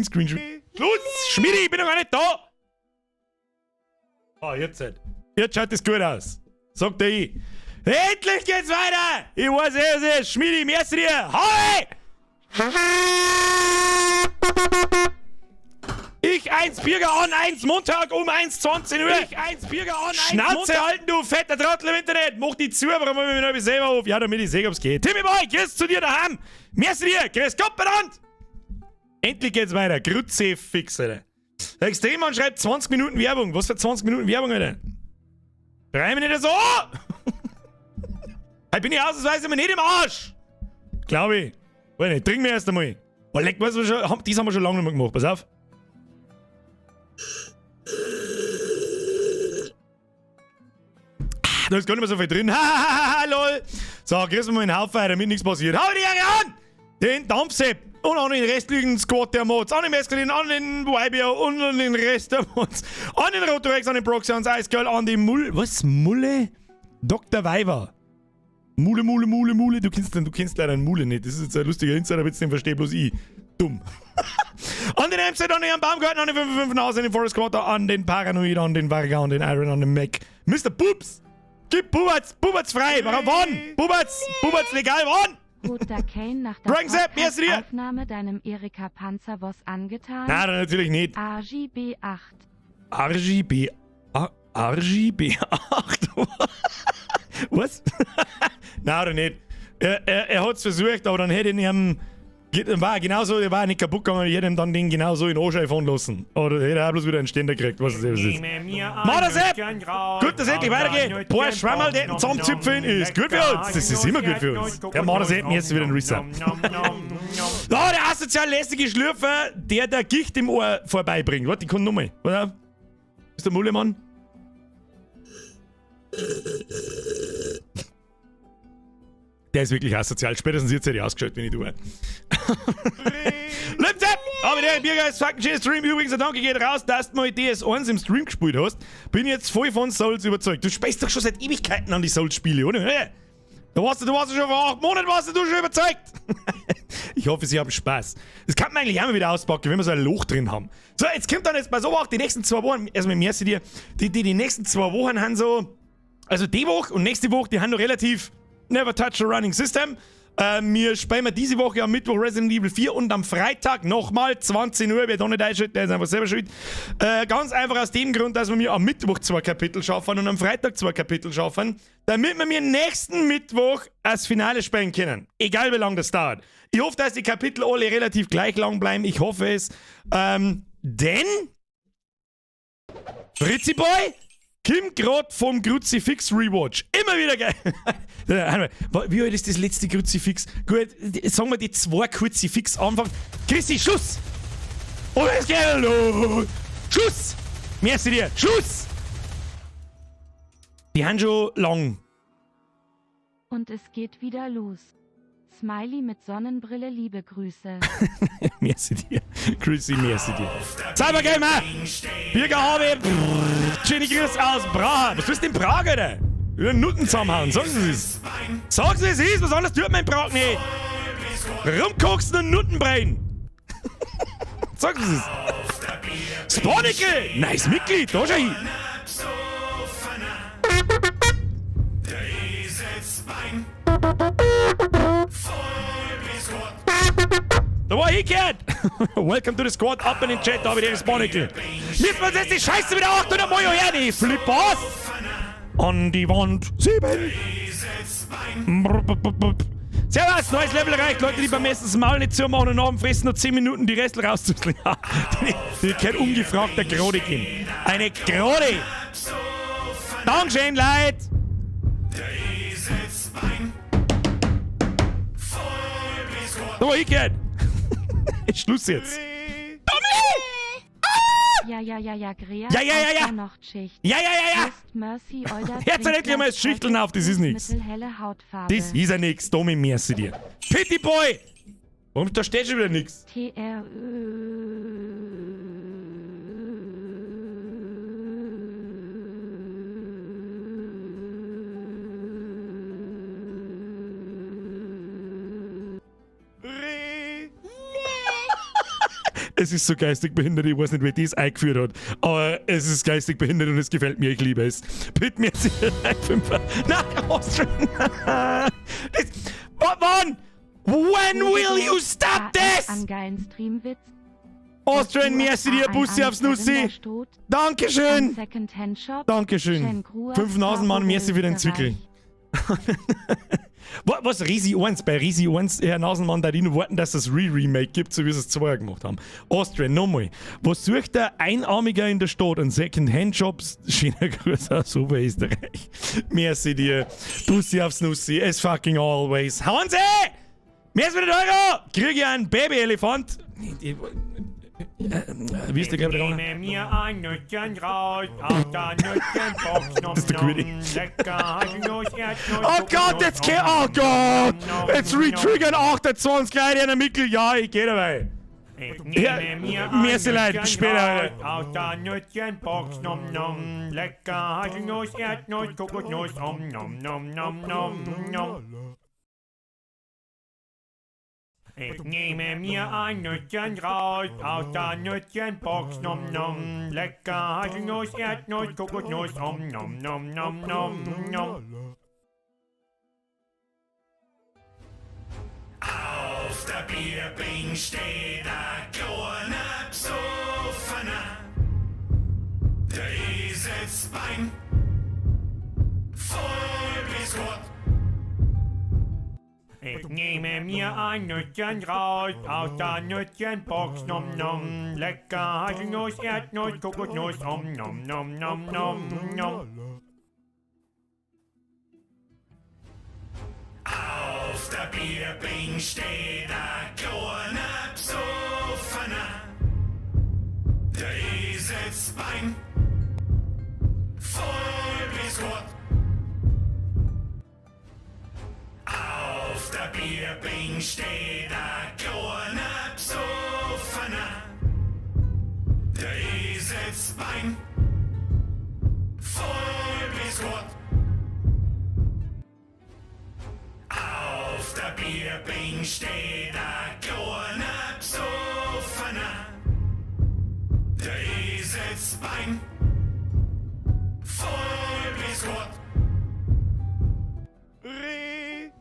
Screen. Schluss! Schmidi, ich bin noch gar nicht da! Ah, jetzt halt. Jetzt schaut es gut aus. Sagt der ich. Endlich geht's weiter! Ich weiß eh, was ist. Schmidi, merci dir! Hau! Ich 1 Birger an 1 Montag um 1:20 Uhr. Ich 1 Birger an 1 Schnauze Montag. Halten, du fetter Trottel im Internet. Mach die zu, warum wollen wir mich noch selber auf? Ja, damit ich sehe, ob's geht. Timmy Boy, grüß zu dir daheim. Merci dir. Grüß Gott benannt. Endlich geht's weiter. Kruzifix, Alter. Der Extremmann schreibt 20 Minuten Werbung. Was für 20 Minuten Werbung, Alter? 3 Minuten so! Heute bin ich ausnahmsweise mal nicht im Arsch! Glaube ich. Weiß nicht, trink mir erst einmal. Oh, leck, was wir schon, das haben wir schon lange nicht mehr gemacht. Pass auf. Da ist gar nicht mehr so viel drin. Hahaha, lol. So, grüßen wir mal den Haufen, damit nichts passiert. Hau die Ehre an! Den Dampfsepp und an den restlichen Squad der Mods, an den Mescalin, an den YBO und an den Rest der Mods, an den Rotorex, an den Proxy, ans Ice Girl, an den Mull. Was? Mulle? Dr. Weiber. Mule, Mule, Mule, Mule. Du kennst leider einen Mule nicht. Das ist jetzt ein lustiger Insider-Witz, den verstehe bloß ich. Dumm. An den MZ, an den Baumgarten, an den 55 an den Forest Quarter, an den Paranoid, an den Varga, an den Iron, an den Mac. Mr. Pups! Gib Bubatz! Bubatz frei! Warum? Wann? Bubatz! Bubatz legal, wann? Hat da Kane nach der Podcast-Aufnahme deinem Erika Panzer was angetan? Nein, natürlich nicht. RGB8. RGB... RGB8? Was? Nein, oder nicht. Er hat's versucht, aber dann hätte ich ihm... War genauso, der war nicht kaputt gegangen, ich hätte ihm dann den genauso in den Arsch einfahren lassen. Oder hätte er auch bloß wieder einen Ständer gekriegt, was es ist. Mach das App! Gut, dass es endlich weitergeht. Ein paar Schwammerl, die zusammenzüpfen, ist gut für uns. Das ist immer gut für uns. Der Mach das App, jetzt wieder ein Reset. Oh, der asozial lästige Schlürfer, der Gicht im Ohr vorbeibringt. Warte, ich kann nochmal. Warte. Ist der Mullemann? Der ist wirklich asozial. Spätestens jetzt hätte ich ausgeschaut, wenn ich tue. Lieb's ab! Aber der Biergeist ist fucking schöner Stream. Übrigens, ein Danke geht raus, dass du mal DS1 im Stream gespielt hast. Bin jetzt voll von Souls überzeugt. Du spielst doch schon seit Ewigkeiten an die Souls-Spiele, oder? Da warst du schon vor 8 Monaten, warst du schon überzeugt. Ich hoffe, sie haben Spaß. Das kann man eigentlich auch mal wieder auspacken, wenn wir so ein Loch drin haben. So, jetzt kommt dann jetzt bei so auch die nächsten 2 Wochen, erstmal merci dir, die nächsten 2 Wochen haben so, also die Woche und nächste Woche, die haben noch relativ Never Touch a Running System. Wir spielen diese Woche am Mittwoch Resident Evil 4 und am Freitag nochmal 20 Uhr. Wer da nicht einschaltet, der ist einfach selber schuld. Ganz einfach aus dem Grund, dass wir mir am Mittwoch 2 Kapitel schaffen und am Freitag 2 Kapitel schaffen, damit wir mir nächsten Mittwoch das Finale spielen können. Egal wie lange das dauert. Ich hoffe, dass die Kapitel alle relativ gleich lang bleiben. Ich hoffe es. Denn Fritzi Boy Kim grad vom Kruzifix Rewatch. Immer wieder geil. Wie alt ist das letzte Kruzifix? Gut, sagen wir die 2 Kruzifix Anfang. Christi, Schluss! Und es geht los! Schluss! Merci dir! Schluss! Die haben schon lang. Und es geht wieder los. Smiley mit Sonnenbrille, liebe Grüße. Merci dir. Chrissy, merci dir. Cybergamer! Birger habe. Schöne Grüße aus Praha. Was willst du in Prag, Alter? Über den Nutten zusammenhauen. Sagen Sie es. Sagen Sie es ist. Was anderes tut man in Prag nicht. Rumkoksen und Nuttenbrein. Sagen Sie es. Sponicle! Nice Mitglied. Da schau hin. Da war ich gehört! Welcome to the squad, up in den Chat, da hab ich den Sponicle. Müssen wir uns jetzt die Scheiße wieder 800 Mal her, die Flippers! An die Wand 7! Servus, neues Level erreicht. Leute, die beim Essen das Maul nicht zumachen und nach dem Fressen noch 10 Minuten die Restel rauszuzeln. Die können ungefragt der Krone gehen. Eine Krone! Dankeschön, Leute! Da war ich gehört! Schluss jetzt. Tommy! Ah! Ja, ja, ja, ja, Grea. Ja, ja, ja, ja. Ja, ja, ja, ja. Mercy, Older, Jetzt endlich mal das Schichteln auf, das ist nix. Das ist ja nix, Tommy, merci dir. Pitty Boy! Warum, da steht schon wieder nix? T R Es ist so geistig behindert, ich weiß nicht, wer das eingeführt hat. Aber es ist geistig behindert und es gefällt mir, ich liebe es. Bitte mir fünfer. Nein, Austrian. Das, wann? When will you stop this? An geilen Streamwitz. Austrian, merci dir, Bussi aufs Nussi. Dankeschön. Secondhand-Shop. Dankeschön. Fünf Nasenmann, merci für den Zwickel. Was, Resi 1? Bei Resi 1, Herr Nasenmann, da die nur warten, dass es Re-Remake gibt, so wie sie es zwei gemacht haben. Austrian, nochmal. Was sucht der Einarmiger in der Stadt? Ein Second-Hand-Shop? Schöner Gruß aus Oberösterreich. Merci dir. Bussi aufs Nussi. As fucking always. Hansi! Merci für den Euro! Krieg ich einen Baby-Elefant? Wie ist der, glaube ich, gegangen? Nehme mir ein Nüsschen raus aus der Nüsschenbox. Das ist der Gute. Lecker Haselnuss, Erdnuss, Oh Gott, jetzt geht. Oh Gott! Jetzt retriggern 28 Leute in der Mikkel. Ja, ich geh dabei. Ich Ja, nehme mir merci ein leid, Nüsschen später, raus Alter. aus der Nüsschenbox. Nom nom. Lecker Haselnuss, Erdnuss, Kokosnuss. Om nom nom nom nom nom. Ich nehme mir ein Nüsschen raus aus der Nüsschenbox. Nom nom. Lecker Haselnuss, Erdnuss, Kokosnuss. Om nom nom nom nom nom. Auf der Bierbing steht ein kleiner Besoffener. Der ist jetzt Bein voll bis Gott. Ich nehme mir ein Nüsschen raus aus der Nüsschenbox. Nom nom. Lecker Haselnuss, Erdnuss, Kokosnuss. Om nom nom nom nom nom. Auf der Bierbing steht ein kleiner Besoffener. Der ist jetzt Bein voll bis Gott. Auf der Bierbing steht ein kleiner Besoffener. Der ist jetzt Bein voll bis Gott. Auf der Bierbing steht ein kleiner Besoffener. Der ist jetzt Bein voll bis Gott. Re.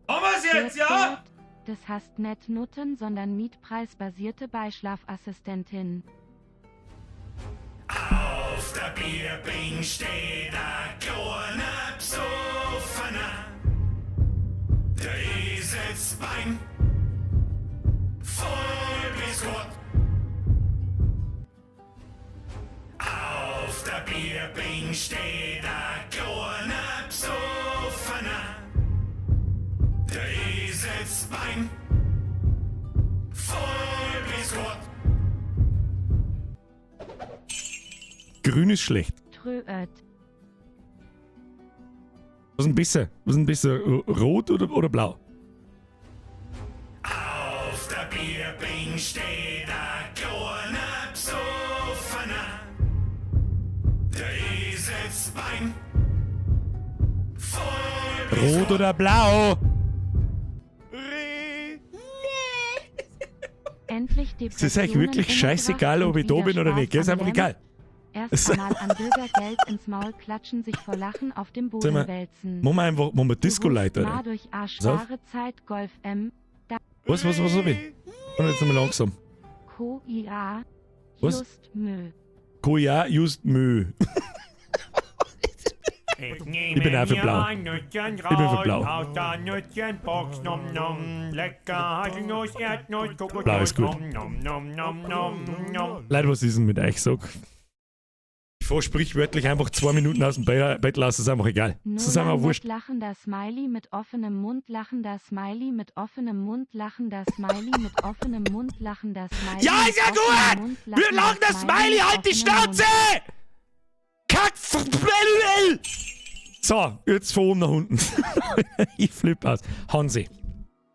Haben wir's jetzt, ja? Das heißt net Nutten, sondern mietpreisbasierte Beischlafassistentin. Auf der Bierbing steht ein kleiner Besoffener. Der ist jetzt Bein voll bis Gott. Auf der Bierbing steht ein kleiner Besoffener. Der ist jetzt Bein voll bis Gott. Grün ist schlecht. Trööt. Was ist denn besser? Was ist denn besser? Rot oder blau? Auf der Bierbing steht ein kleiner Besoffener. Der ist jetzt Bein voll bis Rot oder blau? Re. Endlich Es ist euch wirklich Depressionen scheißegal, ob ich da und bin oder wieder nicht. Gell? Ist Spaß einfach am egal. Erst einmal an Bürgergeld ins Maul klatschen, sich vor Lachen auf dem Sag Boden mal, wälzen. Machen wir einfach, machen wir Disco-Light, Du rufst oder? Ma durch A Pass auf. schware Zeit Golf M Was hab ich? Und jetzt einmal langsam. Ko I A Was? Just Mö. Koja just Mö. Ich nehme Ich bin auch für mir blau. ein Nüsschen Ich bin für raus blau. aus der Nüsschenbox. Nom nom. Lecker Haselnuss, Erdnuss, Kokosnuss. Blau ist gut. Nom nom nom nom nom nom. Leute, was ist denn mit euch? Sag. Ich fahr sprichwörtlich einfach 2 Minuten aus dem Bett lassen, ist einfach egal. Das ist einfach Nolan wurscht. mit lachender Smiley mit offenem Mund lachender Smiley mit offenem Mund lachender Smiley mit offenem Mund lachender Smiley Ja, mit ist ja offenem gut! Mund Wir lachender lachen das Smiley, mit halt die offenem Mund. Schnauze! Kack! So, jetzt von oben nach unten. Ich flipp aus. Hansi,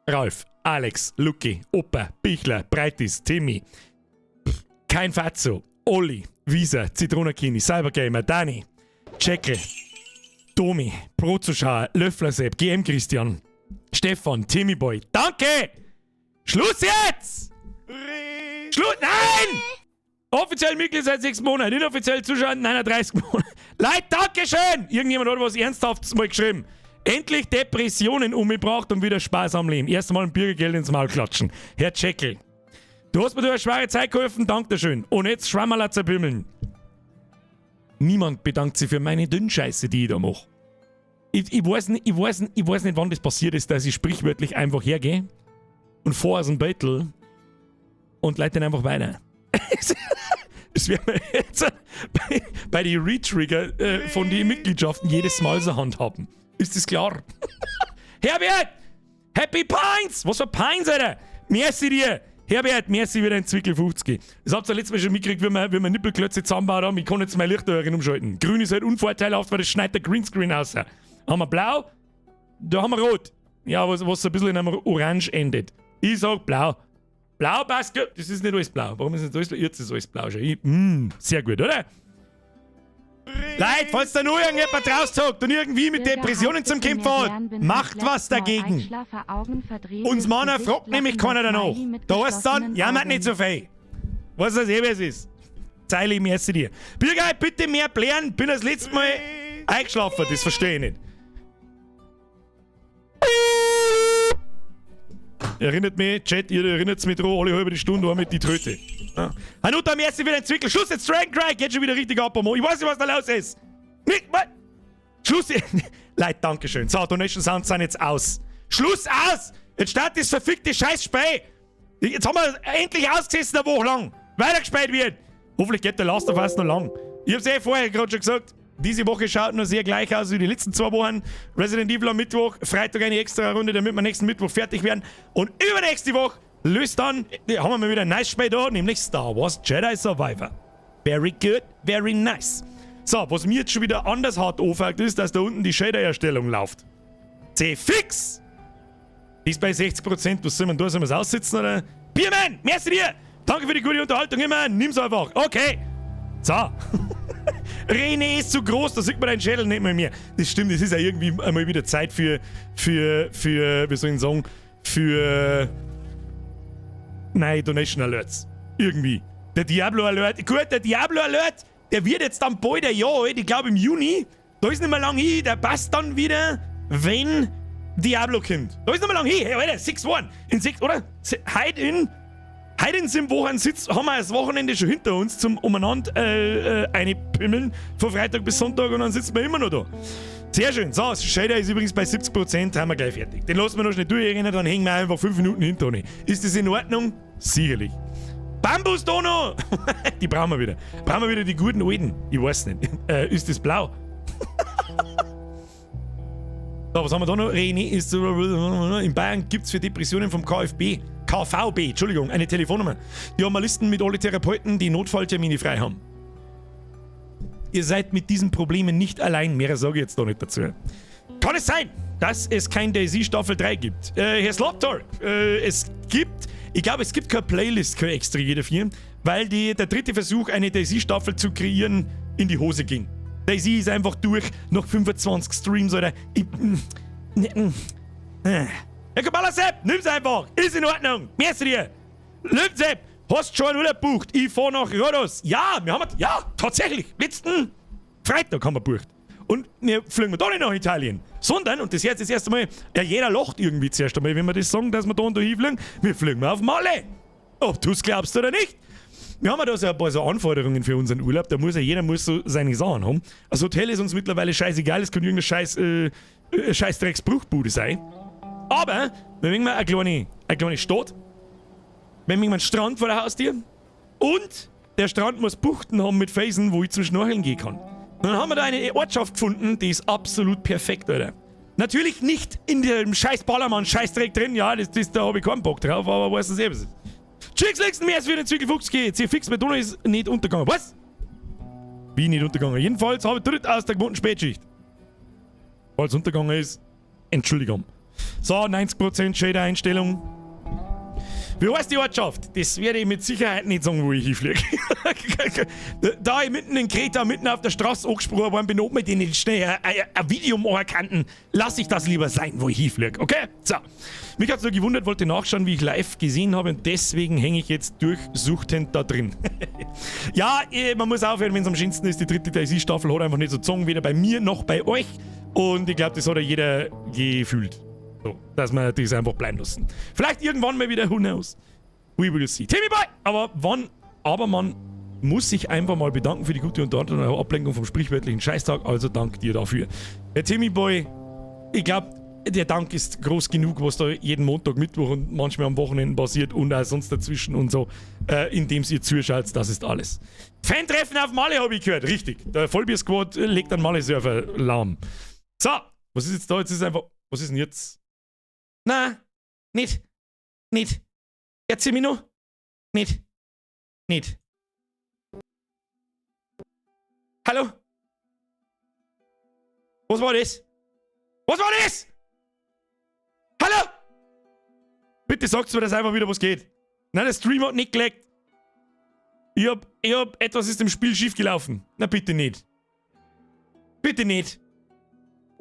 Ralf, Alex, Lucky, Opa, Bichler, Breitis, Timmy, Kein Fatzo, Olli, Wieser, Zitronakini, Cybergamer, Dani, Jekyll, Domi, Pro-Zuschauer, Löffler Sepp, GM Christian, Stefan, Timmy Boy. Danke! Schluss jetzt! Re Schluss! Nein! Offiziell Mitglied seit 6 Monaten, inoffiziell Zuschauer 39 Monate. Leute, Dankeschön! Irgendjemand hat was Ernsthaftes mal geschrieben. Endlich Depressionen umgebracht und wieder Spaß am Leben. Erst mal ein Bürgergeld ins Maul klatschen. Herr Jekyll, du hast mir durch eine schwere Zeit geholfen, Dankeschön. Und jetzt Schwammerl zerbümmeln. Niemand bedankt sich für meine Dünnscheiße, die ich da mache. Ich weiß nicht, wann das passiert ist, dass ich sprichwörtlich einfach hergehe und vor aus dem Beutel und leite den einfach weiter. Das werden wir jetzt bei den Retrigger von den Mitgliedschaften jedes Mal so handhaben. Ist das klar? Herbert! Happy Pines! Was für Pines, Alter? Merci dir! Herbert, merci wieder in Zwickel 50. Das habt ihr letztes Mal schon mitgekriegt, wie wir Nippelklötze zusammenbaut haben. Ich kann jetzt mein Licht da umschalten. Grün ist halt unvorteilhaft, weil das schneidet der Greenscreen aus. Haben wir blau? Da haben wir rot. Ja, was so ein bisschen in einem Orange endet. Ich sag blau. Blau passt gut. Das ist nicht alles blau. Warum ist nicht alles blau? Jetzt ist alles blau schon. Ich, sehr gut, oder? Leute, falls da nur irgendjemand rauszockt und irgendwie mit Depressionen zum Kämpfen hat, macht was dagegen. Uns Männer fragt nämlich keiner danach. Da heißt dann, jammert nicht so viel. Weißt du, was eh es ist? Zeile, merci dir. Birger, bitte mehr blären. Bin das letzte Mal eingeschlafen, das verstehe ich nicht. Erinnert mich, Chat, ihr erinnert mich dran, alle halbe Stunde mit die Tröte. Ja. Hanuta, merci für den Zwickel. Schluss jetzt, Dragon Cry, geht schon wieder richtig ab. Ich weiß nicht, was da los ist. Nicht, was? Schluss. Leute, Dankeschön. So, Donation Sounds sind jetzt aus. Schluss aus! Jetzt startet das verfickte Scheißspiel. Jetzt haben wir endlich ausgesessen eine Woche lang. Weitergespielt wird. Hoffentlich geht der Last of Us noch lang. Ich hab's eh vorher gerade schon gesagt. Diese Woche schaut noch sehr gleich aus wie die letzten 2 Wochen. Resident Evil am Mittwoch, Freitag eine extra Runde, damit wir nächsten Mittwoch fertig werden. Und übernächste Woche löst dann, haben wir mal wieder ein nice Spiel da, nämlich Star Wars Jedi Survivor. Very good, very nice. So, was mir jetzt schon wieder anders hart anfängt, ist, dass da unten die Shader-Erstellung läuft. C-Fix! Die ist bei 60%. Was soll man da? Sollen wir es aussitzen oder? Biermann, merci dir! Danke für die gute Unterhaltung immer. Nimm's einfach. Okay. So. René ist zu groß, da sieht man deinen Schädel nicht mehr mehr. Das stimmt, es ist ja irgendwie einmal wieder Zeit für, wie soll ich sagen, für nein, Donation Alerts. Irgendwie. Der Diablo Alert. Gut, der Diablo Alert, der wird jetzt dann bald ein Jahr alt. Ich glaube im Juni. Da ist nicht mehr lang hin. Der passt dann wieder, wenn Diablo kommt. Da ist nicht mehr lang hin. Hey, Alter, 6-1. In 6, oder? Heute in 7 Wochen sitzt, haben wir das Wochenende schon hinter uns zum umeinander eine pimmeln von Freitag bis Sonntag und dann sitzen wir immer noch da. Sehr schön. So, das Shader ist übrigens bei 70%, haben wir gleich fertig. Den lassen wir noch schnell durchrennen, dann hängen wir einfach 5 Minuten hinter uns. Ist das in Ordnung? Sicherlich. Bambus Dono! Die brauchen wir wieder. Brauchen wir wieder die guten alten? Ich weiß nicht. Ist das blau? So, was haben wir da noch? René ist in Bayern gibt es für Depressionen vom KFB, KVB, Entschuldigung, eine Telefonnummer. Die haben Listen mit alle Therapeuten, die Notfalltermine frei haben. Ihr seid mit diesen Problemen nicht allein, mehr sage ich jetzt da nicht dazu. Kann es sein, dass es kein DayZ Staffel 3 gibt? Herr Slaptor, es gibt, ich glaube, es gibt keine Playlist, keine extra dafür, weil der dritte Versuch, eine DayZ Staffel zu kreieren, in die Hose ging. DayZ ist einfach durch nach 25 Streams, oder? Ich, ne, Herr Kabala Sepp, nimm's einfach. Ist in Ordnung. Merci dir. Sepp, hast schon einen Urlaub gebucht? Ich fahr nach Rhodos. Ja, wir haben, ja, tatsächlich. Letzten Freitag haben wir gebucht. Und wir fliegen da nicht nach Italien, sondern, und das jetzt das erste Mal, ja, jeder lacht irgendwie zuerst einmal, wenn wir das sagen, dass wir da und da hinfliegen. Wir fliegen auf Malle. Ob du's glaubst oder nicht. Wir haben ja da so ein paar so Anforderungen für unseren Urlaub. Da muss ja jeder muss so seine Sachen haben. Das Hotel ist uns mittlerweile scheißegal, es kann irgendeine Scheiß Scheißdrecksbruchbude sein. Aber wir wollen eine kleine Stadt. Wir wollen einen Strand vor der Haustür. Und der Strand muss Buchten haben mit Felsen, wo ich zum Schnorcheln gehen kann. Und dann haben wir da eine Ortschaft gefunden, die ist absolut perfekt, Alter. Natürlich nicht in dem scheiß Ballermann Scheißdreck drin, ja, da habe ich keinen Bock drauf, aber weißt du selbst. Chicks legsten mehr als für den Zwiebelfuchs geht. Sie fix, Madonna ist nicht untergegangen. Was? Wie nicht untergegangen? Jedenfalls habe ich dritt aus der gewohnten Spätschicht. Falls untergegangen ist, Entschuldigung. So, 90% Shader-Einstellung. Wie heißt die Ortschaft? Das werde ich mit Sicherheit nicht sagen, wo ich hinfliege. Da ich mitten in Kreta, mitten auf der Straße angesprochen worden bin, ob wir den nicht schnell ein Video machen könnten, lass ich das lieber sein, wo ich hinfliege. Okay? So. Mich hat's nur gewundert, wollte nachschauen, wie ich live gesehen habe und deswegen hänge ich jetzt durchsuchtend da drin. Ja, man muss aufhören, wenn's am schönsten ist. Die dritte DayZ-Staffel hat einfach nicht so gezogen, weder bei mir noch bei euch. Und ich glaub, das hat ja jeder gefühlt. So, dass wir das einfach bleiben lassen. Vielleicht irgendwann mal wieder, who knows. We will see. Timmy Boy! Aber wann, aber man muss sich einfach mal bedanken für die gute Unterhaltung und Ablenkung vom sprichwörtlichen Scheißtag. Also dank dir dafür. Der Timmy Boy, ich glaub, der Dank ist groß genug, was da jeden Montag, Mittwoch und manchmal am Wochenende passiert und auch sonst dazwischen und so, indem ihr zuschaut, das ist alles. Fan-Treffen auf Malle hab ich gehört, richtig. Der Vollbier-Squad legt einen Malle-Server lahm. So, was ist jetzt da? Jetzt ist einfach, was ist denn jetzt? Na, nicht, nicht. Erzähl mir noch. Nicht, nicht. Hallo? Was war das? Was war das? Hallo? Bitte sagt's mir, dass einfach wieder was geht. Nein, der Stream hat nicht gelaggt. Etwas ist im Spiel schiefgelaufen. Na, bitte nicht. Bitte nicht.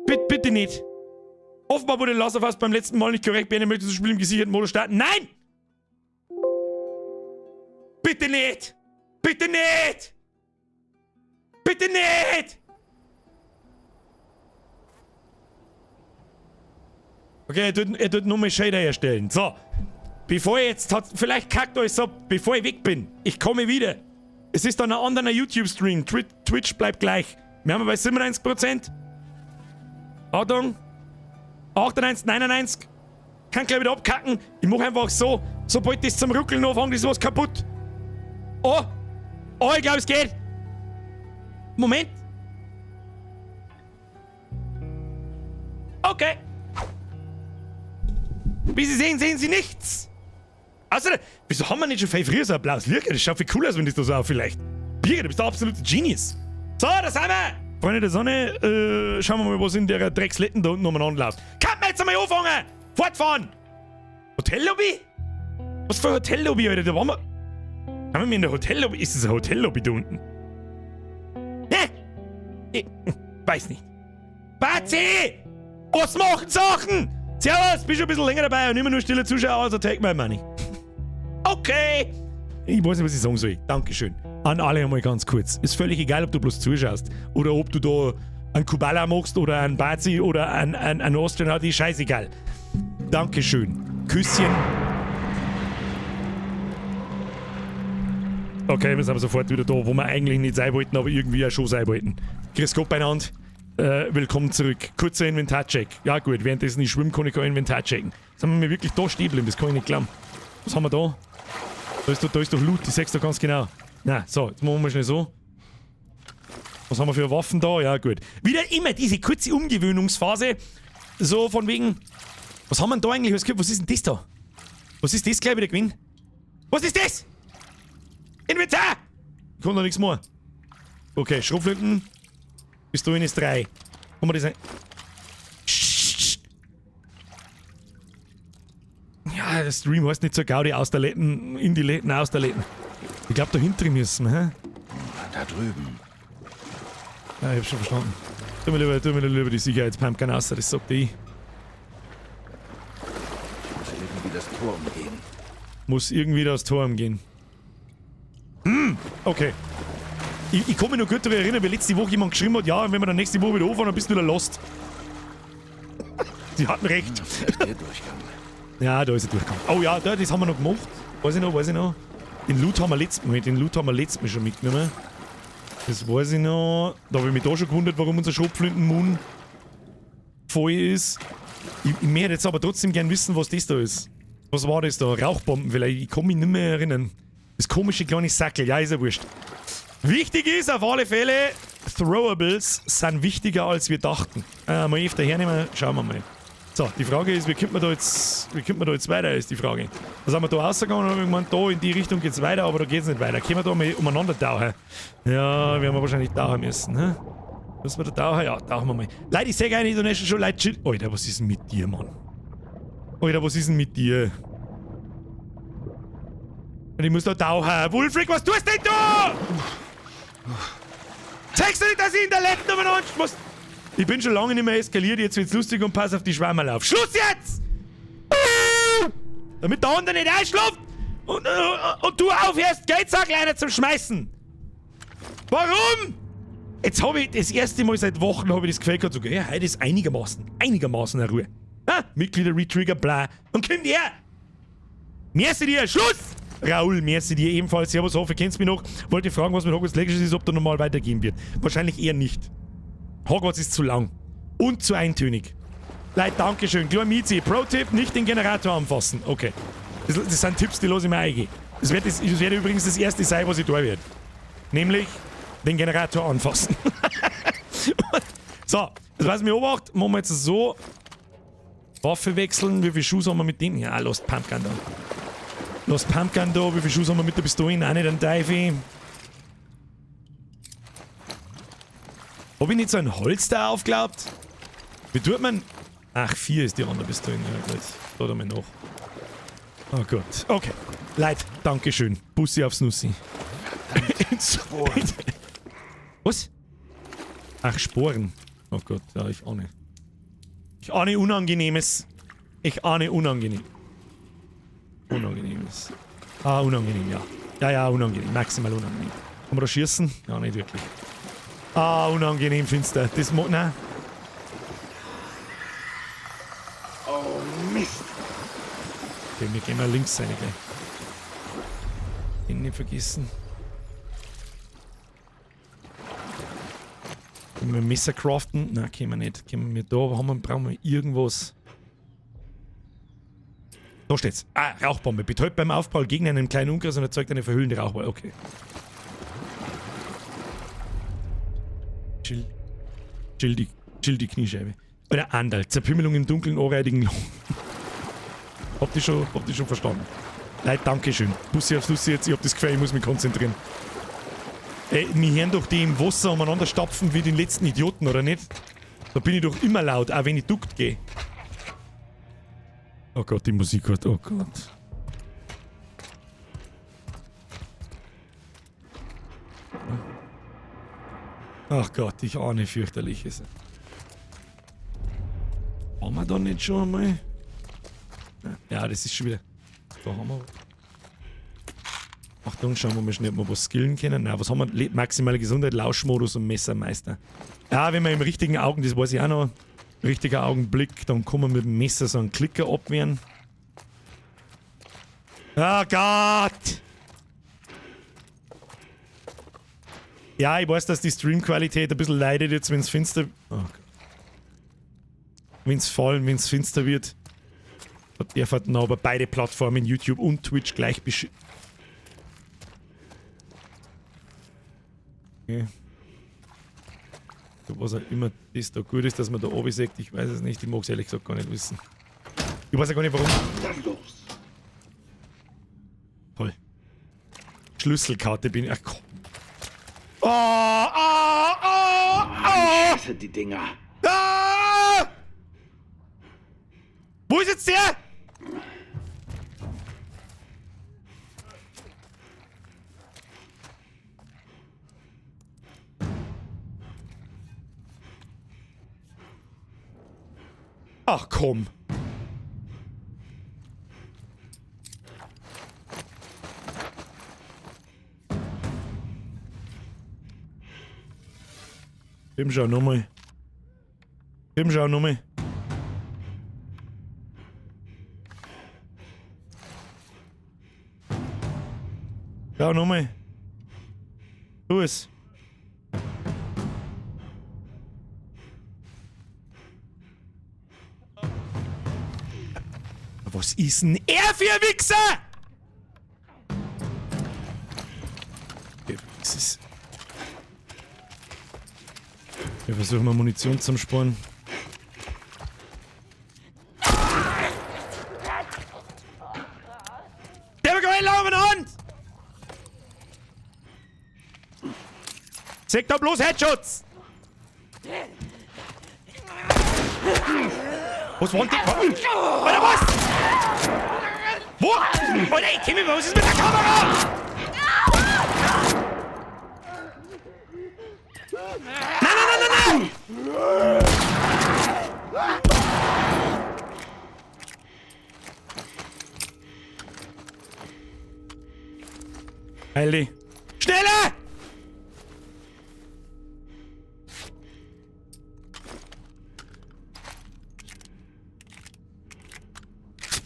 Bitte nicht. Offenbar wurde Last of Us beim letzten Mal nicht korrekt beendet. Möchtest du das Spiel im gesicherten Modus starten? Nein! Bitte nicht! Bitte nicht! Bitte nicht! Okay, er tut nur mal Shader herstellen. So. Bevor ich jetzt hat, vielleicht kackt euch so, bevor ich weg bin. Ich komme wieder. Es ist dann ein anderer YouTube-Stream. Twitch bleibt gleich. Wir haben bei 97%. Achtung. 98, 99. Kann gleich wieder abkacken. Ich mach einfach so. Sobald das zum Ruckeln anfängt, ist was kaputt. Oh. Oh, ich glaub, es geht. Moment. Okay. Wie Sie sehen, sehen Sie nichts. Außerdem, wieso haben wir nicht schon viel früher so ein blaues Licht? Das schaut viel cooler aus, wenn das da so auf vielleicht. Birger, du bist der absolute Genius. So, da sind wir! Freunde der Sonne, schauen wir mal, was in der Drecksletten da unten umeinander läuft. Kann man jetzt einmal anfangen? Fortfahren! Hotellobby? Was für eine Hotellobby, Alter? Da waren wir. Haben wir in der Hotellobby? Ist das eine Hotellobby da unten? Hä? Ich weiß nicht. Bazi! Was machen Sachen? Servus, bist schon ein bisschen länger dabei und immer nur stille Zuschauer, also take my money. Okay! Ich weiß nicht, was ich sagen soll. Dankeschön. An alle einmal ganz kurz. Ist völlig egal, ob du bloß zuschaust oder ob du da einen Kubala machst oder einen Bazi oder einen Astronaut, ist scheißegal. Dankeschön. Küsschen. Okay, wir sind aber sofort wieder da, wo wir eigentlich nicht sein wollten, aber irgendwie auch schon sein wollten. Grüß Gott beieinander. Willkommen zurück. Kurzer Inventarcheck. Ja gut, währenddessen ich schwimme, kann ich kein Inventar checken. Sind wir wirklich da stehen geblieben? Das kann ich nicht glauben. Was haben wir da? Da ist doch Loot, ich seh's da ganz genau. Na, so, jetzt machen wir schnell so. Was haben wir für Waffen da? Ja gut. Wieder immer diese kurze Umgewöhnungsphase. So von wegen... Was haben wir denn da eigentlich? Was ist denn das da? Was ist das gleich wieder gewesen? Was ist das? Inventar! Ich kann da nichts mehr. Okay, Schrotflinten. Pistolen ist 3. Kann man das ein... Ja, der Stream heißt nicht so Gaudi aus der Letten, in die Letten, aus der Letten. Ich glaub, da hinten müssen wir, hä? Da drüben. Ja, ich hab schon verstanden. Tu mir lieber die Sicherheitspumpgun aus, das sagt ich. Muss irgendwie das Tor umgehen. Muss irgendwie das Tor umgehen. Okay. Ich kann mich noch gut daran erinnern, wie letzte Woche jemand geschrieben hat, ja, und wenn wir dann nächste Woche wieder anfahren, dann bist du wieder lost. Die hatten recht. Vielleicht der Durchgang. Ja, da ist er durchgegangen. Oh ja, da, das haben wir noch gemacht. Weiß ich noch, weiß ich noch. Den Loot haben wir letztes Mal, den Loot haben wir letztes Mal schon mitgenommen. Das weiß ich noch. Da hab ich mich da schon gewundert, warum unser Schrotflinten-Moon voll ist. Ich möchte jetzt aber trotzdem gern wissen, was das da ist. Was war das da? Rauchbomben vielleicht? Ich kann mich nicht mehr erinnern. Das komische kleine Sackel. Ja, ist ja wurscht. Wichtig ist auf alle Fälle, Throwables sind wichtiger als wir dachten. Mal öfter hernehmen, schauen wir mal. So, die Frage ist, wie kommt man da jetzt weiter, ist die Frage. Da sind wir da rausgegangen und haben gemeint, da in die Richtung geht's weiter, aber da geht's nicht weiter. Können wir da mal umeinander tauchen? Ja, werden wir wahrscheinlich tauchen müssen, ne? Müssen wir da tauchen? Ja, tauchen wir mal. Leute, ich seh gar nicht, Donation schon, Leute, chill. Alter, was ist denn mit dir, Mann? Alter, was ist denn mit dir? Und ich muss da tauchen. Wulfric, was tust denn du? Zeigst du nicht, dass ich in der letzten umeinander muss? Ich bin schon lange nicht mehr eskaliert, jetzt wird's lustig und pass auf die Schwammerl auf. Schluss jetzt! Damit der andere nicht einschläft und du aufhörst, Geldsack leider zum Schmeißen. Warum? Jetzt habe ich das erste Mal seit Wochen habe ich das Gefühl gehabt, so, ja, heute ist einigermaßen eine Ruhe. Ah, Mitglieder, Retrigger, bla. Und kommt her! Merci dir, Schluss! Raoul, merci dir ebenfalls. Servus, hoffe, kennst mich noch. Wollte fragen, was mit Hogwarts Legacy ist, ob da normal weitergehen wird. Wahrscheinlich eher nicht. Hogwarts ist zu lang. Und zu eintönig. Leute, Dankeschön. Klar, Mizi. Pro-Tipp, nicht den Generator anfassen. Okay. Das sind Tipps, die lasse ich mir eingehen. Das wird übrigens das erste sein, was ich da werde. Nämlich den Generator anfassen. So, das weiß ich mir obacht. Machen wir jetzt so. Waffe wechseln. Wie viel Schuss haben wir mit dem? Ja, lasst Pumpgun da. Lasst Pumpgun da. Wie viel Schuss haben wir mit der Pistole? Nein, nicht an Teufel. Hab ich nicht so ein Holz da aufgeglaubt? Wie tut man? Ach, 4 ist die andere Pistole. Ja, gut. Da mal noch. Oh Gott. Okay. Leute, Dankeschön. Bussi aufs Nussi. Was? Ach, Sporen. Oh Gott, ja, ich ahne. Ich ahne Unangenehmes. Ich ahne unangenehm. Unangenehmes. Ah, unangenehm, ja. Ja, ja, unangenehm. Maximal unangenehm. Kann man da schießen? Ja, nicht wirklich. Ah, unangenehm, finster. Das mo... Nein. Oh, Mist. Okay, wir gehen mal links rein, gell. Den nicht vergessen. Können wir Messer craften? Nein, können wir nicht. Können wir da haben wir, brauchen wir irgendwas. Da steht's. Ah, Rauchbombe. Betäubt beim Aufprall gegen einen kleinen Umkreis und erzeugt eine verhüllende Rauchwolke. Okay. Chill. Chill die Kniescheibe. Oder Andal. Zerpümmelung im dunklen, ohrreidigen Loch. Habt ihr schon verstanden? Leute, Dankeschön. Bussi aufs Nussi jetzt. Ich hab das Gefühl, ich muss mich konzentrieren. Ey, wir hören doch die im Wasser umeinander stapfen wie den letzten Idioten, oder nicht? Da bin ich doch immer laut, auch wenn ich duckt gehe. Oh Gott, die Musik hat. Oh Gott. Ach Gott, ich ahne fürchterliches. Haben wir da nicht schon einmal? Ja, das ist schon wieder. Da haben wir. Achtung, schauen wir mal schnell, ob wir was skillen können. Nein, was haben wir? Maximale Gesundheit, Lauschmodus und Messermeister. Ja, wenn wir im richtigen Augen, das weiß ich auch noch, richtiger Augenblick, dann kann man mit dem Messer so einen Klicker abwehren. Oh Gott! Ja, ich weiß, dass die Streamqualität ein bisschen leidet jetzt, wenn's finster... Oh Gott. Wenn's fallen, wenn's finster wird. Der fährt noch aber beide Plattformen, YouTube und Twitch, gleich besch... Okay. Was auch immer das da gut ist, dass man da oben sieht, ich weiß es nicht, ich mag es ehrlich gesagt gar nicht wissen. Ich weiß ja gar nicht warum. Los. Toll. Schlüsselkarte bin ich. Ach komm. Oh, oh, oh, oh. Ich hasse die Dinger. Ah! Wo ist jetzt der? Ach komm. Komm schon nochmal. Komm schon nochmal. Schau nochmal. Tu es. Was ist denn er für ein Wichser? Okay, das ist. Wir versuchen mal Munition zum Sparen. Der bekommt einen laufenden Hand! Seht da bloß Headshots! Was wollt ihr? Alter, was? Wo? Alter, ich kenn mich, was ist mit der Kamera? Nein, nein, nein, nein, nein! Heil Schneller!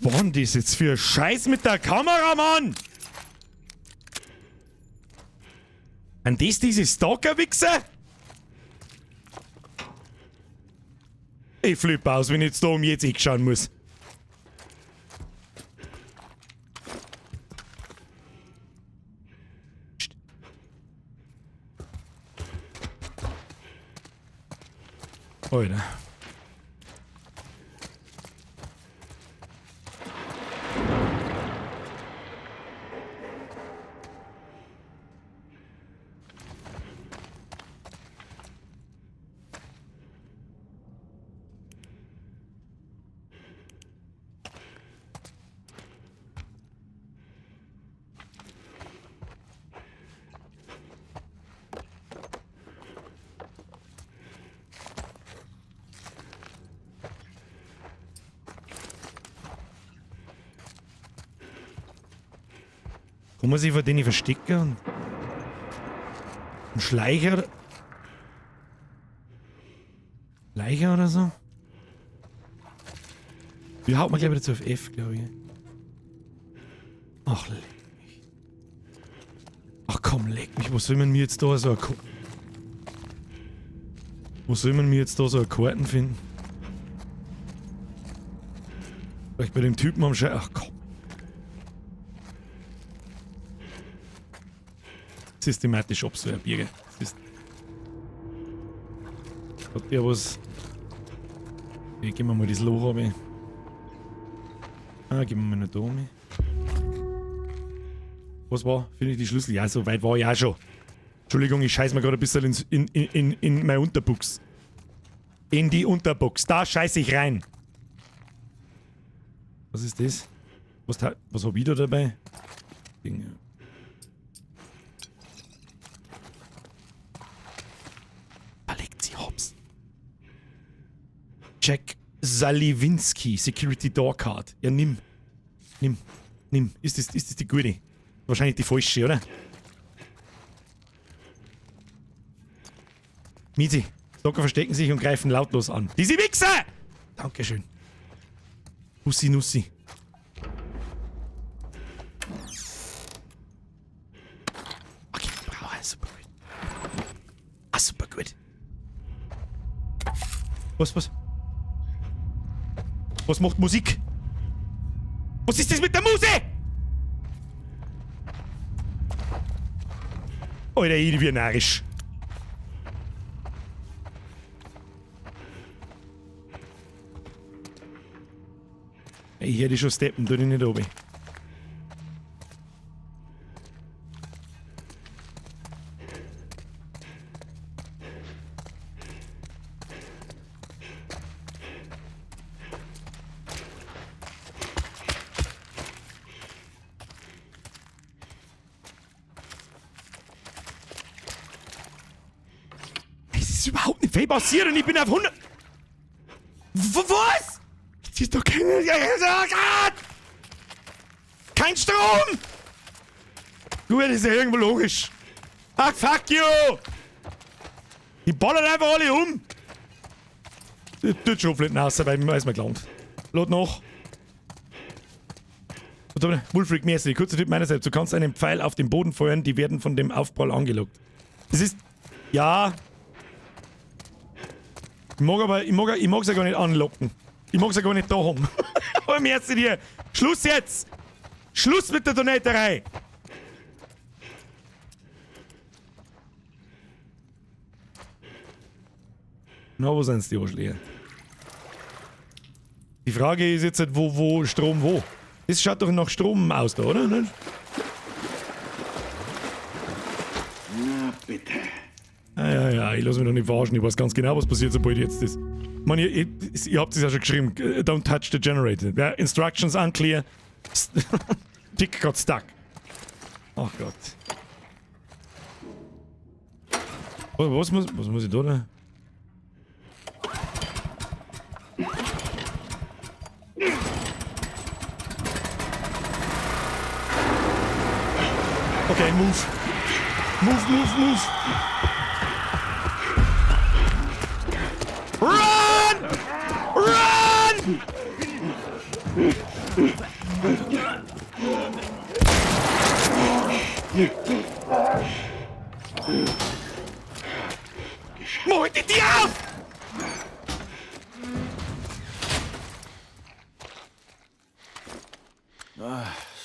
Was war denn das jetzt für Scheiß mit der Kamera, Mann? Sind das diese Stalker-Wichser? Ich flippe aus, wenn ich jetzt da um jetzt ich schauen muss. Alter. Kann man sich vor denen verstecken? Ein Schleicher? Schleicher oder so? Wie haut man gleich wieder zu auf F, glaube ich. Ach, leck mich. Ach komm, leck mich. Wo soll man mir jetzt da so eine Wo soll man mir jetzt da so eine Karten finden? Vielleicht bei dem Typen am Schei... Ach komm. Systematisch absorbiere. Das ist... Hat der was... Okay, gehen wir mal das Loch runter. Ah, gehen wir mal noch da runter. Was war? Finde ich die Schlüssel? Ja, so weit war ich auch schon. Entschuldigung, ich scheiß mir gerade ein bisschen in meine Unterbuchs. In die Unterbuchs. Da scheiß ich rein. Was ist das? Was hab ich da dabei? Dinge. Legt sie hops. Jack Saliwinski, Security Door Card. Ja, nimm. Nimm. Nimm. Ist das die gute? Wahrscheinlich die falsche, oder? Miezi. Stalker verstecken sich und greifen lautlos an. Diese Wichser! Dankeschön. Nussi, Nussi. Okay, brauche super gut. Ah, super gut. Was, was? Was macht Musik? Was ist das mit der Musik? Alter, ich bin narrisch. Ich hätte schon steppen, tu dich nicht oben. Es ist überhaupt nicht viel passiert und ich bin auf 100... Was? Das ist doch kein... Kein Strom! Gut, das ist ja irgendwo logisch. Ach, fuck you! Die ballern einfach alle um! Das tut schon vielleicht nass, weil mir ist mir gelangt. Lad nach. Wulfric Merci, kurzer Tipp meinerseits. Du kannst einen Pfeil auf den Boden feuern, die werden von dem Aufprall angelockt. Das ist... Ja... Ich mag aber... Ich mag's ja gar nicht anlocken. Ich mag's ja gar nicht da haben. Aber merci dir. Schluss jetzt! Schluss mit der Donaterei! Na, wo sind's die Arschlöcher? Die Frage ist jetzt halt, wo Strom wo? Das schaut doch nach Strom aus da, oder? Na bitte. Ah, ja, ja, ich lass mich doch nicht verarschen. Ich weiß ganz genau, was passiert, sobald jetzt das. Ich meine, ihr habt es ja schon geschrieben. Don't touch the generator. Ja, instructions unclear. Dick got stuck. Ach Gott. Was muss ich da da? Okay, move. Move, move, move. Run! Run! Mach die Tür auf!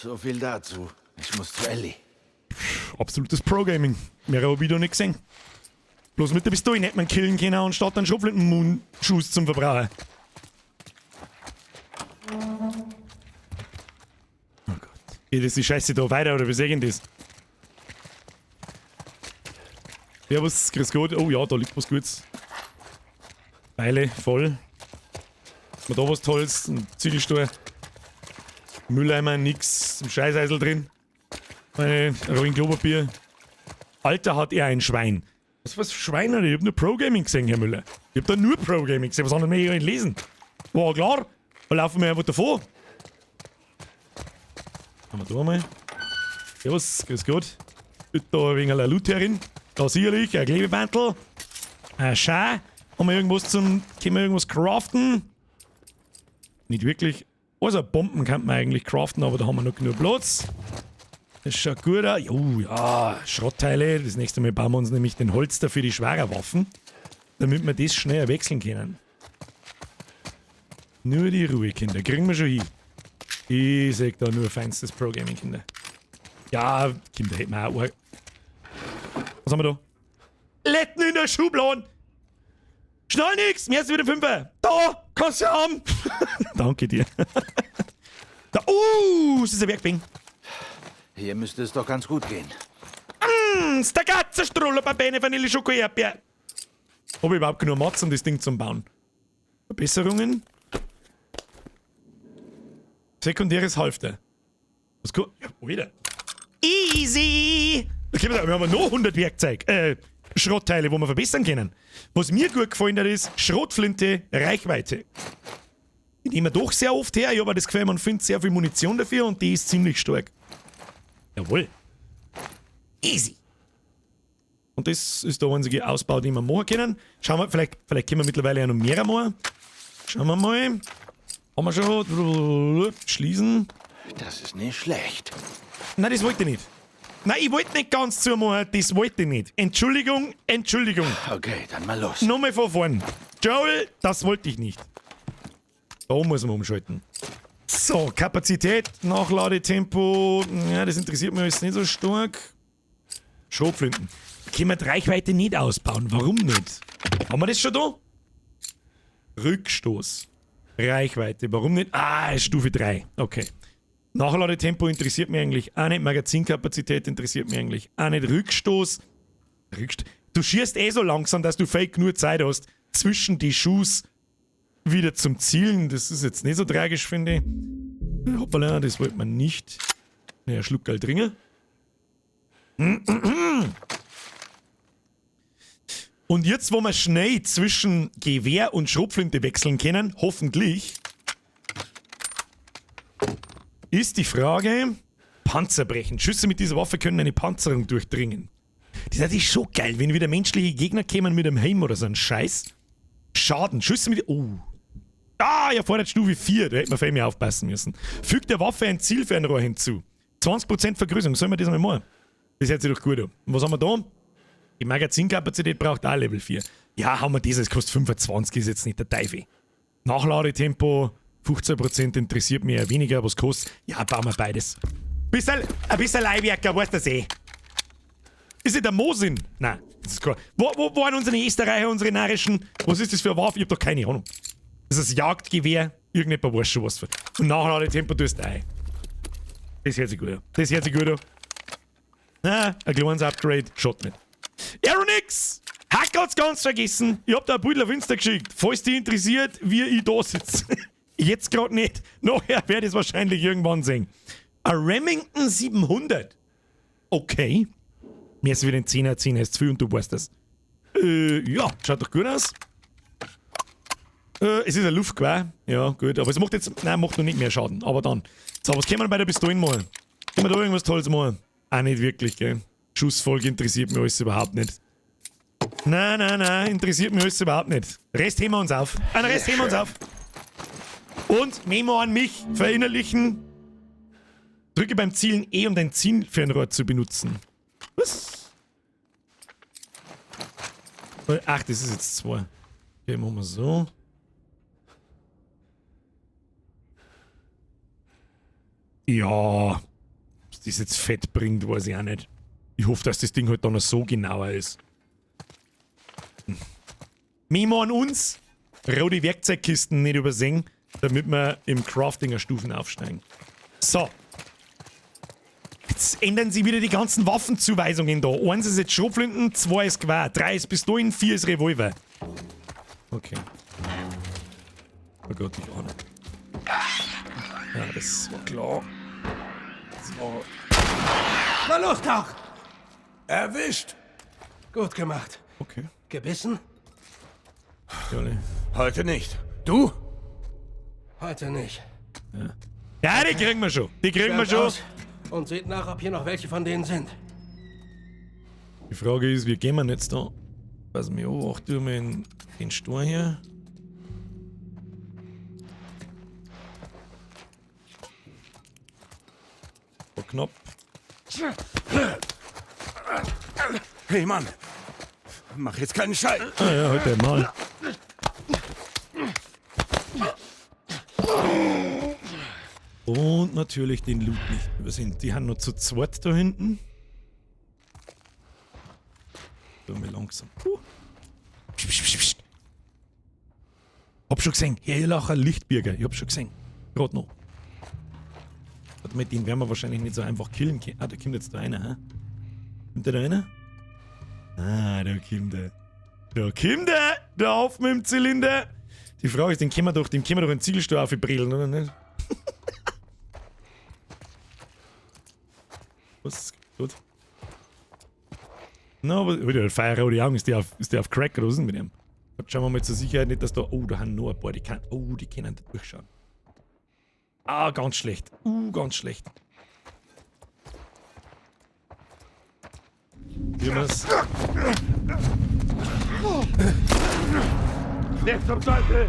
So viel dazu. Ich muss zu Ellie. Absolutes Pro-Gaming. Mehr habe ich da nicht gesehen. Bloß mit der Pistole hätte man killen können, anstatt einen Schrotflinten-Schuss zum Verbrauchen. Oh Gott. Geht jetzt die Scheiße da weiter oder wie sehen das? Servus, grüß Gott. Oh ja, da liegt was Gutes. Beile voll. Haben wir da was Tolles? Ein Ziegelstuhl. Mülleimer, nix. Ein Scheißeisel drin. Eine Rollen Klopapier. Alter, hat er ein Schwein. Was für Schwein hat er? Ich hab nur Pro-Gaming gesehen, Herr Müller. Ich hab da nur Pro-Gaming gesehen. Was anderes möchte ich gar nicht lesen. War klar. Da laufen wir einfach davor. Haben wir da mal. Servus, grüß Gott. Da ein wenig eine Loot herin. Da sicherlich, ein Klebebandel. Ein Schau. Haben wir irgendwas zum. Können wir irgendwas craften? Nicht wirklich. Also Bomben kann man eigentlich craften, aber da haben wir noch genug Platz. Das schaut gut aus. Oh ja, Schrottteile. Das nächste Mal bauen wir uns nämlich den Holster für die schweren Waffen, damit wir das schneller wechseln können. Nur die Ruhe, Kinder. Kriegen wir schon hin. Ich sag da nur feinstes Pro-Gaming, Kinder. Ja, Kinder hätten wir auch. Was haben wir da? Letten in der Schublade! Schnell nix! Mir ist wieder Fünfer! Da! Kannst du haben! Danke dir. Da, das ist ein Werkbang. Hier müsste es doch ganz gut gehen. Stagazza, Strullo, Bene, Vanille, Schoko, Erdbeer. Hab ich überhaupt genug Mats, um das Ding zu bauen? Verbesserungen? Sekundäres Halfter. Was ja, Alter. Easy! Okay, wir haben noch 100 Werkzeug. Schrottteile, wo wir verbessern können. Was mir gut gefallen hat, ist Schrotflinte, Reichweite. Die nehmen wir doch sehr oft her. Ich habe das Gefühl, man findet sehr viel Munition dafür und die ist ziemlich stark. Jawohl. Easy. Und das ist der einzige Ausbau, den wir machen können. Schauen wir, vielleicht können wir mittlerweile ja noch mehr machen. Schauen wir mal. Haben wir schon. Schließen. Das ist nicht schlecht. Nein, das wollte ich nicht. Nein, ich wollte nicht ganz zumachen, das wollte ich nicht. Entschuldigung, Entschuldigung. Okay, dann mal los. Nochmal von vorn. Joel, das wollte ich nicht. Da muss man umschalten. So, Kapazität, Nachladetempo. Ja, das interessiert mich jetzt nicht so stark. Schrotflinten. Können wir die Reichweite nicht ausbauen? Warum nicht? Haben wir das schon da? Rückstoß. Reichweite. Warum nicht? Ah, ist Stufe 3. Okay. Nachladetempo interessiert mich eigentlich auch nicht. Magazinkapazität interessiert mich eigentlich auch nicht. Rückstoß. Du schießt eh so langsam, dass du fake nur Zeit hast, zwischen die Schuss wieder zum Zielen. Das ist jetzt nicht so tragisch, finde ich. Hoppala, das wollte man nicht. Naja, Schluck Geld trinken. Und jetzt, wo wir schnell zwischen Gewehr und Schrotflinte wechseln können, hoffentlich, ist die Frage, Panzer brechen. Schüsse mit dieser Waffe können eine Panzerung durchdringen. Das ist natürlich schon geil, wenn wieder menschliche Gegner kämen mit einem Helm oder so einem Scheiß. Schaden. Schüsse mit... Oh. Ah, er fordert Stufe 4. Da hätte man viel mehr aufpassen müssen. Fügt der Waffe ein Zielfernrohr hinzu. 20% Vergrößerung. Sollen wir das einmal machen? Das hört sich doch gut an. Und was haben wir da? Die Magazinkapazität braucht auch Level 4. Ja, haben wir das. Es kostet 25, ist jetzt nicht der Teufel. Nachladetempo 15% interessiert mich ja weniger, was kostet. Ja, bauen wir beides. Ein bisschen Leihwerker, weißt du das eh. Ist nicht der Mosin? Nein, das ist klar. Wo waren unsere Österreicher, unsere narischen? Was ist das für eine Waffe? Ich hab doch keine Ahnung. Das ist ein Jagdgewehr. Irgendjemand weiß schon was für. Und Nachladetempo tust du ein. Das hört sich gut an. Das hört sich gut an. Na, ein kleines Upgrade. Schaut nicht. Aeronix! Hack hat's ganz vergessen. Ich hab da ein Bild auf Insta geschickt. Falls dich interessiert, wie ich da sitze. Jetzt gerade nicht. Nachher werde ich es wahrscheinlich irgendwann sehen. A Remington 700. Okay. Mir ist wieder ein 10er, 10er ist zu viel und du weißt das. Ja, schaut doch gut aus. Es ist ein Luftgewehr. Ja, gut. Aber es macht jetzt. Nein, macht noch nicht mehr Schaden. Aber dann. So, was können wir bei der Pistolen machen? Können wir da irgendwas Tolles machen? Auch nicht wirklich, gell? Schussfolge interessiert mich alles überhaupt nicht. Nein, nein, nein, interessiert mich alles überhaupt nicht. Rest heben wir uns auf. Einen Rest heben wir uns auf. Und Memo an mich verinnerlichen. Drücke beim Zielen E, um dein Zielfernrohr zu benutzen. Was? Ach, das ist jetzt 2. Okay, machen wir so. Ja, was das jetzt fett bringt, weiß ich auch nicht. Ich hoffe, dass das Ding halt dann noch so genauer ist. Memo an uns. Rote Werkzeugkisten nicht übersehen, damit wir im Crafting Stufen aufsteigen. So. Jetzt ändern sie wieder die ganzen Waffenzuweisungen da. 1 ist jetzt Schrotflinten, 2 ist Gewehr, 3 ist Pistolen, 4 ist Revolver. Okay. Oh Gott, ich ahne. Ja, das war klar. Das war... Na los, Tauch! Erwischt! Gut gemacht. Okay. Gebissen? Jolli. Heute nicht. Du? Heute nicht. Ja, die kriegen wir schon. Die kriegen wir Schwärmt schon. aus Und seht nach, ob hier noch welche von denen sind. Die Frage ist, wie gehen wir denn jetzt da? Pass mir auf, ach, tu mir den Stor hier. War knapp. Hey Mann! Mach jetzt keinen Scheiß! Ah ja, heute mal. Und natürlich den Loot nicht übersehen. Die haben noch zu zweit da hinten. So, mal langsam. Psst, psst, psst. Hab schon gesehen. Hier lag ein Lichtbürger. Ich hab schon gesehen. Gerade noch. Warte mal, den werden wir wahrscheinlich nicht so einfach killen können. Ah, da kommt jetzt da einer, hä? Kommt da einer? Ah, da kommt er. Da kommt er! Da auf mit dem Zylinder! Die Frage ist, den können wir doch, dem können wir doch einen Ziegelstein aufbrillen, oder nicht? Was? Gut. Na, aber oh, der Feuer die Augen, ist der auf Crack oder was ist denn mit ihm? Schauen wir mal zur Sicherheit nicht, dass da. Oh, da haben noch ein paar, die kann. Oh, die können da durchschauen. Ah, ganz schlecht. Ganz schlecht. Hier wir's. Nicht zum Teufel!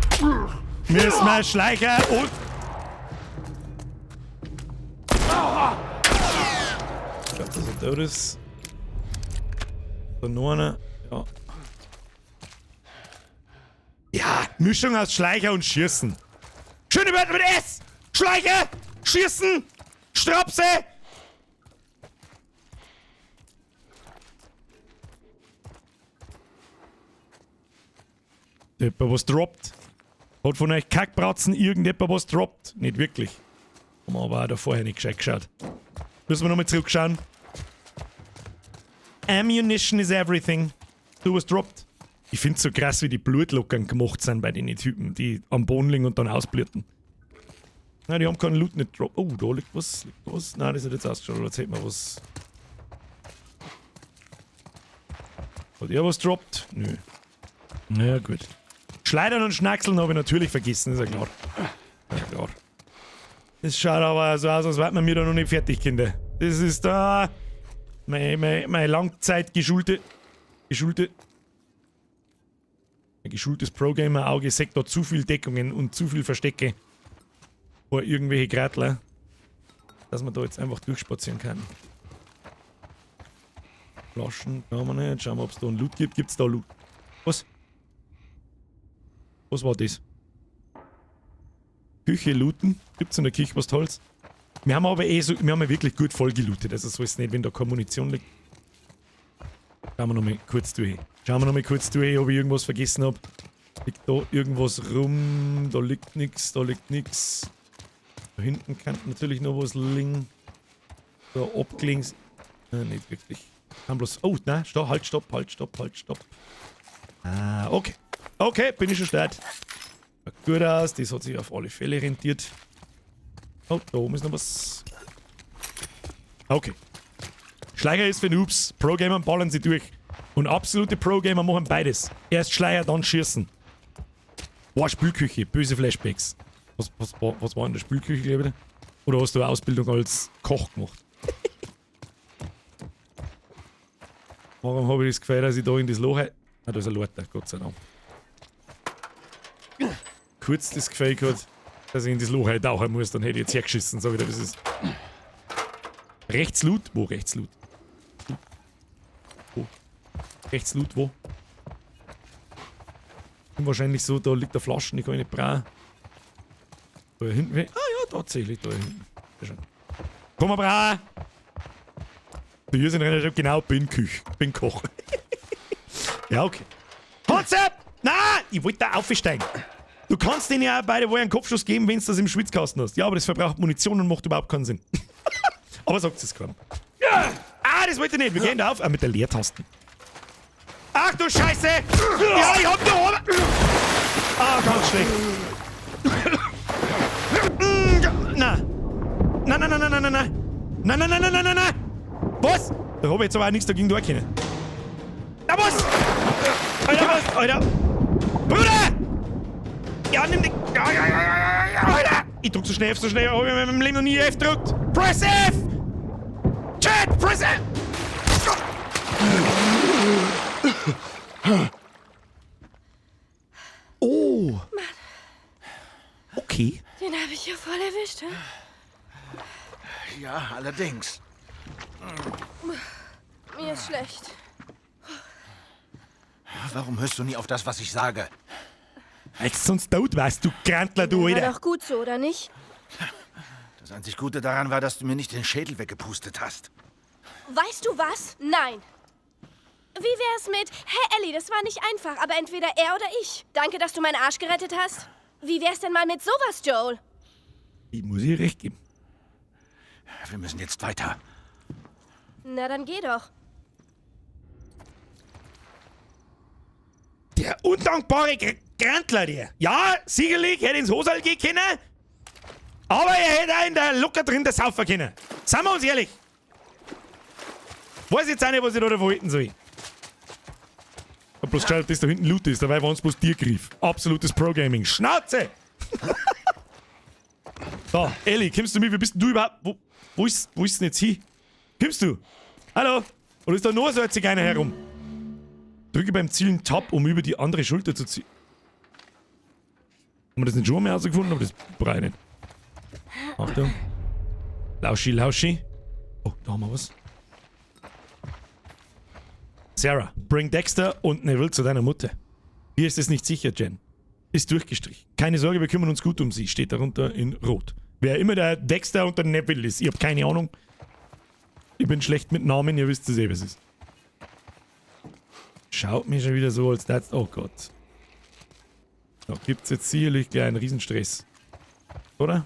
Müssen wir Schleicher und. Ich glaube, dass er tot ist. Da noch einer. Ja. Ja, Mischung aus Schleicher und Schießen. Schöne Wörter mit S! Schleicher! Schießen! Strapse! Jemand was droppt. Hat von euch Kackbratzen irgendjemand was droppt? Nicht wirklich. Haben wir aber auch da vorher nicht gescheit geschaut. Müssen wir nochmal zurückschauen. Ammunition is everything. Du was droppt. Ich find's so krass, wie die Blutlockern gemacht sind bei den Typen, die am Boden liegen und dann ausbluten. Nein, die haben keinen Loot nicht droppt. Oh, da liegt was. Liegt was. Nein, das hat jetzt ausgeschaut. Erzählt mir was. Hat er was droppt? Nö. Na ja, gut. Schleudern und Schnackseln habe ich natürlich vergessen, ist ja klar. Ja, klar. Das schaut aber so aus, als wären wir mir da noch nicht fertig, Kinder. Das ist da meine langzeitgeschulte, geschulte, mein geschultes Pro-Gamer-Auge sagt da zu viel Deckungen und zu viel Verstecke vor irgendwelche Gratler, dass man da jetzt einfach durchspazieren kann. Flaschen brauchen wir nicht. Schauen wir, ob es da einen Loot gibt. Gibt's da Loot? Was? Was war das? Küche looten? Gibt's in der Küche was Tolles? Wir haben aber eh so, wir haben ja wirklich gut voll gelootet, also so ist es nicht, wenn da keine Munition liegt. Schauen wir nochmal kurz durch. Schauen wir nochmal kurz durch, ob ich irgendwas vergessen hab. Liegt da irgendwas rum? Da liegt nix, da liegt nix. Da hinten kann natürlich noch was liegen. Da abgelinks. Nein, nicht wirklich. Kann bloß. Oh, nein, stopp, halt, stopp, halt, stopp, halt, stopp. Ah, okay. Okay, bin ich schon start. Gut aus, das hat sich auf alle Fälle rentiert. Oh, da oben ist noch was. Okay. Schleicher ist für Noobs. Pro-Gamer ballern sie durch. Und absolute Pro-Gamer machen beides. Erst Schleicher, dann Schießen. Boah, Spülküche. Böse Flashbacks. Was war in der Spülküche, glaube ich? Oder hast du eine Ausbildung als Koch gemacht? Warum habe ich das Gefühl, dass ich da in das Loch... Ah, da ist ein Leiter, Gott sei Dank. Kurz das Gefühl gehabt, dass ich in das Loch eintauchen muss, dann hätte ich jetzt hergeschissen, sag ich dir, das ist. Rechts Loot? Wo rechts Loot? Wo? Rechts Loot, wo? Wahrscheinlich so, da liegt eine Flasche, die kann ich nicht brauchen. Da hinten. Ah ja, tatsächlich, da hinten. Sehr schön. Komm mal, brauchen! Hier sind Renner, genau, bin Küch. Bin Koch. Ja, okay. Hotze! Na, ich wollte da aufsteigen. Du kannst denen ja auch beide wohl einen Kopfschuss geben, wenn du das im Schwitzkasten hast. Ja, aber das verbraucht Munition und macht überhaupt keinen Sinn. Aber sagt es keinem. Ja. Ah, das wollte ich nicht. Wir gehen da auf. Ah, mit der Leertasten. Ach du Scheiße! Ja, ich hab da oben. Ah, ganz schlecht. Na. Nein, nein, nein, nein, nein, nein, nein. Nein, nein, nein, nein, nein, nein, nein. Was? Da hab ich jetzt aber auch nichts dagegen tun können. Da was? Alter, was? Alter! Bruder! Ja, nimm die. Ja, ja, ja, ja, ja, Alter! Ich drück so schnell F, so schnell. Hab ich in meinem Leben noch nie F gedrückt. Press F! Chat, press F! Oh! Mann. Okay. Den habe ich ja voll erwischt, hä? Ja, allerdings. Mir ist schlecht. Warum hörst du nie auf das, was ich sage? Als sonst tot warst, du Grantler, du, War Alter. doch gut so, oder nicht? Das einzig Gute daran war, dass du mir nicht den Schädel weggepustet hast. Weißt du was? Nein. Wie wär's mit, hey Ellie, das war nicht einfach, aber entweder er oder ich. Danke, dass du meinen Arsch gerettet hast. Wie wär's denn mal mit sowas, Joel? Ich muss ihr recht geben. Wir müssen jetzt weiter. Na, dann geh doch. Der undankbare Grantler, der. Ja, sicherlich hätte ins Hosal gehen können, aber er hätte auch in der locker drin der saufen können. Seien wir uns ehrlich. Weiß jetzt auch nicht, was ich da davon halten soll. Ich hab bloß geschaut, ob das da hinten Loot ist, dabei waren's bloß Tiergriff. Absolutes Pro-Gaming. Schnauze! So, Ellie, kommst du mit? Wie bist denn du überhaupt? Wo ist denn jetzt hin? Kommst du? Hallo? Oder ist da noch so ein Zigeuner herum? Drücke beim Zielen Tab, um über die andere Schulter zu ziehen. Haben wir das nicht schon mal herausgefunden? Aber das brauche ich nicht. Achtung. Lauschi, Lauschi. Oh, da haben wir was. Sarah, bring Dexter und Neville zu deiner Mutter. Hier ist es nicht sicher, Jen. Ist durchgestrichen. Keine Sorge, wir kümmern uns gut um sie. Steht darunter in Rot. Wer immer der Dexter und der Neville ist, ich hab keine Ahnung. Ich bin schlecht mit Namen, ihr wisst es eh, was es ist. Schaut mir schon wieder so, als das. Oh Gott. Da gibt's jetzt sicherlich gleich einen Riesenstress. Oder?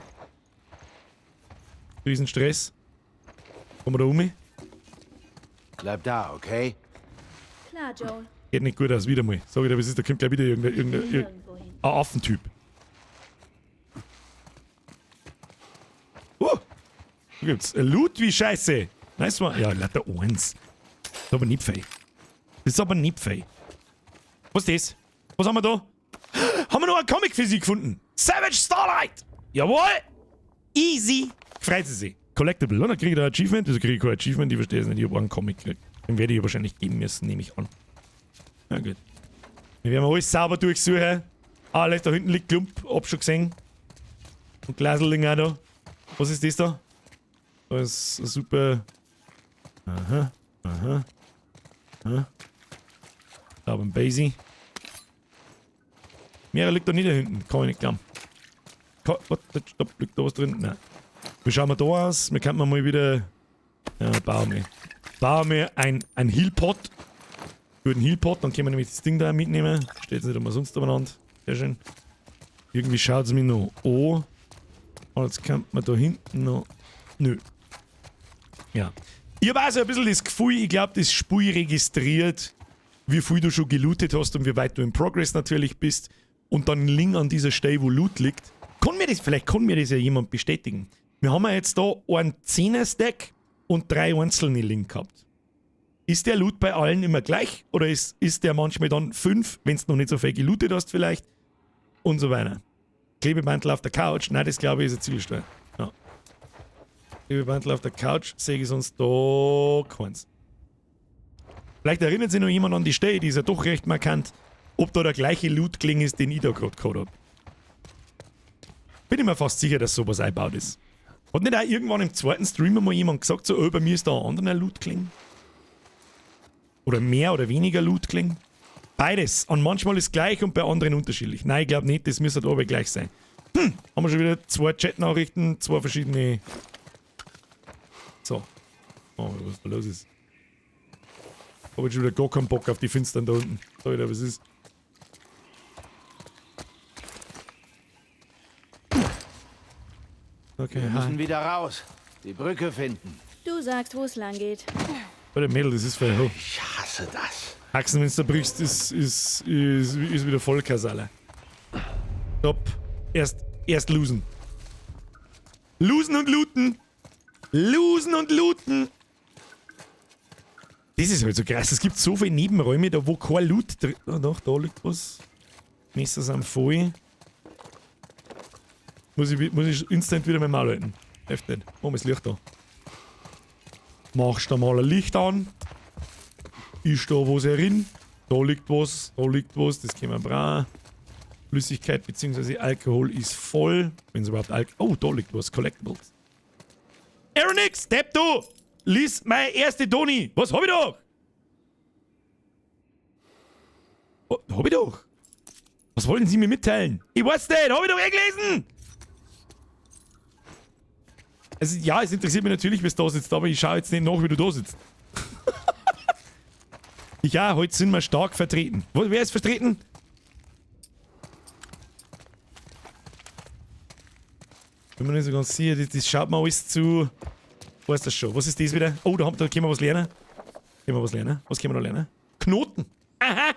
Riesenstress. Kommen wir da um? Bleib da, okay? Klar, Joel. Geht nicht gut aus, wieder mal. Sag ich dir, was ist, da kommt gleich wieder irgendein Affentyp. Oh! Da gibt's Loot wie Scheiße. Nice one. Ja, lauter eins. Das ist aber nicht fein. Das ist aber nicht fein. Was ist das? Was haben wir da? Haben wir noch einen Comic für sie gefunden? Savage Starlight! Jawohl! Easy! Freut sie sich. Collectible, oder? Kriege ich da ein Achievement? Wieso kriege ich kein Achievement? Ich verstehe es nicht. Ich habe einen Comic gekriegt. Den werde ich wahrscheinlich geben müssen, nehme ich an. Na gut. Wir werden alles sauber durchsuchen. Alles da hinten liegt Klump, hab schon gesehen. Und Glasl liegen auch da. Was ist das da? Da ist ein super. Aha, aha. Aha. Da beim Basie. Mehrere liegt da nicht da hinten, kann ich nicht glauben. Warte, stopp, liegt da was drin? Nein. Wie schauen wir da aus? Wir könnten mal wieder. Ja, bauen wir. Bauen wir ein Healpot. Guten Healpot, dann können wir nämlich das Ding da mitnehmen. Steht jetzt nicht umsonst umeinander. Sehr schön. Irgendwie schaut es mir noch an. Als könnte man da hinten noch. Nö. Ja. Ich habe auch so ein bisschen das Gefühl, ich glaube, das Spiel registriert, wie viel du schon gelootet hast und wie weit du im Progress natürlich bist. Und dann liegen an dieser Stelle, wo Loot liegt. Kann mir das, vielleicht kann mir das ja jemand bestätigen. Wir haben ja jetzt da einen 10er-Stack und 3 einzelne liegen gehabt. Ist der Loot bei allen immer gleich? Oder ist der manchmal dann 5, wenn du noch nicht so viel gelootet hast vielleicht? Und so weiter. Klebebandel auf der Couch? Nein, das glaube ich ist ein Ziegelstein. Ja. Klebebandel auf der Couch sehe ich sonst da keins. Vielleicht erinnert sich noch jemand an die Stelle, die ist ja doch recht markant, ob da der gleiche Loot gelegen ist, den ich da gerade gehabt hab. Bin ich mir fast sicher, dass sowas eingebaut ist. Hat nicht auch irgendwann im zweiten Stream mal jemand gesagt, so, oh, bei mir ist da ein anderer Loot gelegen? Oder mehr oder weniger Loot gelegen? Beides. Und manchmal ist es gleich und bei anderen unterschiedlich. Nein, ich glaub nicht, das müsste aber gleich sein. Haben wir schon wieder 2 Chat-Nachrichten, 2 verschiedene... So. Oh, was da los ist. Hab ich schon wieder gar keinen Bock auf die Finstern da unten. Sag ich dir, was ist. Okay, wir müssen hi. wieder raus. Die Brücke finden. Du sagst, wo es lang geht. Warte, Mädel, das ist voll hoch. Ich hasse das. Haxen, wenn's da brichst, ist wieder Vollkasale. Stopp. Erst losen. Losen und looten. Losen und looten. Das ist halt so krass. Es gibt so viele Nebenräume, da wo kein Loot drin... Oh, doch, da liegt was. Messer sind voll. Muss ich instant wieder mein Maul halten. Hilft nicht. Oh, das Licht da. Machst da mal ein Licht an. Ist da was herin? Da liegt was, da liegt was, das können wir brauchen. Flüssigkeit bzw. Alkohol ist voll. Wenn es überhaupt Alkohol. Oh, da liegt was. Collectibles. Aeronix, Depp du! Lies meine erste Doni! Was hab ich doch? Oh, hab ich doch! Was wollen Sie mir mitteilen? Ich weiß nicht, hab ich doch eh gelesen! Also ja, es interessiert mich natürlich, wie es da sitzt, aber ich schaue jetzt nicht nach, wie du da sitzt. Ja, heute sind wir stark vertreten. Wer ist vertreten? Bin mir nicht so ganz sicher, das schaut mir alles zu. Weiß das schon. Was ist das wieder? Oh, da können wir was lernen. Können wir was lernen? Was können wir da lernen? Knoten. Aha!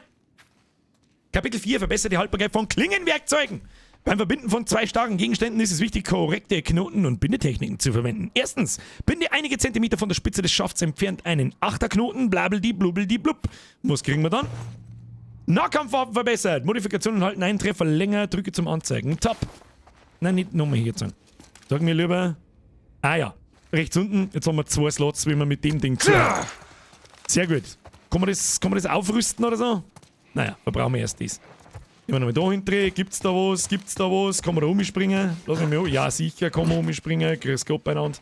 Kapitel 4 verbessert die Haltbarkeit von Klingenwerkzeugen. Beim Verbinden von zwei starken Gegenständen ist es wichtig, korrekte Knoten- und Bindetechniken zu verwenden. Erstens, binde einige Zentimeter von der Spitze des Schafts entfernt einen Achterknoten, blabldi, blubbeldi, blub. Was kriegen wir dann? Nahkampfwaffen verbessert. Modifikationen halten einen Treffer länger, drücke zum Anzeigen. Top. Nein, nicht nochmal hier sagen. Sag mir lieber. Ah ja, rechts unten. Jetzt haben wir 2 Slots, wie wir mit dem Ding zu. Sehr gut. Kann man das aufrüsten oder so? Naja, da brauchen wir erst das. Immer noch mal da hinten. Gibt's da was? Gibt's da was? Kann man da umspringen? Lass mich mal um. Ja, sicher kann man umspringen. Grüß Gott beieinander.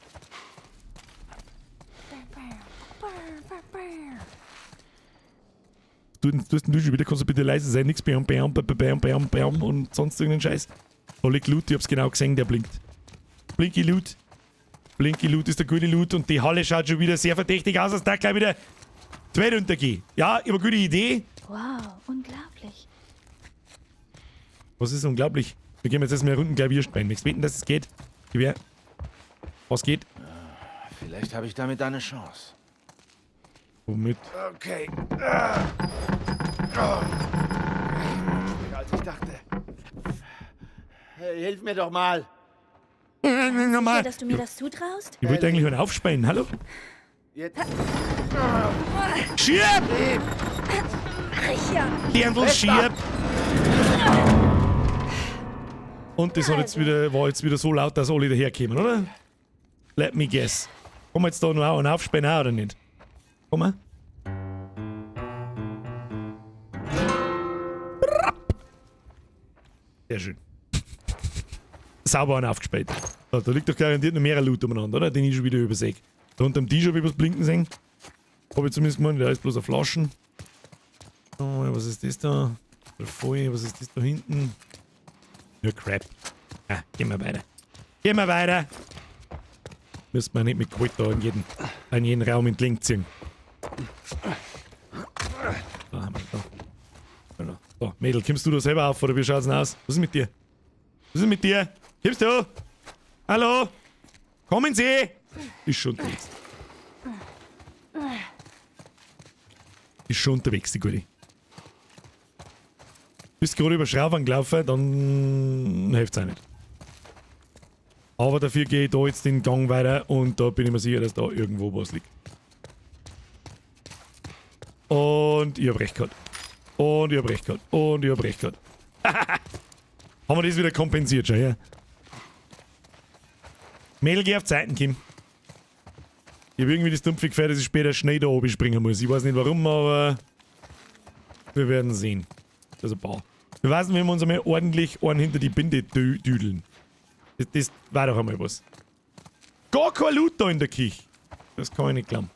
Du tust schon wieder, kannst du bitte leise sein? Nix bam, bam, bam, bam, bam, bam und sonst irgendeinen Scheiß. Da liegt Loot, ich hab's genau gesehen, der blinkt. Blinky Loot. Blinky Loot ist der gute Loot und die Halle schaut schon wieder sehr verdächtig aus, als da gleich wieder die Welt untergeht. Ja, ich hab eine gute Idee. Wow, unglaublich. Was ist unglaublich? Wir gehen jetzt erstmal runden Klavierspielen. Möchtest du wetten, dass es geht? Gewehr. Was geht? Vielleicht habe ich damit eine Chance. Womit? Okay. Als ich dachte. Hey, hilf mir doch mal. Nochmal. Sicher, dass du mir das zutraust? Ich wollte eigentlich einen aufspeien. Hallo? Jetzt. Schieb! Ach ja. Dirndl, schieb! Und das hat jetzt wieder, war jetzt wieder so laut, dass alle daherkommen, oder? Let me guess. Kommen wir jetzt da noch einen aufspeien auch, oder nicht? Komm mal. Sehr schön. Sauber und aufgespielt. Da liegt doch garantiert noch mehr Loot umeinander, oder? Den ich schon wieder übersehe. Da unter dem Tisch habe ich was blinken sehen. Hab ich zumindest gemeint, da ist bloß eine Flaschen. Oh, was ist das da? Voll, was ist das da hinten? Nur Crap. Ah, gehen wir weiter. Gehen wir weiter! Müssen wir nicht mit Gewalt da in jeden Raum entlang ziehen. Da haben wir da. So, Mädel, kommst du da selber auf oder wie schaut's denn aus? Was ist mit dir? Was ist mit dir? Kommst du? Hallo? Kommen Sie! Ist schon unterwegs. Ist schon unterwegs, die Gute. Bist gerade über Schraubern gelaufen, dann hilft's auch nicht. Aber dafür gehe ich da jetzt den Gang weiter und da bin ich mir sicher, dass da irgendwo was liegt. Und ich hab recht gehabt. Und ich hab recht gehabt. Und ich hab recht gehabt. Haben wir das wieder kompensiert schon, ja? Mädel, geh auf Zeiten, Kim. Ich hab irgendwie das dumpfe Gefühl, dass ich später schnell da oben springen muss. Ich weiß nicht warum, aber wir werden sehen. Das ist ein paar. Wir wissen, wenn wir uns einmal ordentlich einen hinter die Binde düdeln. Das war doch einmal was. Gar kein Loot da in der Küche. Das kann ich nicht glauben.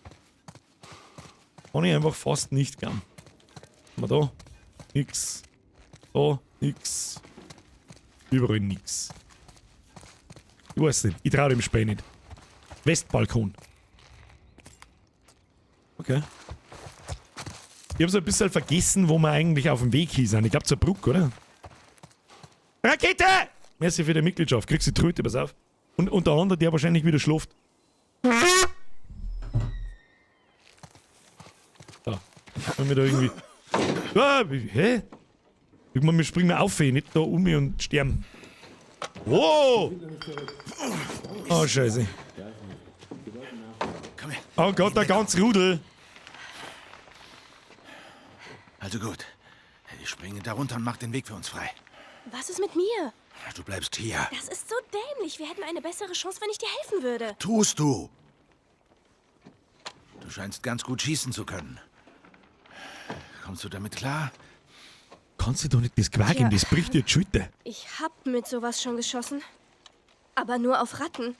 Kann ich einfach fast nicht glauben. Haben wir da? Nix. Da, nix. Überall nix. Ich weiß nicht. Ich trau dem Spiel nicht. Westbalkon. Okay. Ich hab so ein bisschen vergessen, wo wir eigentlich auf dem Weg hier sind. Ich glaub zur Brücke, oder? Rakete! Merci für die Mitgliedschaft. Kriegst du die Tröte, pass auf. Und unter anderem der wahrscheinlich wieder schläft. Da. Wenn wir da irgendwie. Ah, hä? Irgendwann, wir springen auf, nicht da um mich und sterben. Wow! Oh, Scheiße. Komm her. Oh Gott, der ganze Rudel. Also gut. Ich springe da runter und mach den Weg für uns frei. Was ist mit mir? Du bleibst hier. Das ist so dämlich. Wir hätten eine bessere Chance, wenn ich dir helfen würde. Tust du! Du scheinst ganz gut schießen zu können. Kommst du damit klar? Kannst du doch nicht das quaken, Ja. das bricht dir die Schulter. Ich hab mit sowas schon geschossen. Aber nur auf Ratten.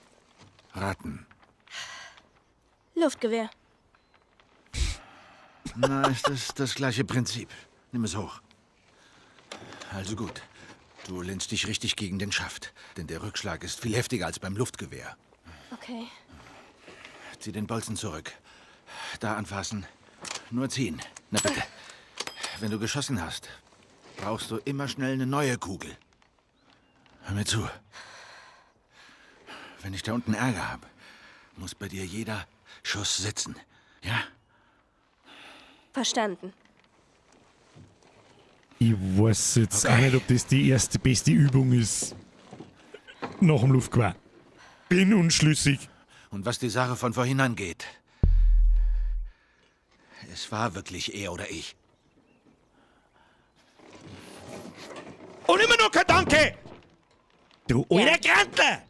Ratten. Luftgewehr. Na, ist das das gleiche Prinzip. Nimm es hoch. Also gut. Du lehnst dich richtig gegen den Schaft, denn der Rückschlag ist viel heftiger als beim Luftgewehr. Okay. Zieh den Bolzen zurück. Da anfassen. Nur ziehen. Na bitte. Wenn du geschossen hast, brauchst du immer schnell eine neue Kugel. Hör mir zu. Wenn ich da unten Ärger habe, muss bei dir jeder Schuss sitzen. Ja? Verstanden. Ich weiß jetzt auch nicht, ob das die erste beste Übung ist. Nach dem Luftgewehr. Bin unschlüssig. Und was die Sache von vorhin angeht, es war wirklich er oder ich. Und immer noch kein Danke! Du alter Grantler!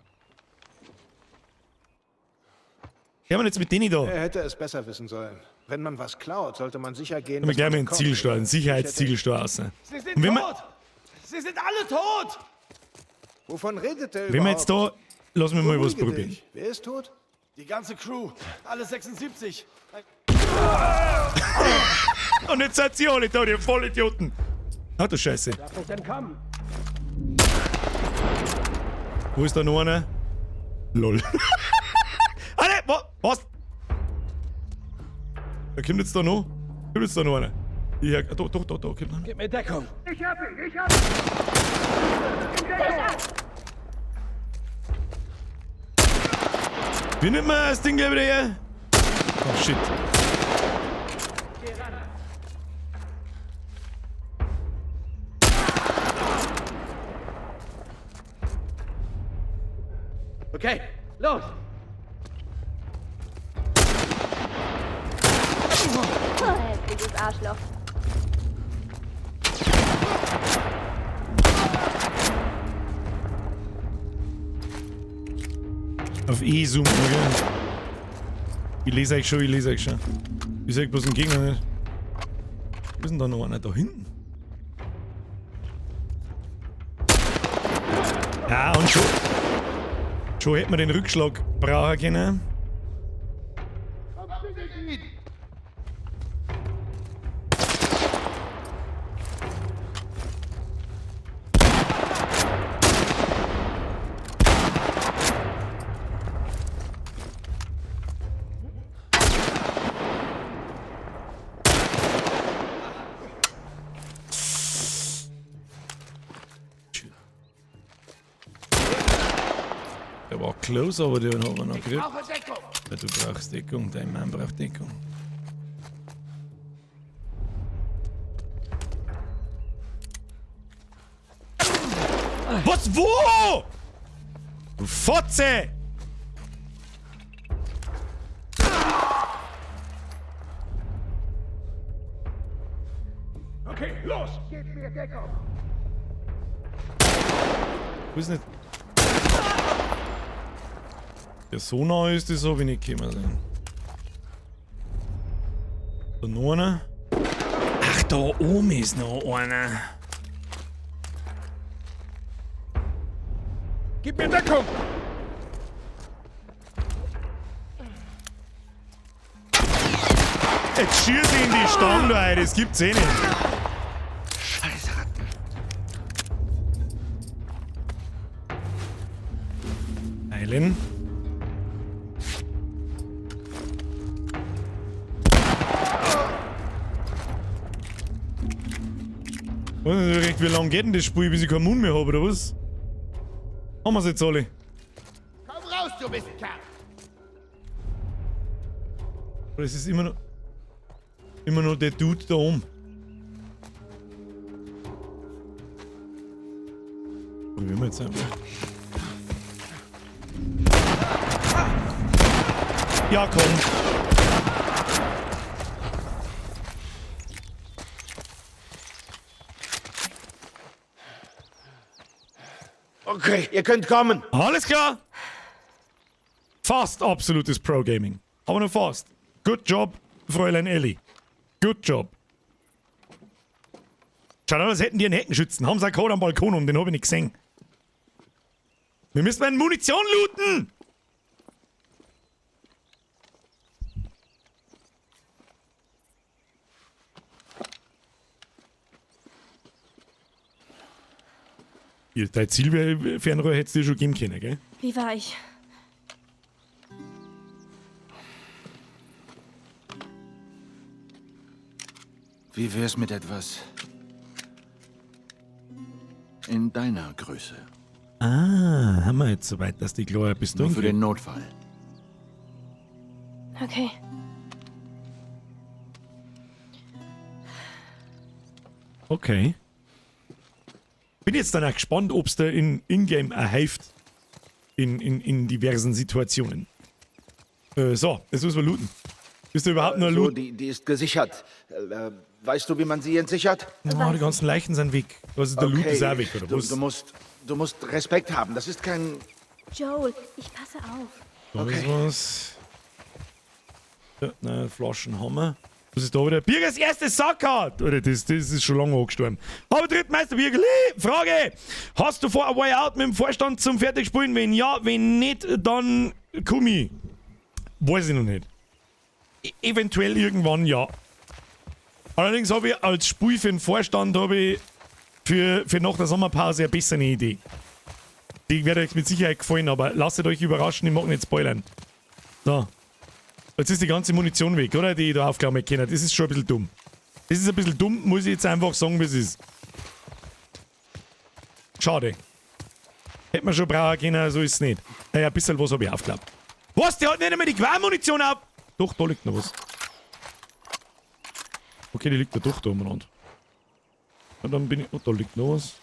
Ja, man jetzt mit denen da. Er hätte es besser wissen sollen. Wenn man was klaut, sollte man sicher gehen, Können wir gleich mal einen bekommt. Zielsteuer, einen Sicherheitszielsteuer raus. Sie sind Und wenn wir, tot! Sie sind alle tot! Wovon redet er wenn wir jetzt da, lass mich mal was Beruhige probieren. dich. Wer ist tot? Die ganze Crew, alle 76. Und jetzt seid ihr alle da, ihr Vollidioten. Ach du Scheiße. Darf nicht entkommen. Wo ist da noch einer? Lol. Ah ne, was? Da kommt jetzt da noch. Kommt jetzt da noch einer. Ja, doch, doch, doch, da kommt noch einer. Gib mir Deckung. Wie nimmt man das Ding gleich wieder her? Oh shit. Okay, los! Hässliches Arschloch. Auf E zoomen, okay? Ich lese euch schon, ich lese euch schon. Ich sag bloß den Gegner nicht. Wo ist denn da noch einer? Da hinten? Ja, und schon. Schon hätten wir den Rückschlag brauchen können. Der war close, aber den haben wir noch gekriegt. Ja, du brauchst Deckung, dein Mann braucht Deckung. Was? Wo? Du Fotze! Okay, los! Gib mir Deckung! Wo ist nicht? Ja, so nah ist das, hab ich nicht gekommen sein. Da noch einer. Ach, da oben ist noch einer. Gib mir Deckung! Jetzt schieß ich in die Stange da rein, das gibt's eh nicht. Scheiß Ratten. Eilen. Weiß nicht recht, wie lange geht denn das Spiel, bis ich keinen Mund mehr habe, oder was? Haben wir's jetzt alle? Komm raus, du Mistkerl! Oder es ist immer noch der Dude da oben. Probieren wir jetzt einfach. Ja, komm. Okay, ihr könnt kommen. Alles klar. Fast absolutes Pro-Gaming. Aber nur fast. Good job, Fräulein Ellie. Good job. Schaut aus, als hätten die einen Heckenschützen. Haben sie einen Code am Balkon um, den hab ich nicht gesehen. Wir müssen meine Munition looten! Ja, dein Zielfernrohr hättest du dir schon geben können, gell? Wie war ich? Wie wär's mit etwas in deiner Größe? Ah, haben wir jetzt soweit, dass die Gloria bis Nur für den Notfall. Okay. Okay. Bin jetzt dann auch gespannt, ob's da in Ingame erhilft. In diversen Situationen. So, jetzt müssen wir looten. Bist du überhaupt nur So, looten? die ist gesichert. Weißt du, wie man sie entsichert? Oh, die ganzen Leichen sind weg. Also der Loot ist auch weg, oder was? Du musst Respekt haben. Das ist kein... Joel, ich passe auf. Da Okay. ist was. Ja, nein, Flaschen haben wir. Was ist da wieder? Birgers erstes Sackart! Oder das ist schon lange angestorben. Aber Drittmeister Birgerli, Frage! Hast du vor A Way Out mit dem Vorstand zum Fertigspielen? Wenn ja, wenn nicht, dann komm ich. Weiß ich noch nicht. Eventuell irgendwann ja. Allerdings habe ich als Spiel für den Vorstand habe ich für nach der Sommerpause eine bessere Idee. Die wird euch mit Sicherheit gefallen, aber lasst euch überraschen, ich mag nicht spoilern. So. Jetzt ist die ganze Munition weg, oder? Die ich da aufklammern kann. Das ist schon ein bisschen dumm. Das ist ein bisschen dumm, muss ich jetzt einfach sagen, wie es ist. Schade. Hätte man schon brauchen können, so ist es nicht. Naja, ein bisschen was habe ich aufgeklappt. Was? Der hat nicht einmal die Quermunition auf! Doch, da liegt noch was. Okay, die liegt da doch da umeinander. Und dann bin ich... Oh, da liegt noch was.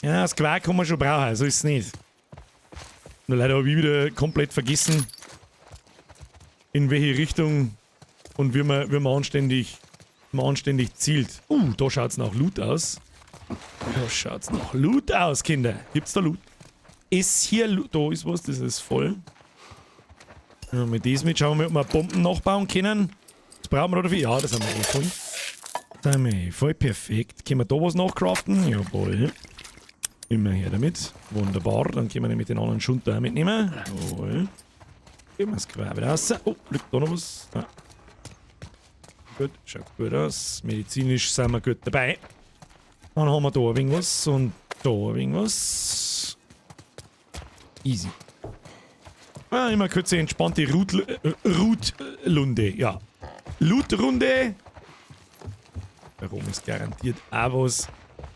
Ja, das Quark kann man schon brauchen, so ist es nicht. Nur leider habe ich wieder komplett vergessen, in welche Richtung und wie man anständig zielt. Da schaut's nach Loot aus. Da schaut's nach Loot aus, Kinder. Gibt's da Loot? Ist hier Loot? Da ist was, das ist voll. Ja, mit diesem mit schauen wir, ob wir Bomben nachbauen können. Das brauchen wir da dafür. Ja, das haben wir eh voll. Das haben wir eh voll perfekt. Können wir da was nachcraften? Jawohl. Immer her damit. Wunderbar. Dann können wir nämlich den anderen Schund da mitnehmen. Jawohl. Gehen wir das Gewehr wieder raus. Oh, liegt da noch was? Ja. Gut, schaut gut aus. Medizinisch sind wir gut dabei. Dann haben wir da ein wenig was und da ein wenig was. Easy. Ah, immer kurze entspannte Rootrunde, ja. Lootrunde. Warum ist garantiert auch was.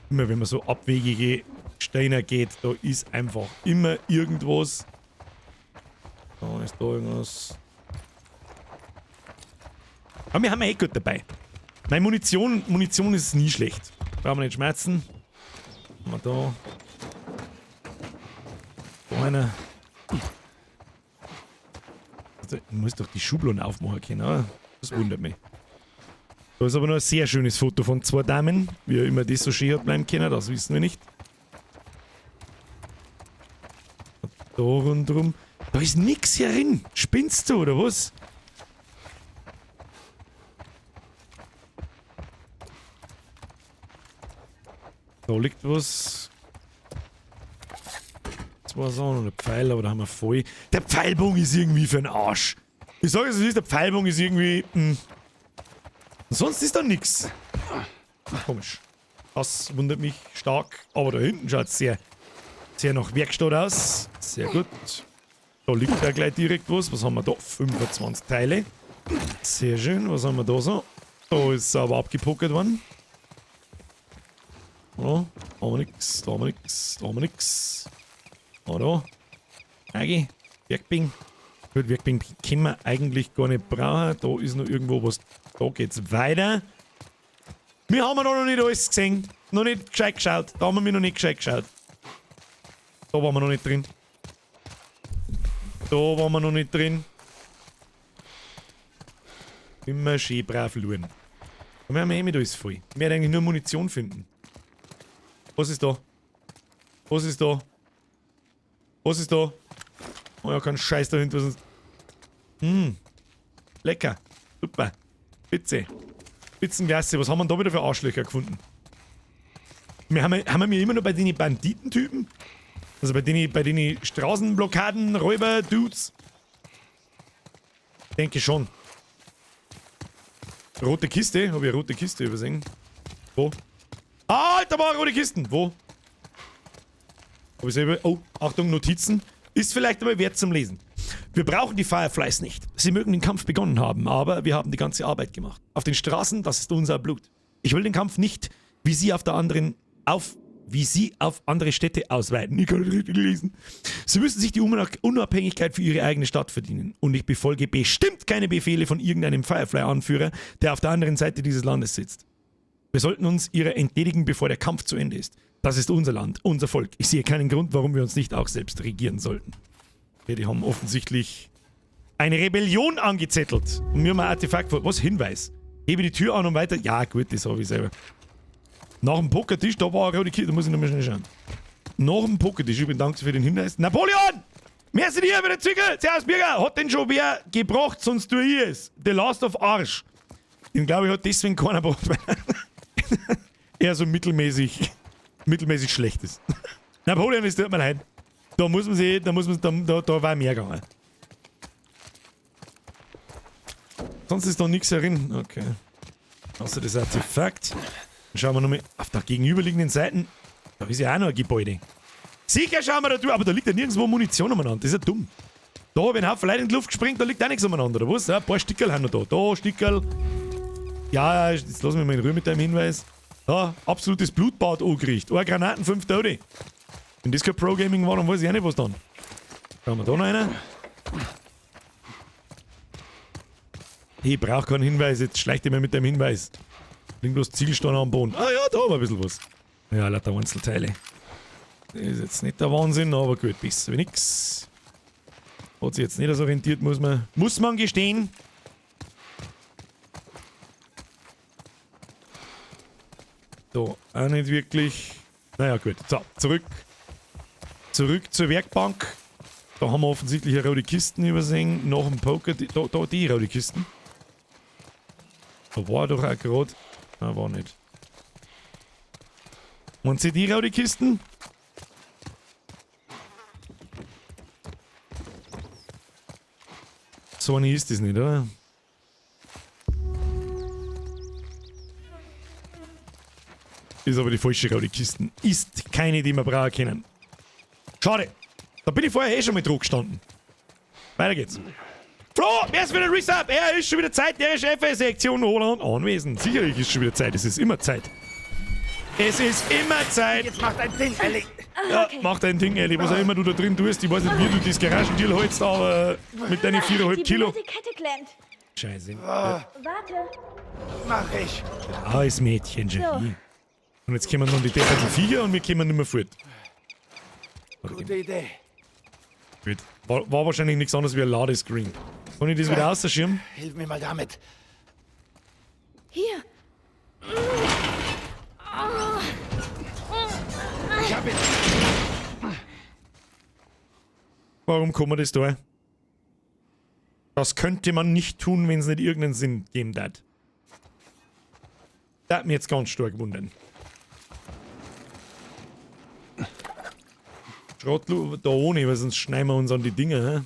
Immer wenn man so abwegige Steine geht, da ist einfach immer irgendwas. Da ist da irgendwas. Aber wir haben eh gut dabei. Meine Munition ist nie schlecht. Brauchen wir nicht schmerzen. Haben wir da. Da einer. Also, ich muss doch die Schubladen aufmachen können, oder? Das wundert mich. Da ist aber noch ein sehr schönes Foto von zwei Damen. Wie auch immer das so schön hat bleiben können, das wissen wir nicht. Da rundherum. Da ist nix hier drin. Spinnst du, oder was? Da liegt was. Zwei Sachen und ein Pfeil, aber da haben wir voll. Der Pfeilbogen ist irgendwie für den Arsch. Ich sage es, es ist, der Pfeilbogen ist irgendwie. Mh. Sonst ist da nix. Komisch. Das wundert mich stark. Aber da hinten schaut es sehr, sehr nach Werkstatt aus. Sehr gut. Da liegt ja gleich direkt was. Was haben wir da? 25 Teile. Sehr schön. Was haben wir da so? Da ist sauber abgepokert worden. Da haben wir nix, da haben wir nix, da haben wir nix. Da, da. Agi, Werkbing. Gut, Werkbing können wir eigentlich gar nicht brauchen. Da ist noch irgendwo was. Da geht's weiter. Wir haben noch nicht alles gesehen. Noch nicht gescheit geschaut. Da haben wir noch nicht gescheit geschaut. Da waren wir noch nicht drin. Da waren wir noch nicht drin. Immer schön brav schauen. Und wir haben eh mit alles voll. Wir werden eigentlich nur Munition finden. Was ist da? Was ist da? Was ist da? Oh ja, kein Scheiß dahinter. Sonst. Hm. Lecker. Super. Spitze. Spitzenklasse. Was haben wir denn da wieder für Arschlöcher gefunden? Wir haben wir immer noch bei den Banditentypen? Also bei den Straßenblockaden, Räuber, Dudes? Denke schon. Rote Kiste? Habe ich eine rote Kiste übersehen? Wo? Alter, war rote Kisten! Wo? Hab ich selber. Oh, Achtung, Notizen. Ist vielleicht aber wert zum Lesen. Wir brauchen die Fireflies nicht. Sie mögen den Kampf begonnen haben, aber wir haben die ganze Arbeit gemacht. Auf den Straßen, das ist unser Blut. Ich will den Kampf nicht, wie sie auf der anderen, wie sie auf andere Städte ausweiten. Ich kann nicht richtig lesen. Sie müssen sich die Unabhängigkeit für ihre eigene Stadt verdienen. Und ich befolge bestimmt keine Befehle von irgendeinem Firefly-Anführer, der auf der anderen Seite dieses Landes sitzt. Wir sollten uns ihrer entledigen, bevor der Kampf zu Ende ist. Das ist unser Land, unser Volk. Ich sehe keinen Grund, warum wir uns nicht auch selbst regieren sollten. Okay, die haben offensichtlich eine Rebellion angezettelt. Und mir mal ein Artefakt vor. Was? Hinweis. Hebe die Tür an und weiter. Ja, gut, das habe ich selber. Nach dem Pokertisch, da war eine rote Kiste, da muss ich nochmal schnell schauen. Nach dem Pokertisch, ich bin dankbar für den Hinweis. Napoleon! Merci dir für den Zwickel! Servus, Birger! Hat den schon wer gebracht, sonst tue ich es. The Last of Arsch. Den glaube ich hat deswegen keiner gebracht, weil er so mittelmäßig schlecht ist. Napoleon, es tut mir leid. Da muss man sich, da war mehr gegangen. Sonst ist da nichts herin. Okay. Außer das Artefakt. Dann schauen wir nochmal auf der gegenüberliegenden Seite. Da ist ja auch noch ein Gebäude. Sicher schauen wir da drüber, aber da liegt ja nirgendwo Munition umeinander. Das ist ja dumm. Da habe ich einen Haufen Leute in die Luft gesprengt, da liegt auch nichts umeinander, oder was? Ja, ein paar Stickerl haben noch da. Da, Stickerl. Ja, jetzt lass mich mal in Ruhe mit deinem Hinweis. Ja, absolutes Blutbad angerichtet. Eine Granaten, 5 Tote. Wenn das kein Pro-Gaming war, dann weiß ich auch nicht, was dann. Schauen wir da noch einer. Ich brauche keinen Hinweis, jetzt schleicht ich mir mit dem Hinweis. Liegt bloß Ziegelsteine am Boden. Ah ja, da haben wir ein bisschen was. Ja, lauter Einzelteile. Das ist jetzt nicht der Wahnsinn, aber gut, besser wie nix. Hat sich jetzt nicht so rentiert, muss man gestehen. Da, auch nicht wirklich. Naja, gut. So, zurück. Zurück zur Werkbank. Da haben wir offensichtlich eine rote Kisten übersehen. Nach dem Poker. Da die rote Kisten. Da war doch auch gerade. Nein, war nicht. Und sie die rote Kisten? So eine ist das nicht, oder? Ist aber die falsche rote Kisten. Ist keine, die wir brauchen können. Schade. Da bin ich vorher eh schon mit Druck gestanden. Weiter geht's. Flo, wer ist wieder Resub? Er ist schon wieder Zeit. Der FS-Sektion Roland anwesend. Sicherlich ist schon wieder Zeit. Es ist immer Zeit. Es ist immer Zeit. Jetzt mach dein Ding, Ellie. Ja, mach dein Ding, Ellie. Was auch immer du da drin tust. Ich weiß nicht, wie du das Garagendeal hältst, aber mit deinen 4,5 Kilo. Die Kette klemmt. Scheiße. Warte. Mach ich. Ah, ist Mädchen, Genie. So. Und jetzt kommen dann die depperten Viecher und wir kommen nicht mehr fort. Gute Idee. Gut. War wahrscheinlich nichts anderes wie ein Ladescreen. Kann ich das wieder ausschirmen? Hilf mir mal damit. Hier. Ich hab ihn. Warum kann man das da? Das könnte man nicht tun, wenn es nicht irgendeinen Sinn geben hat. Das hat mich jetzt ganz stark wundern. Schrott da ohne, weil sonst schneiden wir uns an die Dinger.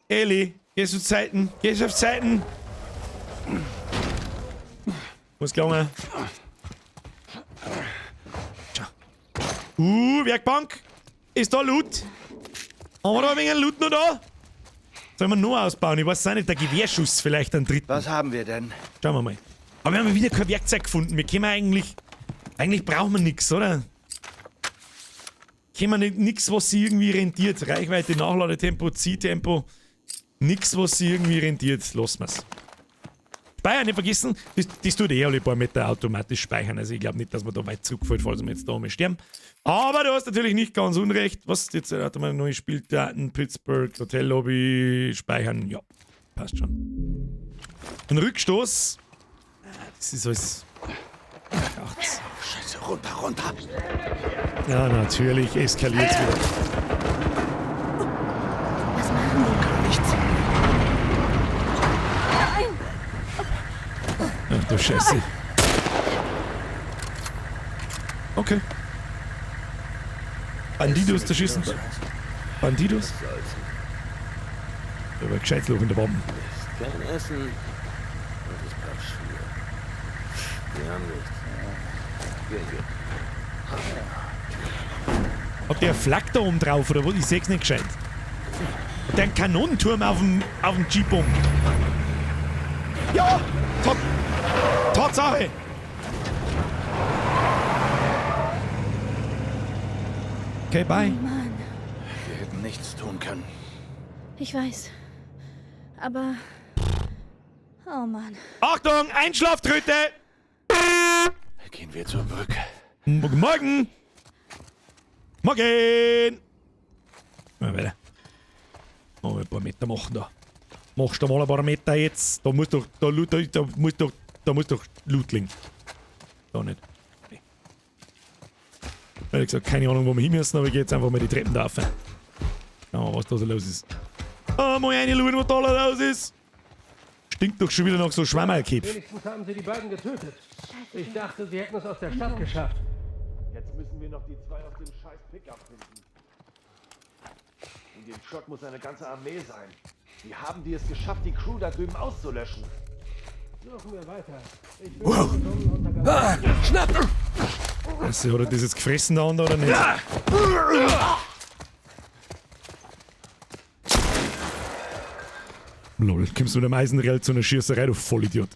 Hä? Ellie, gehst du Zeiten? Gehst du auf Zeiten? Muss gelangen. Werkbank. Ist da Loot? Haben wir da ein wenig Loot noch da? Sollen wir noch ausbauen? Ich weiß auch nicht, der Gewehrschuss vielleicht einen dritten. Was haben wir denn? Schauen wir mal. Aber wir haben wieder kein Werkzeug gefunden. Wir können eigentlich... Eigentlich brauchen wir nichts, oder? Können wir nicht nichts, was sie irgendwie rentiert. Reichweite, Nachladetempo, Ziehtempo. Nix, was sie irgendwie rentiert. Lassen wir's. Speichern nicht vergessen. Das tut eh alle paar Meter automatisch speichern. Also ich glaube nicht, dass man da weit zurückfällt, falls wir jetzt da einmal sterben. Aber du hast natürlich nicht ganz unrecht. Was jetzt? Warte mal, neue Spieldaten, Pittsburgh, Hotellobby, speichern. Ja, passt schon. Ein Rückstoß. Das ist alles. Ach, Scheiße, runter, runter. ja, natürlich eskaliert's wieder. Was machen die? Nichts. Ach du Scheiße. Okay. Bandidos zu schießen. Bandidos? Da war ein gescheites Loch in der Bombe. Kein Essen und ein paar Schuhe. Die haben nichts. Gehen wir. Hat der Flak da oben drauf oder was? Ich seh's nicht gescheit. Hat der einen Kanonenturm auf dem Jeep um? Ja! Tatsache! Okay, bye. Mann, Wir hätten nichts tun können. ich weiß. Aber. Oh Mann. Achtung, Einschlaftröte! Gehen wir zur Brücke. Guten Morgen! Morgen! Mal weiter. Mal ein paar Meter machen da. Machst du mal ein paar Meter jetzt? Da muss doch, da, da, da muss doch, da muss doch Loot liegen. Da nicht. Nee. Ehrlich gesagt, keine Ahnung, wo wir hin müssen, aber ich geh jetzt einfach mal die Treppen da rauf. Schauen wir mal, was da so los ist. Ah, mal reinschauen, was da los ist! Stinkt doch schon wieder nach so Schwammerlkäpf. Wenigstens haben sie die beiden getötet. Ich dachte, sie hätten es aus der Stadt geschafft. Jetzt müssen wir noch die zwei aus dem scheiß Pickup finden. In dem Truck muss eine ganze Armee sein. Wie haben die es geschafft, die Crew da drüben auszulöschen? Suchen wir weiter. Ich will wow. Sonnenuntergang. Schnapp! Also, hat er das jetzt gefressen da oder nicht? Lol, kommst du mit einem Eisenrail zu einer Schießerei, du Vollidiot.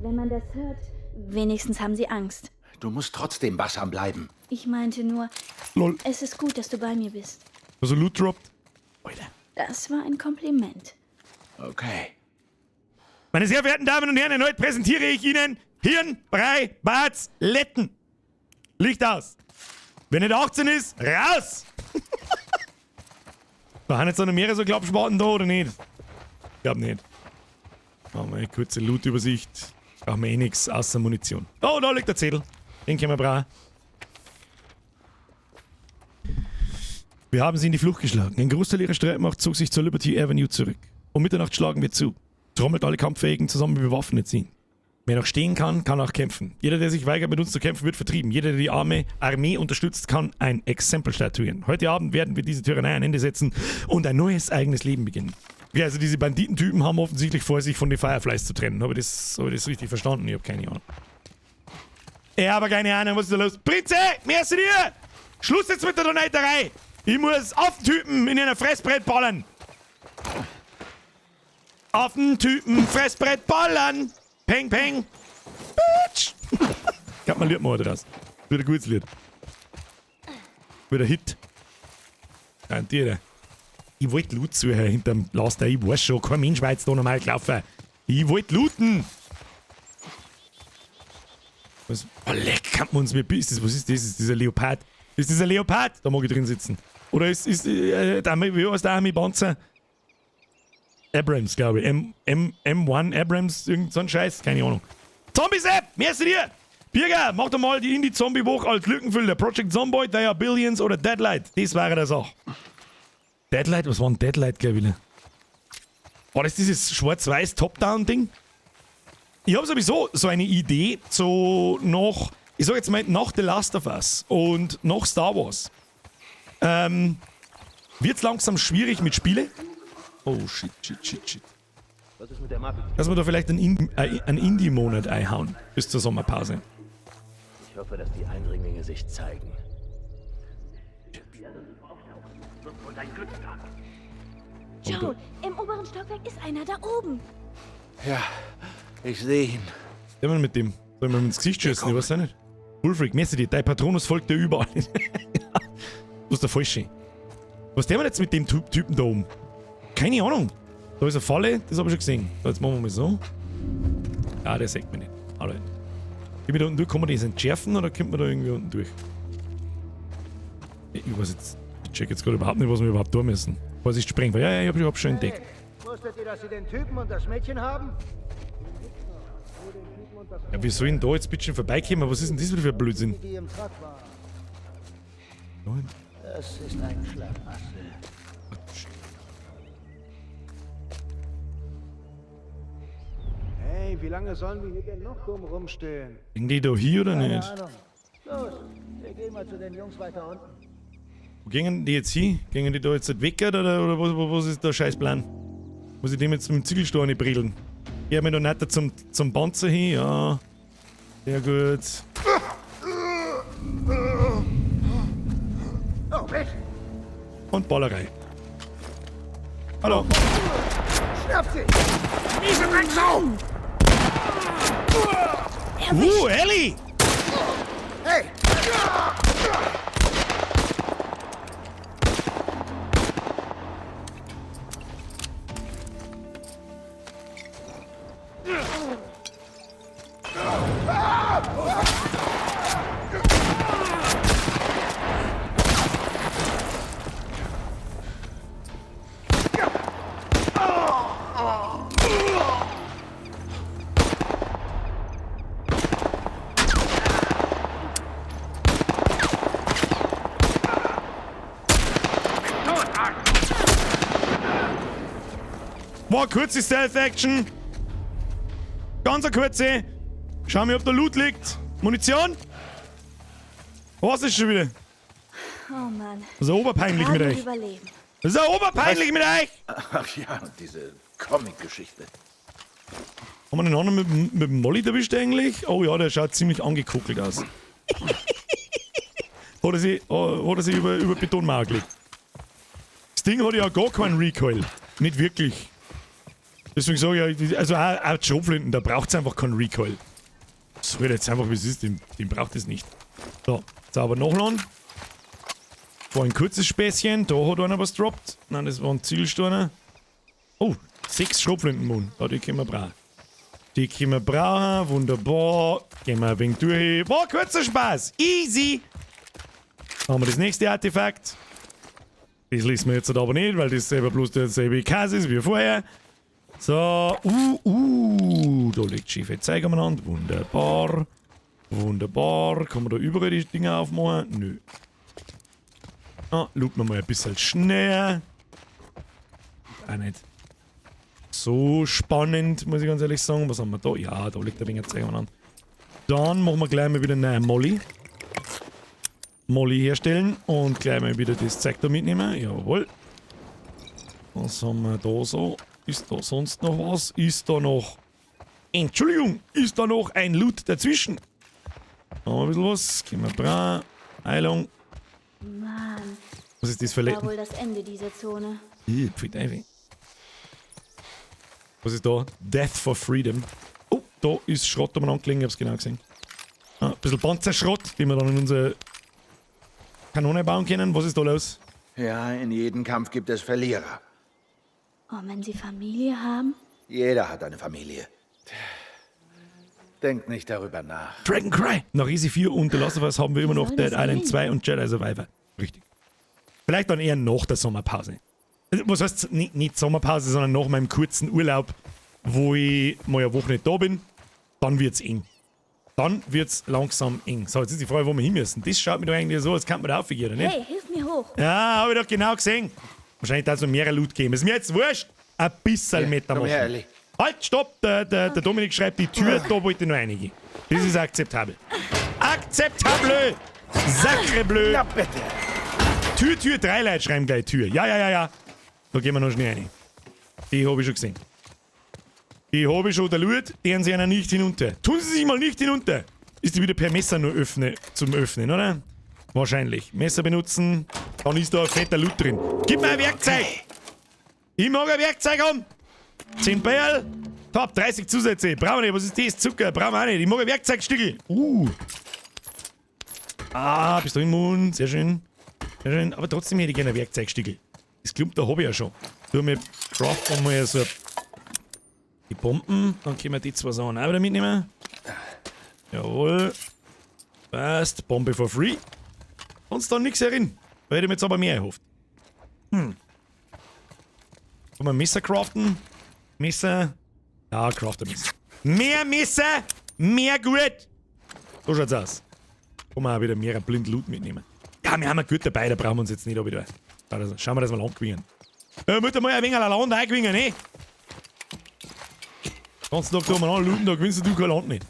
Wenn man das hört, wenigstens haben sie Angst. Du musst trotzdem wachsam bleiben. Ich meinte nur, Lol. es ist gut, dass du bei mir bist. Also Loot droppt. Alter. Das war ein Kompliment. Okay. Meine sehr verehrten Damen und Herren, erneut präsentiere ich Ihnen Hirnbrei Barts Letten. Licht aus. Wer nicht 18 ist, raus! Da haben jetzt noch mehrere so Klappspaten da oder nicht? Ich glaub nicht. Machen wir eine kurze Loot-Übersicht. Brauchen wir eh nichts außer Munition. Oh, da liegt der Zettel. Den können wir brauchen. Wir haben sie in die Flucht geschlagen. Ein Großteil ihrer Streitmacht zog sich zur Liberty Avenue zurück. Um Mitternacht schlagen wir zu. Trommelt alle Kampffähigen zusammen, bewaffnet sie. Wer noch stehen kann, kann auch kämpfen. Jeder, der sich weigert, mit uns zu kämpfen, wird vertrieben. Jeder, der die Armee unterstützt, kann ein Exempel statuieren. Heute Abend werden wir diese Tyrannei ein Ende setzen und ein neues eigenes Leben beginnen. Ja, also diese Banditentypen haben offensichtlich vor, sich von den Fireflies zu trennen. Habe ich das richtig verstanden? Ich habe keine Ahnung. Ich habe keine Ahnung, was ist da los? Prinze, merci dir! Schluss jetzt mit der Donaterei! Ich muss Affentypen in einer Fressbrett ballern! Affentypen, Fressbrett ballern! Peng, peng! Bitch! Ich hab mal Lied mal draus. Wird ein gutes Lied. Wird ein Hit. Garantiert. Ich wollte Loot suchen hinterm Laster. Ich weiß schon, kein Mensch war jetzt da normal gelaufen. Ich wollte looten! Was? Oh, leck, kann man uns mit ist das, was ist das? Ist dieser Leopard? Ist dieser Leopard? Da mag ich drin sitzen. Oder ist der, wie heißt der Army Panzer? Abrams, glaube ich. M1 Abrams, irgend so ein Scheiß, keine Ahnung. Zombie-Sepp, merci dir! Birger, mach doch mal die Indie-Zombie-Woche als Lückenfüller. Project Zomboid, They Are Billions oder Deadlight. Das wäre das auch. Deadlight? Was war denn Deadlight, glaube ich? War das dieses schwarz-weiß Top-Down-Ding? Ich habe sowieso so eine Idee, so noch, ich sag jetzt mal, nach The Last of Us und nach Star Wars. Wird's langsam schwierig mit Spiele? Oh, shit, shit, shit, shit. Dass wir da vielleicht einen Indie-Monat einhauen bis zur Sommerpause. Ich hoffe, dass die Eindringlinge sich zeigen. Joel, im oberen Stockwerk ist einer da oben. Ja, ich sehe ihn. Was mit dem? Sollen wir ihm ins Gesicht schießen? Ich weiß auch nicht. Bullfreak, merci dir. Dein Patronus folgt dir überall. Du bist der Falsche. Was der jetzt mit dem Typen da oben? Keine Ahnung. Da ist eine Falle, das habe ich schon gesehen. So, jetzt machen wir mal so. Ah, der sieht mich nicht. Hallo. Geh mir da unten durch. Kann man das entschärfen oder kommt man da irgendwie unten durch? Ich weiß jetzt. Ich check jetzt gerade überhaupt nicht, was wir überhaupt tun müssen. Vorsicht, sprengen. Ja, ja, ich hab schon entdeckt. Hey, wusstet ihr, dass sie den Typen und das Mädchen haben? Ja, wir sollen da jetzt bitte schon vorbeikommen? Was ist denn das wieder für ein Blödsinn? Das ist ein Schlamassel. Hey, wie lange sollen wir hier denn noch dumm rumstehen? Gehen die da hier oder nicht? Ahnung. Los, wir gehen mal zu den Jungs weiter unten. Wo gingen die jetzt hin? Gingen die da jetzt weg oder was ist der Scheißplan? Muss ich dem jetzt mit dem Ziegelstein brillen? Ich hab mich da nicht zum Panzer hin, ja. Sehr gut. Und Ballerei. Hallo. Schnapp sie! Miese Drecksau! Ellie! Hey! War kurze Stealth-Action. Ganz eine kurze. Schau mir, ob da Loot liegt. Munition? Was ist schon wieder? Oh Mann. Das ist ja oberpeinlich mit euch. Das ist ja oberpeinlich mit euch! Ach ja, diese Comic-Geschichte. Haben wir den anderen mit dem Molly erwischt eigentlich? Oh ja, der schaut ziemlich angekokelt aus. Hat er sich über Betonmauer gelegt. Das Ding hat ja gar keinen Recoil. Nicht wirklich. Deswegen sage ich, also auch die Schrotflinten, da braucht es einfach keinen Recoil. Das wird jetzt einfach, wie es ist, dem braucht es nicht. So, sauber nachladen. War ein kurzes Späßchen, da hat einer was droppt. Nein, das war ein Zielsteiner. Oh, 6 Schrotflintenmund. Ja, die können wir brauchen. Die können wir brauchen, wunderbar. Gehen wir ein wenig durch. War kurzer Spaß. Easy. Dann haben wir das nächste Artefakt. Das lesen wir jetzt aber nicht, weil das selber bloß derselbe Käse ist wie vorher. So, da liegt schiefe Zeug umeinander. Wunderbar. Wunderbar. Kann man da überall die Dinger aufmachen? Nö. Ah, looten wir mal ein bisschen schneller. Auch nicht so spannend, muss ich ganz ehrlich sagen. Was haben wir da? Ja, da liegt ein wenig Zeug umeinander. Dann machen wir gleich mal wieder eine Molly. Molly herstellen und gleich mal wieder das Zeug da mitnehmen. Jawohl. Was haben wir da so? Ist da sonst noch was? Ist da noch... Entschuldigung! Ist da noch ein Loot dazwischen? Haben wir ein bisschen was? Gehen wir bra. Heilung. Mann. Was ist das für War wohl das Ende dieser Zone. Was ist da? Death for Freedom. Oh, da ist Schrott umeinander gelegen, ich hab's genau gesehen. Ah, ein bisschen Panzerschrott, den wir dann in unsere Kanone bauen können. Was ist da los? Ja, in jedem Kampf gibt es Verlierer. Oh, wenn sie Familie haben? Jeder hat eine Familie. Denk nicht darüber nach. Dragon Cry. Nach Easy 4 und The Last of Us haben wir immer noch soll Dead das Island gehen? 2 und Jedi Survivor. Richtig. Vielleicht dann eher nach der Sommerpause. Also, was heißt nicht Sommerpause, sondern nach meinem kurzen Urlaub, wo ich mal eine Woche nicht da bin. Dann wird's eng. Dann wird's langsam eng. So, jetzt ist die Frage, wo wir hin müssen. Das schaut mir doch eigentlich so, als könnte man da aufgehen, oder nicht? Hey, hilf mir hoch. Ja, hab ich doch genau gesehen. Wahrscheinlich darf es noch mehrere Loot geben. Ist mir jetzt wurscht. Ein bisschen Hier, Meter komm machen. her, Ellie. Halt, stopp! Der Dominik schreibt die Tür, da wollte ich noch einige. Das ist akzeptabel. Akzeptabel! Sacre bleu! Na bitte. Tür, Tür, drei Leute schreiben gleich Tür. Ja, ja, ja, ja. Da gehen wir noch schnell rein. Die habe ich schon gesehen. Die habe ich schon da schaut, deren sie einer nicht hinunter. Tun Sie sich mal nicht hinunter! Ist die wieder per Messer nur öffne, zum Öffnen, oder? Wahrscheinlich. Messer benutzen, dann ist da ein fetter Loot drin. Gib mir ein Werkzeug! Ich mag ein Werkzeug haben! 10 Perl, top, 30 Zusätze. Brauchen wir nicht. Was ist das? Zucker, brauchen wir auch nicht. Ich mag ein Werkzeugstückel. Ah, bist du immun. Sehr schön. Sehr schön. Aber trotzdem hätte ich gerne ein Werkzeugstückel. Das Klump da habe ich ja schon. Tu mir craften mal so die Bomben. Dann können wir die zwei Sachen auch wieder mitnehmen. Jawohl. Passt. Bombe for free. Sonst dann nichts herin. Da hätte ich mir jetzt aber mehr erhofft. Kann man Messer craften? Messer. Ja, craften Messer. Mehr Messer, mehr gut. So schaut's aus. Kann man auch wieder mehr blind Loot mitnehmen. Ja, wir haben ein gut dabei, da brauchen wir uns jetzt nicht auch wieder. Also, schauen wir, dass wir Land gewinnen. Ja, müssen wir mal ein wenig ein Land eingewinnen, ne? Ganzen Tag da umeinander looten, da gewinnst du kein Land nicht.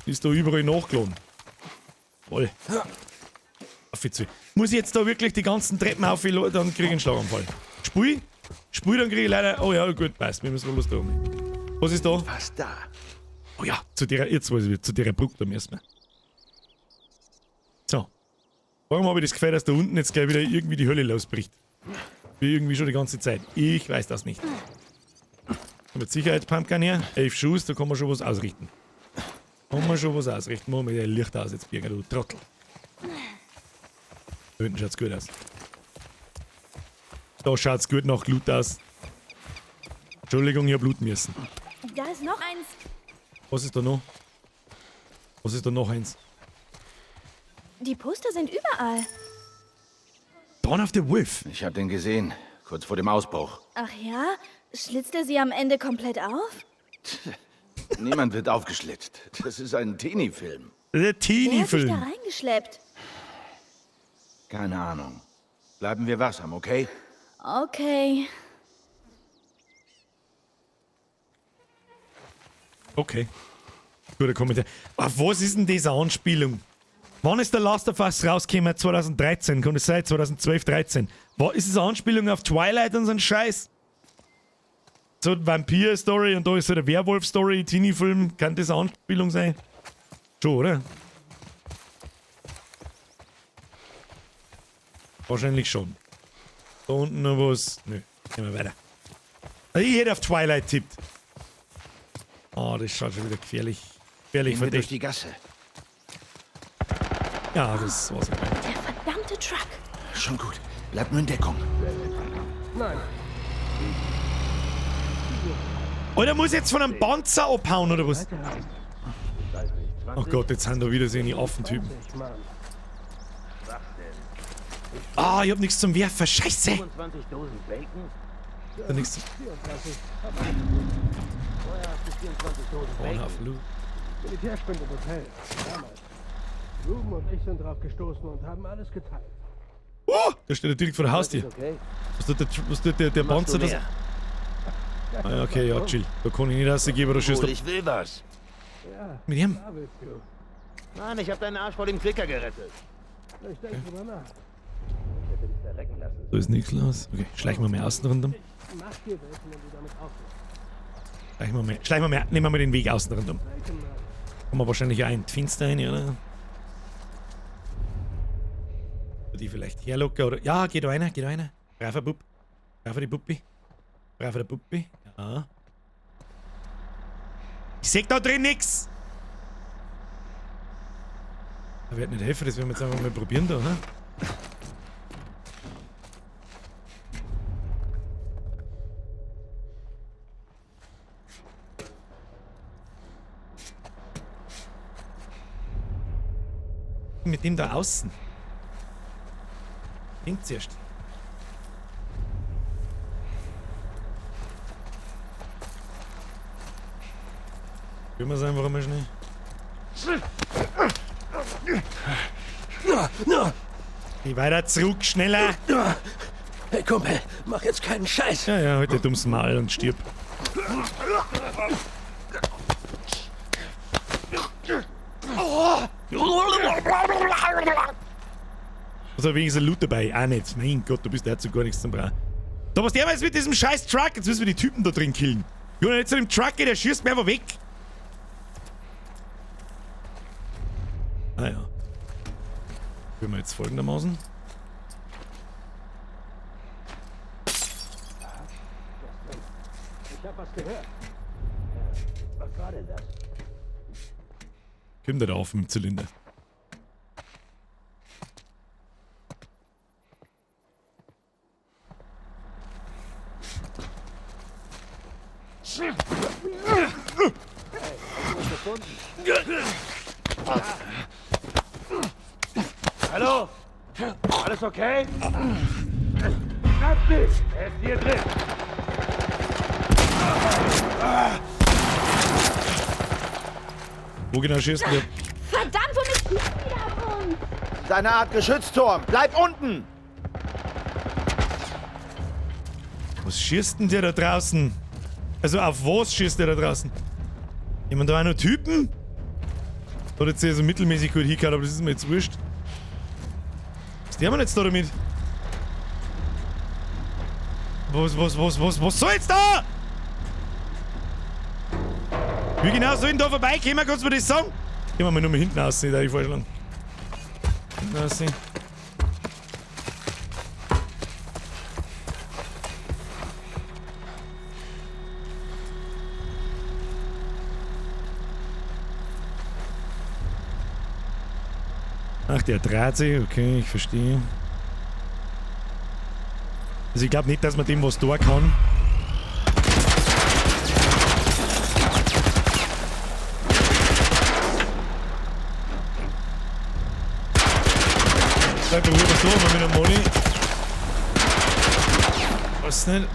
Ist da überall nachgeladen. Voll. Auf zu. Muss ich jetzt da wirklich die ganzen Treppen auf, dann krieg ich einen Schlaganfall. Spul? Spul, dann krieg ich leider. Oh ja, gut, passt. Wir müssen wohl los da oben. Was ist da? Fast da. Oh ja, zu der, jetzt weiß ich wieder, zu der Brücke da müssen wir. So. Warum habe ich das Gefühl, dass da unten jetzt gleich wieder irgendwie die Hölle losbricht? Wie irgendwie schon die ganze Zeit. Ich weiß das nicht. Mit Sicherheit Pumpgun her. 11 Schuss, da kann man schon was ausrichten. Kann man schon was ausrichten. Machen wir Licht aus jetzt, Birger, du Trottel. Da hinten schaut's gut aus. Da schaut's gut nach Glut aus. Entschuldigung, ich hab bluten müssen. Da ist noch eins. Was ist da noch? Was ist da noch eins? Die Poster sind überall. Dawn of the Wolf. Ich hab den gesehen. Kurz vor dem Ausbruch. Ach ja? Schlitzt er sie am Ende komplett auf? Niemand wird aufgeschlitzt. Das ist ein Teenie-Film. Der Wer hat sich da Teenie-Film. reingeschleppt? Keine Ahnung. Bleiben wir wachsam, okay? Okay. Okay. Guter Kommentar. Auf was ist denn diese Anspielung? Wann ist der Last of Us rausgekommen? 2013, kann das sein? 2012, 13. War, ist das eine Anspielung auf Twilight und so ein Scheiß? So Vampir-Story und da ist so der Werwolf-Story, Teenie-Film. Kann das eine Anspielung sein? Schon, oder? Wahrscheinlich schon. Da unten noch was. Nö, gehen wir weiter. Also ich hätte auf Twilight tippt. Oh, das schaut schon wieder gefährlich. Gefährlich Gehen wir durch verdächtig. die Gasse. Ja, das war's. Der verdammte Truck. Schon gut. Bleib nur in Deckung. Oder muss ich jetzt von einem Panzer abhauen, oder was? Oh Gott, jetzt sind da wieder so eine Affentypen. Ah, ich hab nichts zum Werfen. Scheiße! 25 Dosen Bacon? Da nichts zum... 24. Vorher hast du 24 Dosen Oh, Bacon. Haufen Loot. Militär spendet Hotel. Damals. Ruben und ich sind drauf gestoßen und haben alles geteilt. Oh, da steht er direkt vor der Haustür. Okay. Was tut der Machst Panzer du das? mehr? Ah, ja, okay, ja, chill. Da kann ich nicht rausgehen, aber da schießt Obwohl, er ich will was. mit ihm. Da willst du. Mann, ich hab deinen Arsch vor dem Klicker gerettet. Ich denke drüber nach. Ich hätte dich verrecken lassen. Da ist nichts los. Okay, schleichen wir mal außen rundum. Mach dir welchen, wenn du damit aufhörst. Schleichen wir mal, schleichen wir mal, nehmen wir mal den Weg außen rundum. Kommen wir wahrscheinlich auch in die Fenster rein, oder? Die vielleicht herlocken, oder? Ja, geht da einer, geht da einer. Braver Bub. Braver die Puppi. Braver der Puppi. Ja. Ich seh da drin nix! Da wird nicht helfen, das werden wir jetzt einfach mal probieren da, oder? Mit dem da außen. Den zuerst. Können wir es einfach mal schnell. Geh weiter zurück, schneller! Hey Kumpel, mach jetzt keinen Scheiß. Ja, ja, halt dir dummes Maul und stirb. Also wenigstens ein Loot dabei. Auch nicht. Mein Gott, du bist dazu gar nichts zum Brauchen. Da, was der jetzt mit diesem scheiß Truck? Jetzt müssen wir die Typen da drin killen. Junge, jetzt zu dem Truck, der schießt mir einfach weg. Ah ja. Können wir jetzt folgendermaßen. Ich hab was gehört. Was war denn das? Kommt der da auf mit dem Zylinder. Hallo? Alles okay? Schnapp dich! Er ist hier drin! Wo genau schießt denn der? Verdammt, womit schießen die da auf uns? Das ist eine Art Geschützturm. Bleib unten! Was schießt denn der da draußen? Also auf was schießt der da draußen? Jemand da auch noch Typen? Hat jetzt hier so mittelmäßig gut hingehauen, aber das ist mir jetzt wurscht. Was der man jetzt da damit? Was soll jetzt da? Wie genau soll ich denn da vorbeikommen? Kannst du mir das sagen? Gehen wir mal nur mal hinten aussehen, da ich vorschlagen. Hinten aussehen. Ach, der dreht sich. Okay, ich verstehe. Also ich glaube nicht, dass man dem was da kann. Vielleicht probieren wir es so mal mit einem Molly. Weiß nicht.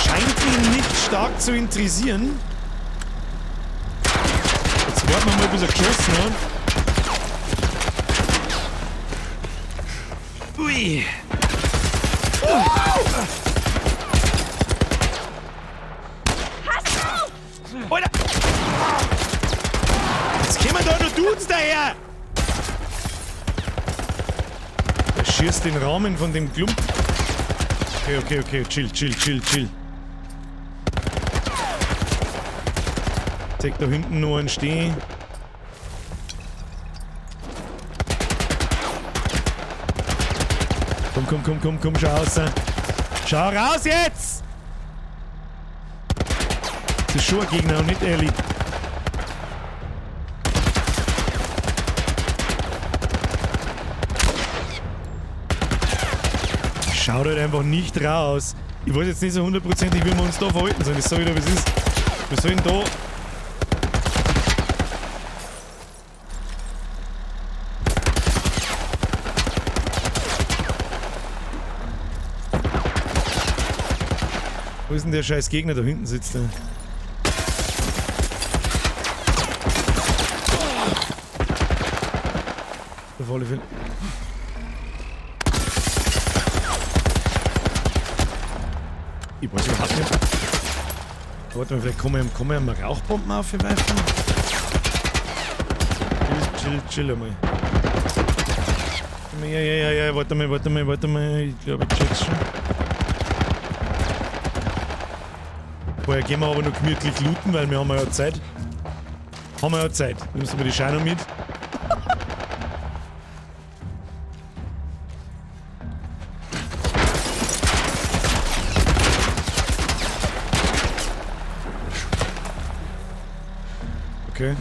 Scheint ihn nicht stark zu interessieren. Jetzt warten wir mal, bis er geschossen hat. Ui. Alter! Jetzt kommen da noch Dudes daher! Der schießt den Rahmen von dem Klump. Okay, okay, okay. Chill, chill, chill, chill. Zeig da hinten noch einen stehen. Komm, komm, komm, komm, komm, schau raus. Schau raus jetzt! Das ist schon ein Gegner und nicht Ellie. Schaut halt einfach nicht raus. Ich weiß jetzt nicht so hundertprozentig, wie wir uns da verhalten sollen. Ich sag wieder, wie es ist. Wir sollen da... Wo ist denn der scheiß Gegner? Da hinten sitzt er. Auf alle Fälle. Ich weiß überhaupt nicht. Warte mal, vielleicht kann man ja Rauchbomben aufwerfen? Chill, chill, chill einmal. Ja, ja, ja, ja, warte mal, warte mal, warte mal. Ich glaube, ich check's schon. Vorher gehen wir aber noch gemütlich looten, weil wir haben ja Zeit. Haben wir ja Zeit. Nimmst du mal die Scheine mit? Okay.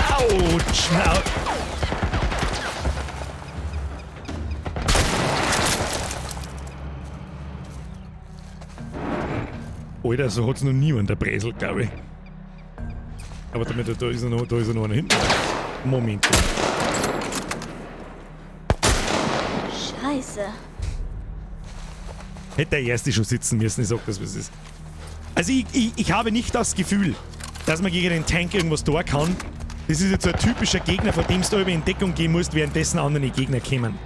Autsch! Na. Alter, so hat's noch niemand der Bresel, glaube ich. Aber damit, da ist ja noch, da ist ja noch einer hinten. Moment. Scheiße. Hätte der Erste schon sitzen müssen, ich sag das, was es ist. Also ich habe nicht das Gefühl, dass man gegen den Tank irgendwas tun kann. Das ist jetzt so ein typischer Gegner, vor dem du über in Deckung gehen musst, währenddessen andere Gegner kommen.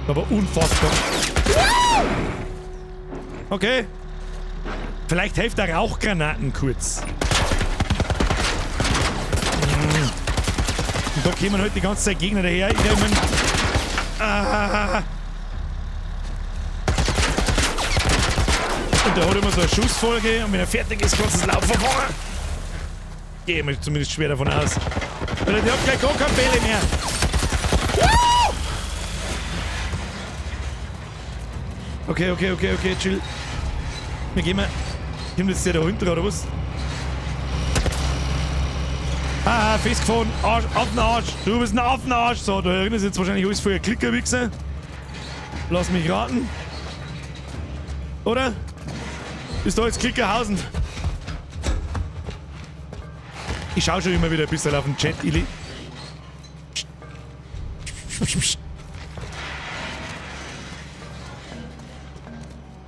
Aber unfassbar. Okay. Vielleicht hilft der Rauchgranaten kurz. Und da kommen halt die ganze Zeit Gegner daher. Ich mein, ah. Und der hat immer so eine Schussfolge und wenn er fertig ist, kannst du es laufen fahren. Gehe mal zumindest schwer davon aus. Weil der hat gleich gar keine Bälle mehr. Okay, okay, okay, okay, chill. Wir gehen mal. Kommt jetzt der da hinten oder was? Ah, festgefahren. Arsch, auf den Arsch. Du bist ein Affenarsch. So, da drin ist jetzt wahrscheinlich alles voller Klickerwichser. Lass mich raten. Oder? Ist da jetzt Klickerhausen? Ich schau schon immer wieder ein bisschen auf den Chat. Ich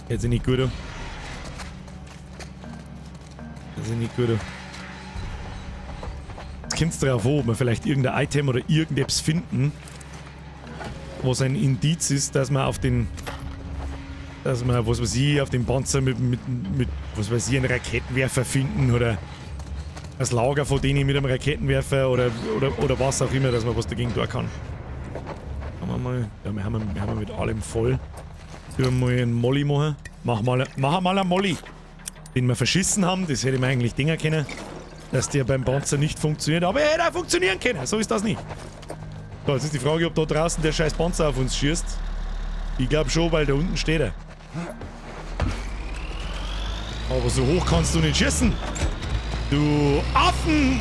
Jetzt nicht gut an. Das ist nicht gut an. Jetzt kommt's drauf an, ob wir vielleicht irgendein Item oder irgendetwas finden, was ein Indiz ist, dass man auf den, dass man, was weiß ich, auf dem Panzer mit, was weiß ich, einen Raketenwerfer finden oder das Lager von denen mit einem Raketenwerfer oder was auch immer, dass man was dagegen tun kann. Haben wir mal, ja, wir haben mit allem voll. Wir mal einen Molly machen. Mach mal einen Molly. Den wir verschissen haben, das hätte ich mir eigentlich denken können, dass der beim Panzer nicht funktioniert. Aber er hätte auch funktionieren können, so ist das nicht. So, jetzt ist die Frage, ob da draußen der scheiß Panzer auf uns schießt. Ich glaube schon, weil da unten steht er. Aber so hoch kannst du nicht schießen. Du Affen!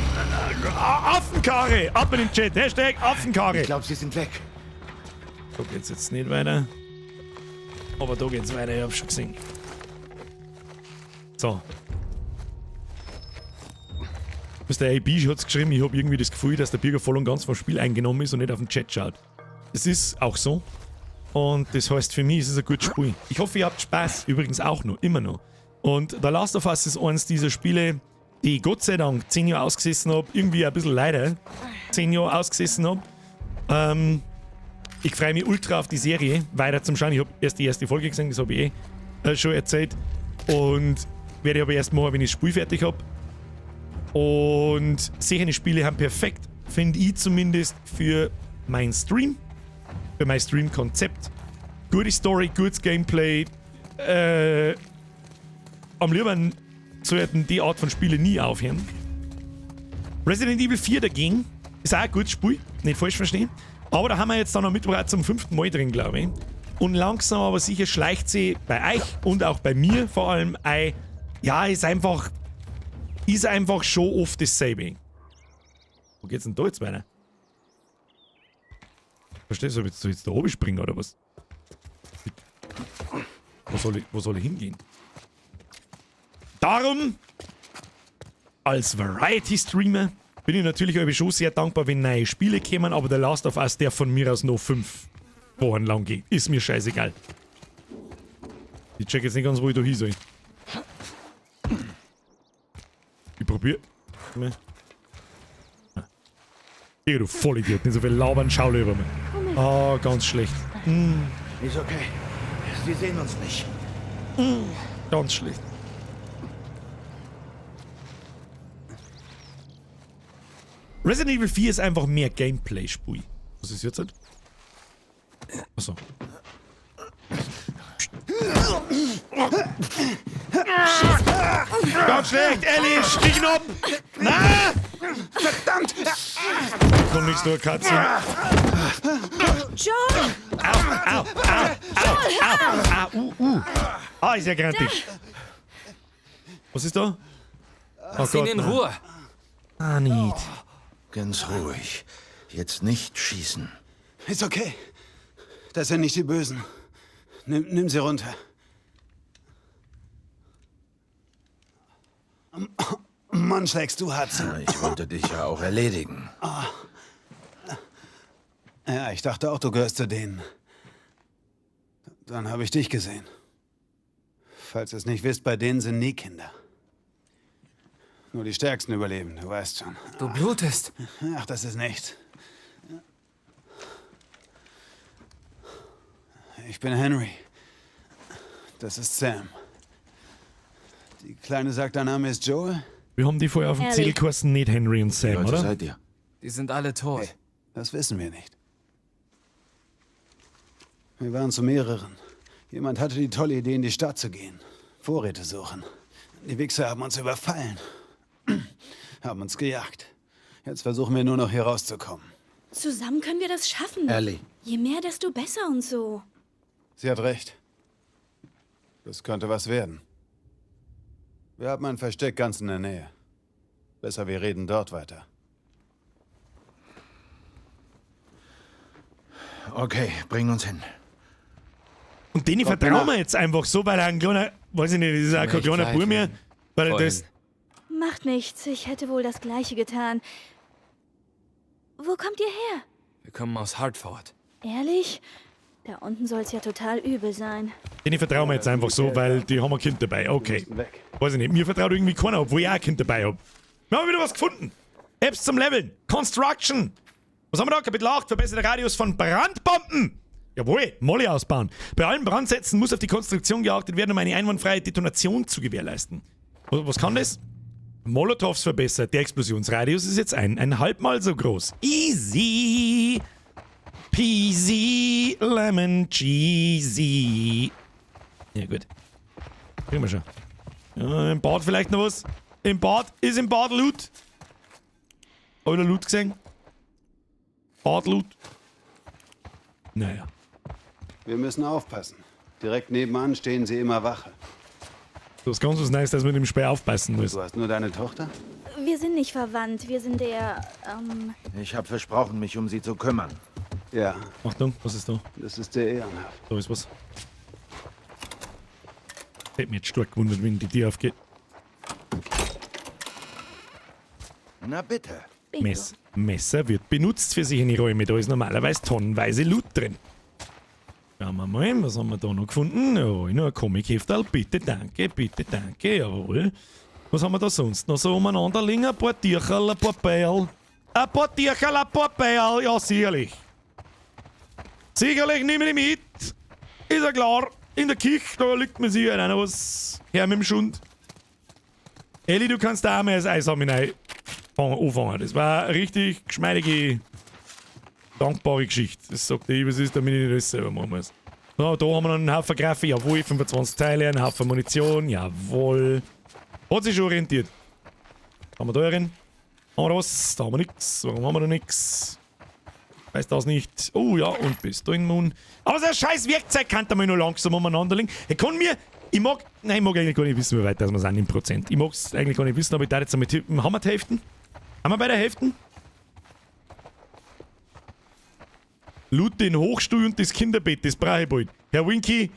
Affenkarre! Ab in den Chat! Hashtag Affenkarre! Ich glaube, sie sind weg. Da geht's jetzt nicht weiter. Aber da geht's weiter, ich hab's schon gesehen. So. Mr. AB hat's geschrieben, ich hab irgendwie das Gefühl, dass der Birger voll und ganz vom Spiel eingenommen ist und nicht auf den Chat schaut. Es ist auch so. Und das heißt, für mich ist es ein gutes Spiel. Ich hoffe, ihr habt Spaß. Übrigens auch noch, immer noch. Und The Last of Us ist eines dieser Spiele, die ich Gott sei Dank 10 Jahre ausgesessen habe. Irgendwie ein bisschen leider 10 Jahre ausgesessen habe. Ich freue mich ultra auf die Serie, weiter zum Schauen. Ich habe erst die erste Folge gesehen, das habe ich eh schon erzählt. Und werde ich aber erst machen, wenn ich das Spiel fertig habe. Und solche Spiele haben perfekt, finde ich zumindest, für meinen Stream. Für mein Stream-Konzept. Gute Story, gutes Gameplay. Am liebsten sollten die Art von Spiele nie aufhören. Resident Evil 4 dagegen ist auch ein gutes Spiel, nicht falsch verstehen. Aber da haben wir jetzt dann am Mittwoch auch zum 5. Mal drin, glaube ich. Und langsam aber sicher schleicht sie bei euch und auch bei mir vor allem ein. Ja, ist einfach schon oft dasselbe. Wo geht's denn da jetzt weiter? Verstehst du, ob ich jetzt da oben springen oder was? Wo soll ich hingehen? Darum, als Variety-Streamer, bin ich natürlich euch schon sehr dankbar, wenn neue Spiele kommen, aber The Last of Us, der von mir aus noch 5 Wochen lang geht. Ist mir scheißegal. Ich check jetzt nicht ganz, wo ich da hin soll. Ich probier. Digga, du Vollidiot, nicht so viel labern, schau lieber mal. Ah, ganz schlecht. Mm. Ist okay. Sie sehen uns nicht. Mm. Ganz schlecht. Resident Evil 4 ist einfach mehr Gameplay-Spiel. Was ist jetzt? Achso. Ganz schlecht, Ellie, stich ihn ab! Na! Verdammt! Komm nichts durch, Katze. Joel! Au, au, au, au, au, au, u. Ah, ist ja grantig. Was ist da? Oh Lass ihn in Ruhe. Ah, nicht. Ganz ruhig. Jetzt nicht schießen. Ist okay. Das sind nicht die Bösen. Nimm sie runter. Mann, schlägst du hart zu. Ich wollte dich ja auch erledigen. Ja, ich dachte auch, du gehörst zu denen. Dann habe ich dich gesehen. Falls ihr es nicht wisst, bei denen sind nie Kinder. Nur die Stärksten überleben, du weißt schon. Du blutest. Ach, das ist nichts. Ich bin Henry. Das ist Sam. Die Kleine sagt, dein Name ist Joel? Wir haben die vorher auf dem Ellie. Zettel geheißen, nicht Henry und Sam, Leute oder? seid ihr? Die sind alle tot. Hey, das wissen wir nicht. Wir waren zu mehreren. Jemand hatte die tolle Idee, in die Stadt zu gehen. Vorräte suchen. Die Wichser haben uns überfallen. Haben uns gejagt. Jetzt versuchen wir nur noch hier rauszukommen. Zusammen können wir das schaffen. Ellie. Je mehr, desto besser und so. Sie hat recht. Das könnte was werden. Wir haben ein Versteck ganz in der Nähe. Besser, wir reden dort weiter. Okay, bring uns hin. Und denen Kommt mir vertrauen nach. wir jetzt einfach so, weil er ein kleiner, weiß ich nicht, das ist auch Tut kein mir echt kleiner leid, Bub mehr, wegen weil er das, vorhin. Macht nichts. Ich hätte wohl das Gleiche getan. Wo kommt ihr her? Wir kommen aus Hartford. Ehrlich? Da unten soll's ja total übel sein. denen vertrauen wir jetzt einfach so, weil die haben ein Kind dabei. Okay. Müssen weg. Weiß ich nicht, mir vertraut irgendwie keiner, obwohl ich auch ein Kind dabei hab. Wir haben wieder was gefunden. Apps zum Leveln. Construction. Was haben wir da? Kapitel 8. Verbesserter Radius von Brandbomben. Jawohl, Molly ausbauen. Bei allen Brandsätzen muss auf die Konstruktion geachtet werden, um eine einwandfreie Detonation zu gewährleisten. Was kann das? Molotovs verbessert. Der Explosionsradius ist jetzt 1,5 Mal so groß. Easy. Peasy. Lemon cheesy. Ja, gut. Kriegen wir schon. Ja, im Bad vielleicht noch was. Im Bad. Ist im Bad Loot. Hab ich da Loot gesehen? Bad Loot. Naja. Wir müssen aufpassen. Direkt nebenan stehen sie immer Wache. Das ist ganz was Neues, dass man mit dem Speer aufpassen muss. Du hast nur deine Tochter? Wir sind nicht verwandt. Wir sind der, Ich habe versprochen, mich um sie zu kümmern. Ja, Achtung, was ist da? das ist sehr ehrenhaft. Da ist was. Hätte mich jetzt stark gewundert, wenn die Tür aufgeht. Na bitte. Bingo. Messer wird benutzt für sich in die Räume. Da ist normalerweise tonnenweise Loot drin. Schauen wir mal, was haben wir da noch gefunden? Jawohl, noch ein Comic-Hefterl. Bitte, danke, bitte, danke, jawohl. Was haben wir da sonst noch so umeinander liegen? Ein paar Tiercherl, ein paar Beil. Ein paar Tiercherl, ein paar Beil, ja sicherlich. Sicherlich nehme ich mit. Ist ja klar, in der Küche, da liegt mir sicher einer was her mit dem Schund. Elli, du kannst da auch mal das Eis haben hinein anfangen. Das war eine richtig geschmeidige, dankbare Geschichte. Das sagt ich, was ist, damit ich nicht alles selber machen muss. So, da haben wir noch einen Haufen Graffe, jawohl, 25 Teile, einen Haufen Munition, jawohl. Hat sich schon orientiert. Haben wir da drin? Haben wir was? Da haben wir nix. Warum haben wir da nix? Weiß das nicht. Oh ja, und bis dahin nun. Aber so ein scheiß Werkzeug kann da mal nur langsam umeinander liegen. Ich kann mir. Ich mag. Nein, ich mag eigentlich gar nicht wissen, wie weit das wir sind im Prozent. Ich mag es eigentlich gar nicht wissen, aber ich darf jetzt einmal tippen. Haben wir die Hälften? Haben wir bei der Hälften? Loot den Hochstuhl und das Kinderbett, das brauche ich bald. Herr Winky, ich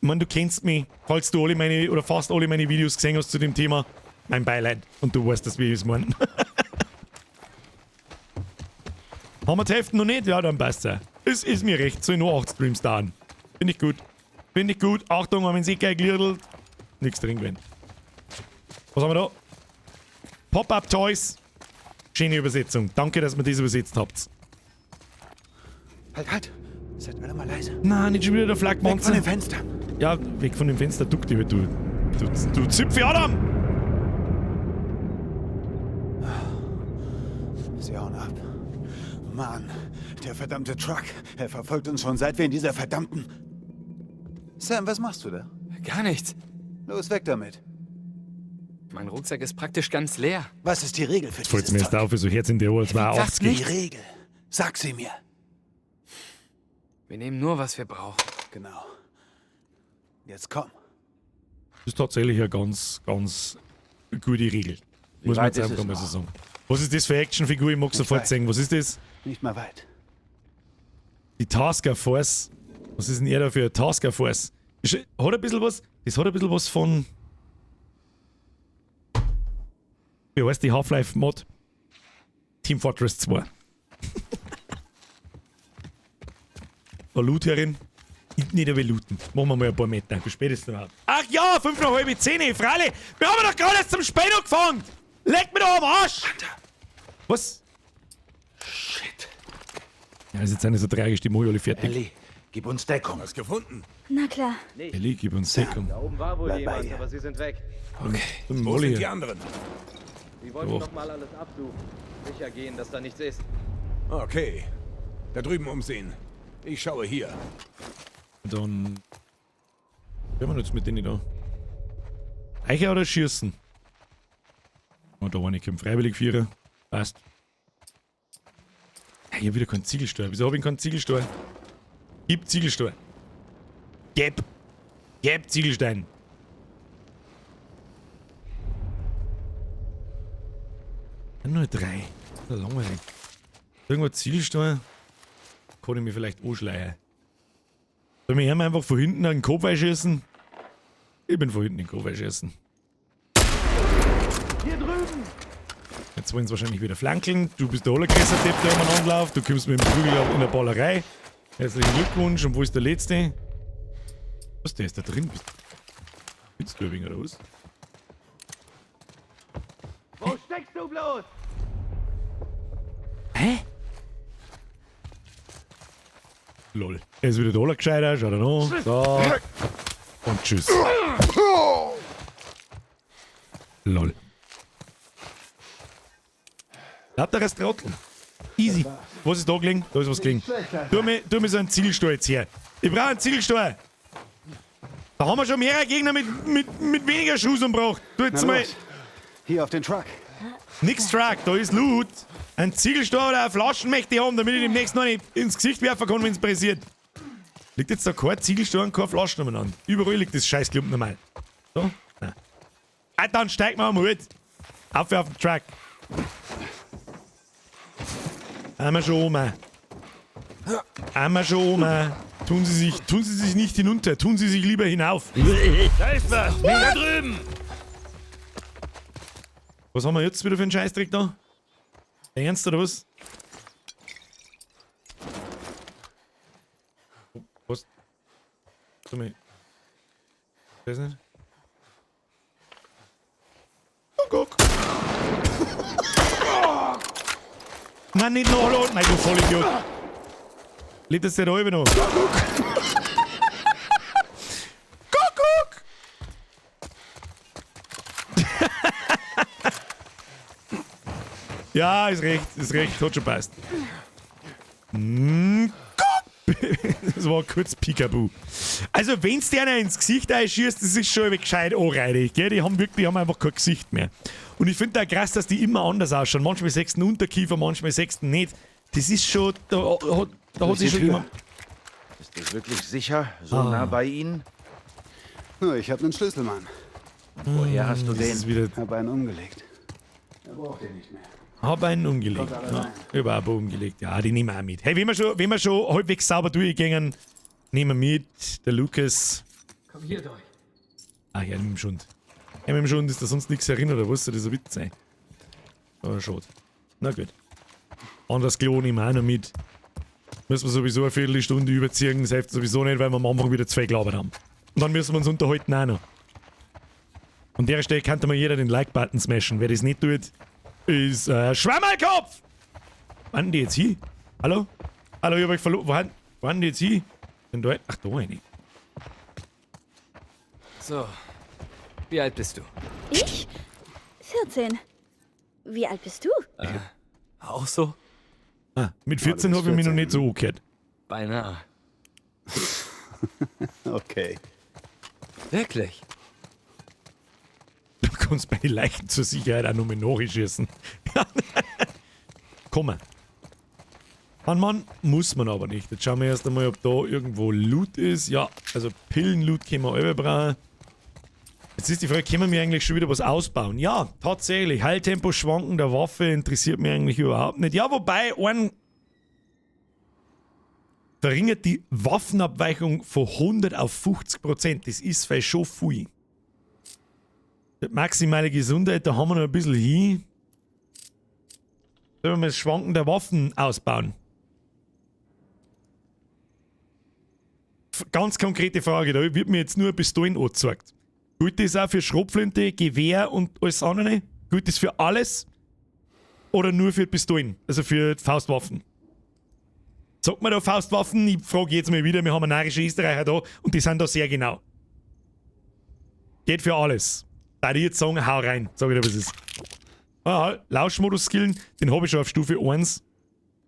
mein, du kennst mich, falls du alle meine oder fast alle meine Videos gesehen hast zu dem Thema, mein Beileid. Und du weißt, dass wir es meinen. Haben wir die Hälfte noch nicht? Ja, dann passt's ja. Es ist mir recht, soll nur 8 Streams dauern. Finde ich gut. Finde ich gut. Achtung, haben wir eh geil gelirtelt. Nichts drin gewesen. Was haben wir da? Pop-Up Toys. Schöne Übersetzung. Danke, dass ihr das übersetzt habt. Halt, halt! Seid alle mal leise. Nein, nicht schon wieder der Weg von Flakmonster. dem Fenster. Ja, weg von dem Fenster, duck dich halt, du. Du Zipfel Adam! Sie hauen ab. Mann, der verdammte Truck. Er verfolgt uns schon seit wir in dieser verdammten... Sam, was machst du da? Gar nichts. Los, weg damit. Mein Rucksack ist praktisch ganz leer. Was ist die Regel für Jetzt fällt's dieses mir jetzt Zeug? auf, so Herz in der Ohr, 82. Die Regel. Sag sie mir. Wir nehmen nur, was wir brauchen. Genau. Jetzt komm. Das ist tatsächlich eine ganz, ganz gute Regel. Wie Muss man weit jetzt ist einfach es mal so noch? sagen. Was ist das für Actionfigur? Ich mag sofort weit. sehen. Was ist das? Nicht mal weit. Die Tasker Force. Was ist denn er da für eine Tasker Force? Ist, hat ein bisschen was. Das hat ein bisschen was von. Wie heißt die Half-Life-Mod? Team Fortress 2. Da Loot herin. Ich nicht aber looten. Machen wir mal ein paar Meter. Wie spät ist denn überhaupt? Ach ja, 9:35, Freilich. Wir haben doch gerade erst zum Spiel angefangen. Leck mir doch am Arsch. Was? Shit. Ja, das ist jetzt eine so tragisch, die mache ich alle fertig. Ellie, gib uns Deckung. Was gefunden? Na klar. Ellie, gib uns Deckung. Da oben war wohl Bleib bei jemand, ihr. aber sie sind weg. Okay. Wo sind die anderen? Sie wollten Oh. noch mal alles absuchen. Sicher gehen, dass da nichts ist. Okay. Da drüben umsehen. Ich schaue hier. Dann. Was wir jetzt mit denen da? Eicher oder schießen? Oh, da war ich kommt freiwillig Vierer. Passt. Ich hab wieder keinen Ziegelstein. Wieso hab ich keinen Ziegelstein? Gib Ziegelstein. Gib. Gib Ziegelstein. Nur 3. Das ist ja langweilig. Irgendwo Ziegelstein? Kann ich mich vielleicht anschleichen. Soll ich mir einfach von hinten einen Kopf einschießen? Ich bin von hinten in den Kopf einschießen. Hier drüben! Jetzt wollen sie wahrscheinlich wieder flankeln. Du bist der allergrößte Depp, der umeinander läuft. Du kommst mit dem Prügel in der Ballerei. Herzlichen Glückwunsch. Und wo ist der Letzte? Was, der ist da drin? Bist du ein wenig oder was? Wo steckst du bloß? Hä? Lol. Er ist wieder der Allergescheiter. Schaut er noch. So. Und tschüss. Lol. Lauter als Trottel. Easy. Was ist da gelegen? Da ist was gelegen. Tu mir so einen Ziegelstein jetzt her. Ich brauche einen Ziegelstein. Da haben wir schon mehrere Gegner mit weniger Schuss umgebracht. Tu jetzt Na mal. los. Hier auf den Truck. Nix Truck, da ist Loot. Ein Ziegelstein oder eine Flaschen möchte ich haben, damit ich demnächst noch nicht ins Gesicht werfen kann, wenn es pressiert. Liegt jetzt da kein Ziegelstein und keine Flaschen umeinander. Überall liegt das Scheißklumpen normal. So? Nein. Ah, dann steigt man am Hut. Auf auf den Truck. Einmal schon oben. Einmal schon oben. Tun Sie sich nicht hinunter, tun Sie sich lieber hinauf. Da ist was! Da drüben! Was haben wir jetzt wieder für einen Scheißdreck da? Ernst oder was? Was? Warte mal. Ich weiß nicht. Guck, guck. Nein, nicht noch, hallo. Nein, du Vollidiot. Lebt das der da oben noch? Guck, guck. Guck, guck. Ja, ist recht, hat schon passt. Das war kurz Peekaboo. Also, wenn's dir einer ins Gesicht einschießt, das ist schon gescheit anreidig, gell? Die haben wirklich, die haben einfach kein Gesicht mehr. Und ich find da krass, dass die immer anders ausschauen. Manchmal sechsten Unterkiefer, manchmal sechsten nicht. Das ist schon, da hat sich schon jemand. Ist das wirklich sicher? So nah bei Ihnen? Nur, ich hab einen Schlüssel, Mann. Woher hast du Das den? ist wieder. Hab einen umgelegt. Er braucht ihn nicht mehr. Hab einen umgelegt. Ja, ich hab auch ein paar umgelegt. Ja, die nehmen wir auch mit. Hey, wenn wir schon halbwegs sauber durchgehen, nehmen wir mit. Der Lukas. Komm hier durch. Ah, ja, mit dem Schund. Ja, mit dem Schund ist da sonst nichts erinnert, oder was? Soll das ein Witz sein? Aber schade. Na gut. Anders Klo nehmen wir auch noch mit. Müssen wir sowieso eine Viertelstunde überziehen. Das hilft sowieso nicht, weil wir am Anfang wieder zwei gelabert haben. Und dann müssen wir uns unterhalten auch noch. An der Stelle könnte mal jeder den Like-Button smashen. Wer das nicht tut, ist Schwammerlkopf! Wo sind die jetzt hin? Hallo? Hallo, ich hab euch verloren. Wo sind die jetzt hin? Denn da, ach, da rein. So. Wie alt bist du? Ich? 14. Wie alt bist du? Auch so? Ah, mit 14 habe ich mich noch nicht so angehört. Beinahe. Okay. Wirklich? Du kannst bei den Leichen zur Sicherheit auch noch mit nachschießen. Komm mal. Mann, muss man aber nicht. Jetzt schauen wir erst einmal, ob da irgendwo Loot ist. Ja, also Pillen-Loot können wir alle brauchen. Jetzt ist die Frage, können wir eigentlich schon wieder was ausbauen? Ja, tatsächlich. Heiltempo schwanken der Waffe interessiert mich eigentlich überhaupt nicht. Ja, wobei, ein verringert die Waffenabweichung von 100 auf 50%. Das ist vielleicht schon viel. Die maximale Gesundheit, da haben wir noch ein bisschen hin. Sollen wir mal das Schwanken der Waffen ausbauen? Ganz konkrete Frage, da wird mir jetzt nur Pistolen angezeigt. Gilt das auch für Schrotflinte, Gewehr und alles andere? Gilt das für alles? Oder nur für Pistolen? Also für Faustwaffen? Sagt man da Faustwaffen? Ich frage jetzt mal wieder, wir haben einen narischen Österreicher da und die sind da sehr genau. Geht für alles. Da ich jetzt sagen, hau rein. Sag ich dir, was ist. Ah, Lauschmodus skillen, den habe ich schon auf Stufe 1.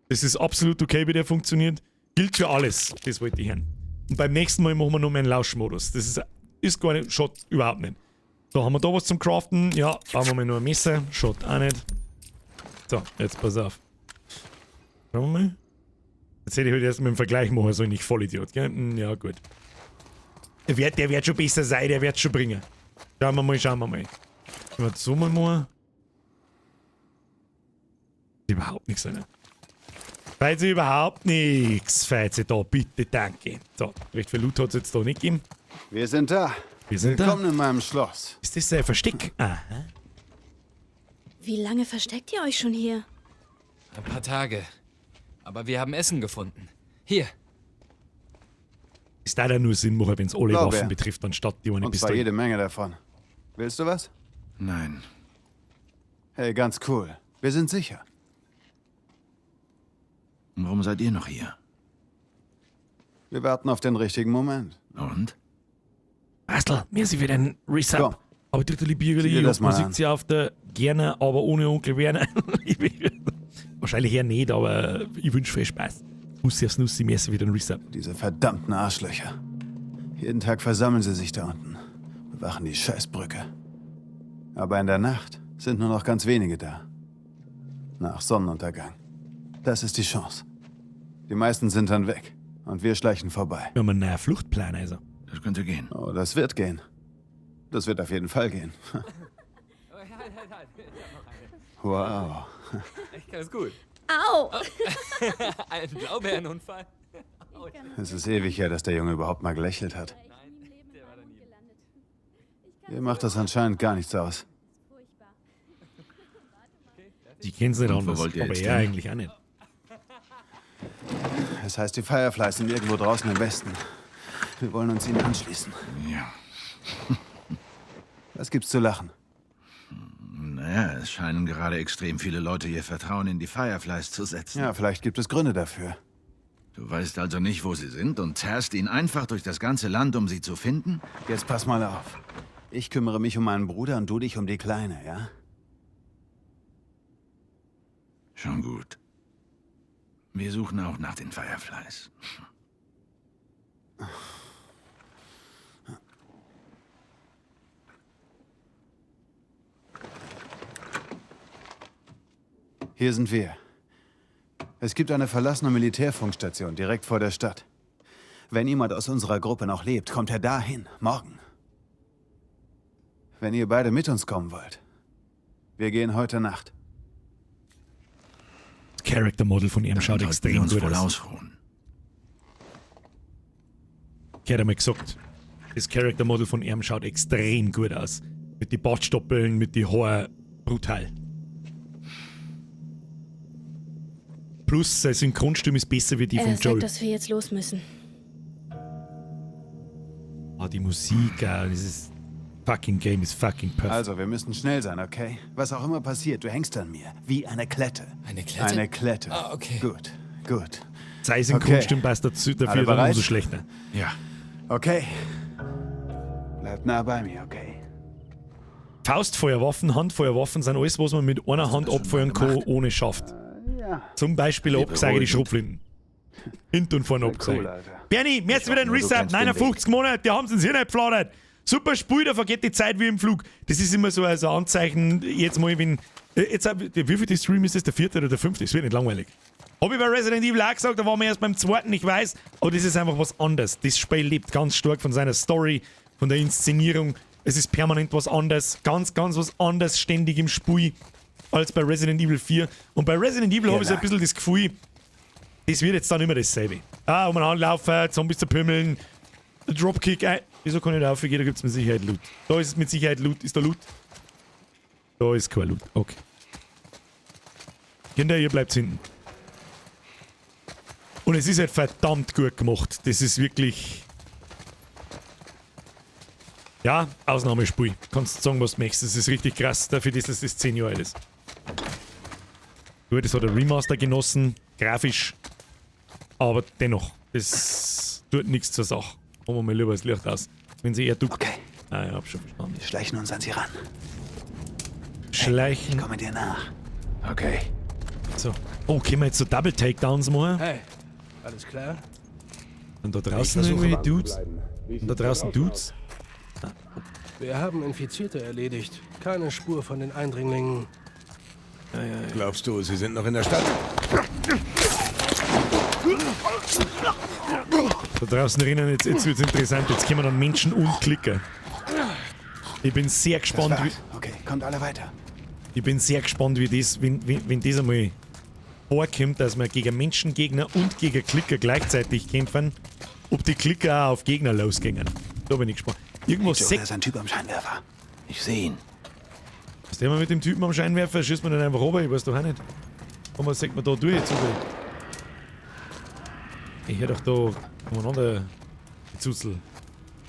Das ist absolut okay, wie der funktioniert. Gilt für alles. Das wollte ich hören. Und beim nächsten Mal machen wir noch mal einen Lauschmodus. Das ist gar nicht, schaut überhaupt nicht. So, haben wir da was zum Craften? Ja, bauen wir mal nur ein Messer. Schaut auch nicht. So, jetzt pass auf. Schauen wir mal. Jetzt hätte ich halt erst mit dem Vergleich machen sollen, ich Vollidiot, gell? Ja, gut. Der wird schon besser sein, der wird schon bringen. Schauen wir mal, schauen wir mal. Können wir das so mal machen? Überhaupt nichts, Alter. Falls überhaupt nichts, falls da, bitte, danke. So, recht viel Loot hat es jetzt da nicht gegeben. Wir sind da. Wir sind da. Willkommen in meinem Schloss. Ist das sein Versteck? Aha. Wie lange versteckt ihr euch schon hier? Ein paar Tage. Aber wir haben Essen gefunden. Hier. Es da nur Sinn machen, wenn es alle Blaubeeren. Waffen betrifft, anstatt die eine Und zwar Pistole. jede Menge davon. Willst du was? Nein. Hey, ganz cool. Wir sind sicher. Und warum seid ihr noch hier? Wir warten auf den richtigen Moment. Und? Bastel, merci für deinen Resub. Komm. Aber dritte Liebe Sieh dir das mal man an. sieht sie auf der gerne, aber ohne Onkel Werner. Wahrscheinlich eher nicht, aber ich wünsche viel Spaß. Nussi aufs Nussi, merci für den Resub. Diese verdammten Arschlöcher. Jeden Tag versammeln sie sich da unten. Bewachen die Scheißbrücke. Aber in der Nacht sind nur noch ganz wenige da. Nach Sonnenuntergang. Das ist die Chance. Die meisten sind dann weg. Und wir schleichen vorbei. Wir haben einen neuen Fluchtplan, also. Das könnte gehen. Oh, das wird gehen. Das wird auf jeden Fall gehen. Wow. Echt ganz gut. Au! Ein Blaubeerenunfall. Es ist ewig her, dass der Junge überhaupt mal gelächelt hat. Ihr macht das anscheinend gar nichts aus. Die kennen es nicht Und wo anders, wollt ihr aber jetzt er hin? eigentlich auch nicht. Es heißt, die Fireflies sind irgendwo draußen im Westen. Wir wollen uns ihnen anschließen. Ja. Was gibt's zu lachen? Naja, es scheinen gerade extrem viele Leute ihr Vertrauen in die Fireflies zu setzen. Ja, vielleicht gibt es Gründe dafür. Du weißt also nicht, wo sie sind und zerrst ihn einfach durch das ganze Land, um sie zu finden? Jetzt pass mal auf. Ich kümmere mich um meinen Bruder und du dich um die Kleine, ja? Schon gut. Wir suchen auch nach den Fireflies. Hier sind wir. Es gibt eine verlassene Militärfunkstation direkt vor der Stadt. Wenn jemand aus unserer Gruppe noch lebt, kommt er dahin, morgen. Wenn ihr beide mit uns kommen wollt. Wir gehen heute Nacht. Das Character Model von ihm Dann schaut sollten wir extrem uns gut wohl aus. ausruhen. Ich hätte einmal gesagt, das Character Model von ihm schaut extrem gut aus. Mit den Bartstoppeln, mit den Haaren, brutal. Plus, seine Synchronstimme ist besser wie die Er von sagt, Joel. dass wir jetzt los müssen. Ah, die Musik, dieses fucking Game ist fucking perfect. Also, wir müssen schnell sein, okay? Was auch immer passiert, du hängst an mir. Wie eine Klette. Eine Klette? Eine Klette. Ah, okay. Gut, gut. Seine Synchronstimme passt dazu, dafür Alle dann bereit? umso schlechter. Ja. Okay. Bleib nah bei mir, okay? Faustfeuerwaffen, Handfeuerwaffen sind alles, was man mit einer Hand das schon abfeuern mal kann, gemacht? ohne Schaft. Ja. Zum Beispiel Wie abgesage die beruhigend. Schrotflinten. Hinten und vorne Cool, abgesagt. Alter. Bernie, merci für den hoffe nur, du Resub. kennst den 59 Monate, die haben sie ins Hirn gepfladert. Super Spiel, da vergeht die Zeit wie im Flug. Das ist immer so ein Anzeichen, jetzt mal, wenn. Jetzt, wie viel der Stream ist das? Der vierte oder der fünfte? Es wird nicht langweilig. Hab ich bei Resident Evil auch gesagt, da waren wir erst beim zweiten, ich weiß. Aber das ist einfach was anderes. Das Spiel lebt ganz stark von seiner Story, von der Inszenierung. Es ist permanent was anderes. Ganz, ganz was anderes ständig im Spiel als bei Resident Evil 4. Und bei Resident Evil habe ich so ein bisschen das Gefühl, das wird jetzt dann immer dasselbe. Ah, umeinander laufen, Zombies zerpümmeln, Dropkick. Wieso kann ich da raufgehen? Da gibt es mit Sicherheit Loot. Da ist mit Sicherheit Loot. Ist da Loot? Da ist kein Loot. Okay. Kinder, ihr bleibt hinten. Und es ist halt verdammt gut gemacht. Das ist wirklich... Ja, Ausnahmespiel. Kannst sagen, was du möchtest. Das ist richtig krass, dafür, dass das 10 Jahre alt ist. Gut, das hat der Remaster genossen, grafisch. Aber dennoch, das tut nichts zur Sache. Machen wir mal lieber das Licht aus. Wenn sie eher duckt. Okay. Ah, ja, hab schon verstanden. Wir schleichen uns an sie ran. Schleichen. Ich komme dir nach. Okay. So. Oh, können wir jetzt so Double Takedowns machen? Hey, alles klar? Und da draußen irgendwelche Dudes? Und da draußen Dudes? Wir haben Infizierte erledigt. Keine Spur von den Eindringlingen. Ja, ja, ja. Glaubst du, sie sind noch in der Stadt? Da draußen drinnen, jetzt wird's interessant. Jetzt kommen dann Menschen und Klicker. Ich bin sehr gespannt, Das war's. Okay, kommt alle weiter. Ich bin sehr gespannt, wie das, wenn das einmal vorkommt, dass wir gegen Menschengegner und gegen Klicker gleichzeitig kämpfen, ob die Klicker auch auf Gegner losgehen. Da bin ich gespannt. Irgendwas Hey, Joe, sieht da ist ein Typ am Scheinwerfer. Ich sehe ihn. Was tun wir mit dem Typen am Scheinwerfer? Schießt man den einfach runter? Ich weiß doch auch nicht. Aber sieht man da durch zufällig? Ich hör doch da umeinander die Zuzel.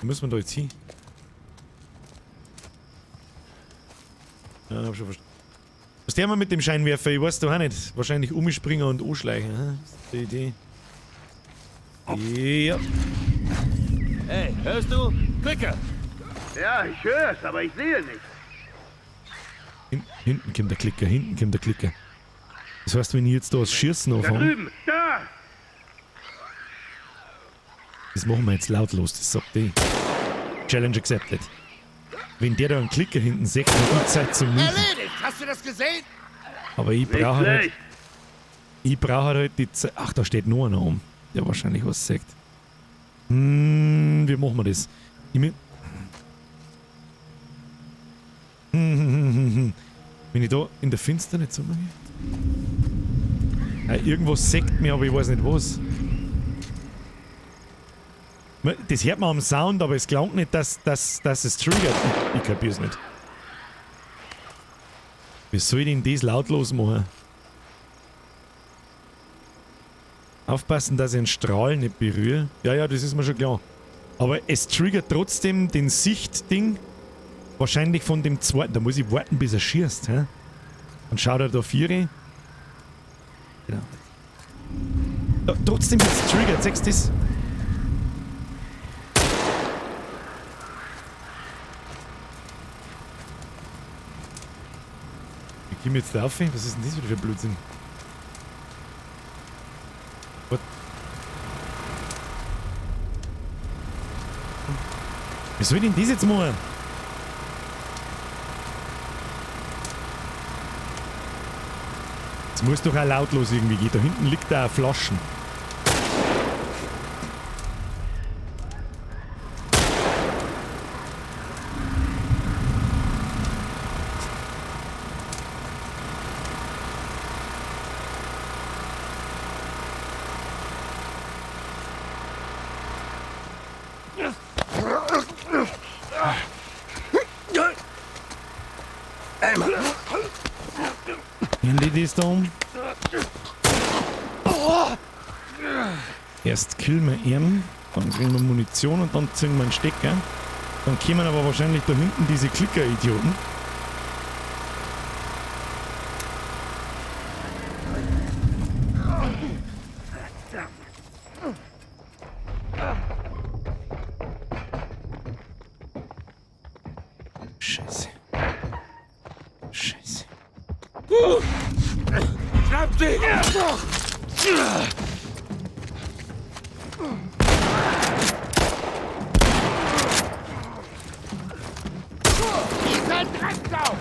Wo müssen wir da jetzt hin? Ja, hab schon verstanden. Was tun wir mit dem Scheinwerfer? Ich weiß doch auch nicht. Wahrscheinlich umspringen und anschleichen. Hm? Das ist die Idee. Ja. Hey, hörst du? Klicker! Ja, ich hör's, aber ich sehe nichts. Hinten kommt der Klicker, hinten kommt der Klicker. Das heißt, wenn ich jetzt da das Schießen Da anfange. drüben, da! Das machen wir jetzt lautlos, das sagt die. Challenge accepted. Wenn der da einen Klicker hinten sieht, dann hat ich Zeit zum Müssen. Erledigt! Hast du das gesehen? Aber ich Nicht brauche halt. schlecht. Ich brauche halt die Zeit. Ach, da steht nur einer um, der wahrscheinlich was sagt. Wie machen wir das? Ich mein, Wenn ich da in der Finsternis zusammengehe? Ja, irgendwas sagt mir, aber ich weiß nicht was. Das hört man am Sound, aber es klangt nicht, dass es triggert. Ich kapier's nicht. Wie soll ich denn das lautlos machen? Aufpassen, dass ich einen Strahl nicht berühre. Ja, ja, das ist mir schon klar. Aber es triggert trotzdem den Sichtding. Wahrscheinlich von dem zweiten. Da muss ich warten, bis er schießt. Hä? Dann schaut er da Viere. Genau. Ja, trotzdem wird's triggert, siehst du das? Ich komme jetzt da auf. Was ist denn das wieder für Blödsinn? What? Wie soll ich denn das jetzt machen? Das muss doch auch lautlos irgendwie gehen. Da hinten liegt da Flaschen. Handy das da um. Erst killen wir ihn, dann kriegen wir Munition und dann ziehen wir einen Stecker. Dann kommen aber wahrscheinlich da hinten diese Klicker-Idioten. Scheiße. Scheiße. Schnapp sie! Dieser Drecksau!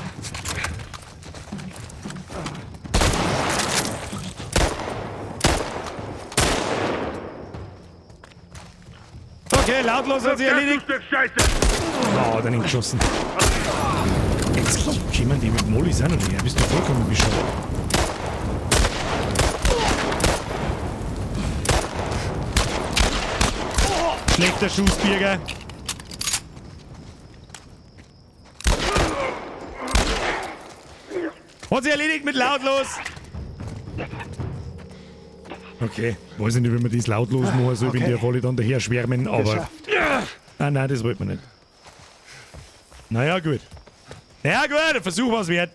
Okay, lautlos hat sich erledigt. Stück Scheiße! Oh, dann geschossen. Jetzt kommen die mit Mollys auch noch nicht her. Bist du vollkommen bescheuert? Schlechter Schussbürger. Hat sich erledigt mit lautlos. Okay, weiß ich nicht, wie man das lautlos machen soll, wenn Okay. die alle dann daher schwärmen, aber. Geschafft. Ah, nein, das wollte man nicht. Naja, gut. Ja, gut, der Versuch war's wert.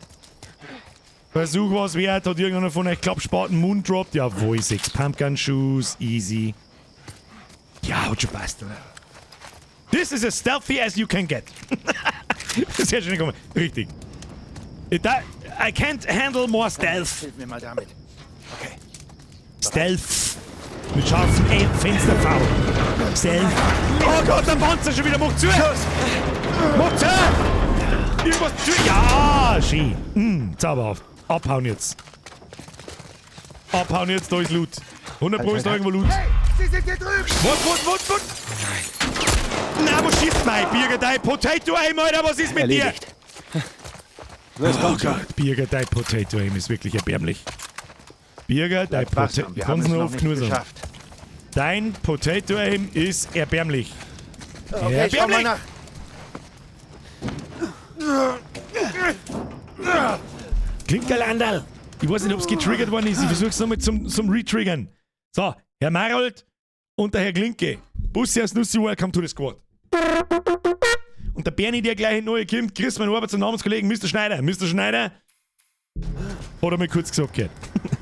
Versuch war's wert. Hat irgendeiner von euch Klappspaten Moondropped? Jawohl, 6 Pumpgun Shoes, easy. Ja, hat schon passt, oder? This is as stealthy as you can get. Sehr schön gekommen. Richtig. I can't handle more stealth. Hilf mir mal damit. Okay. Stealth. Mit scharfem E Fenster V. Stealth. Oh Gott, der Panzer schon wieder. Mach zu! Mach zu! Irgendwas zu! Ja, schön. Zauberhaft. Abhauen jetzt. Abhauen jetzt, da ist Loot. 100 Pro ist da irgendwo Loot. Hey, sie sind hier drüben! Was, was? Na, wo schießt mein Birger, dein Potato Aim, Alter? Was ist mit Erledigt. dir? Los, Oh komm schon. Gott, Birger, dein Potato Aim ist wirklich erbärmlich. Birger, dein Bleib wachsam, Potato... wir haben Kann's es nur noch oft nicht genug sagen. geschafft. Dein Potato Aim ist erbärmlich. Okay, schau mal Erbärmlich! nach. Klinkerlandal. Ich weiß nicht, ob's getriggert worden ist. Ich versuch's nochmal zum Retriggern. So, Herr Marold und der Herr Klinke. Bussi aus Nussi, welcome to the squad. Und der Bernie, der gleich neu kommt, grüßt meinen Arbeits- und Namenskollegen Mr. Schneider. Mr. Schneider hat er mir kurz gesagt gehört.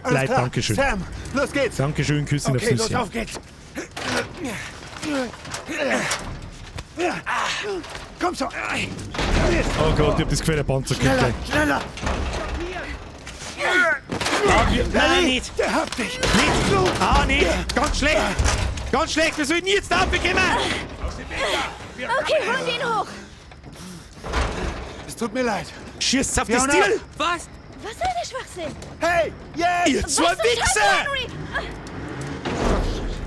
Alles Leid, klar. Dankeschön. Sam, los geht's. Dankeschön, Küsschen Okay, aufs los, Nüsschen. auf geht's. Komm schon. Oh Gott, ich hab das Gefühl, der Panzer kommt Schneller, gleich. schneller. Nein, nicht. Der hat dich. Nicht. Ah, nicht. Ganz schlecht. Ganz schlecht. Wir sollten jetzt da bekommen. Okay, hol den hoch. Es tut mir leid. Schießt auf das Fiona. Ziel. Was? Was soll der Schwachsinn? Hey, jetzt! Ihr zwei Was zum Teufel, Wichser. Henry?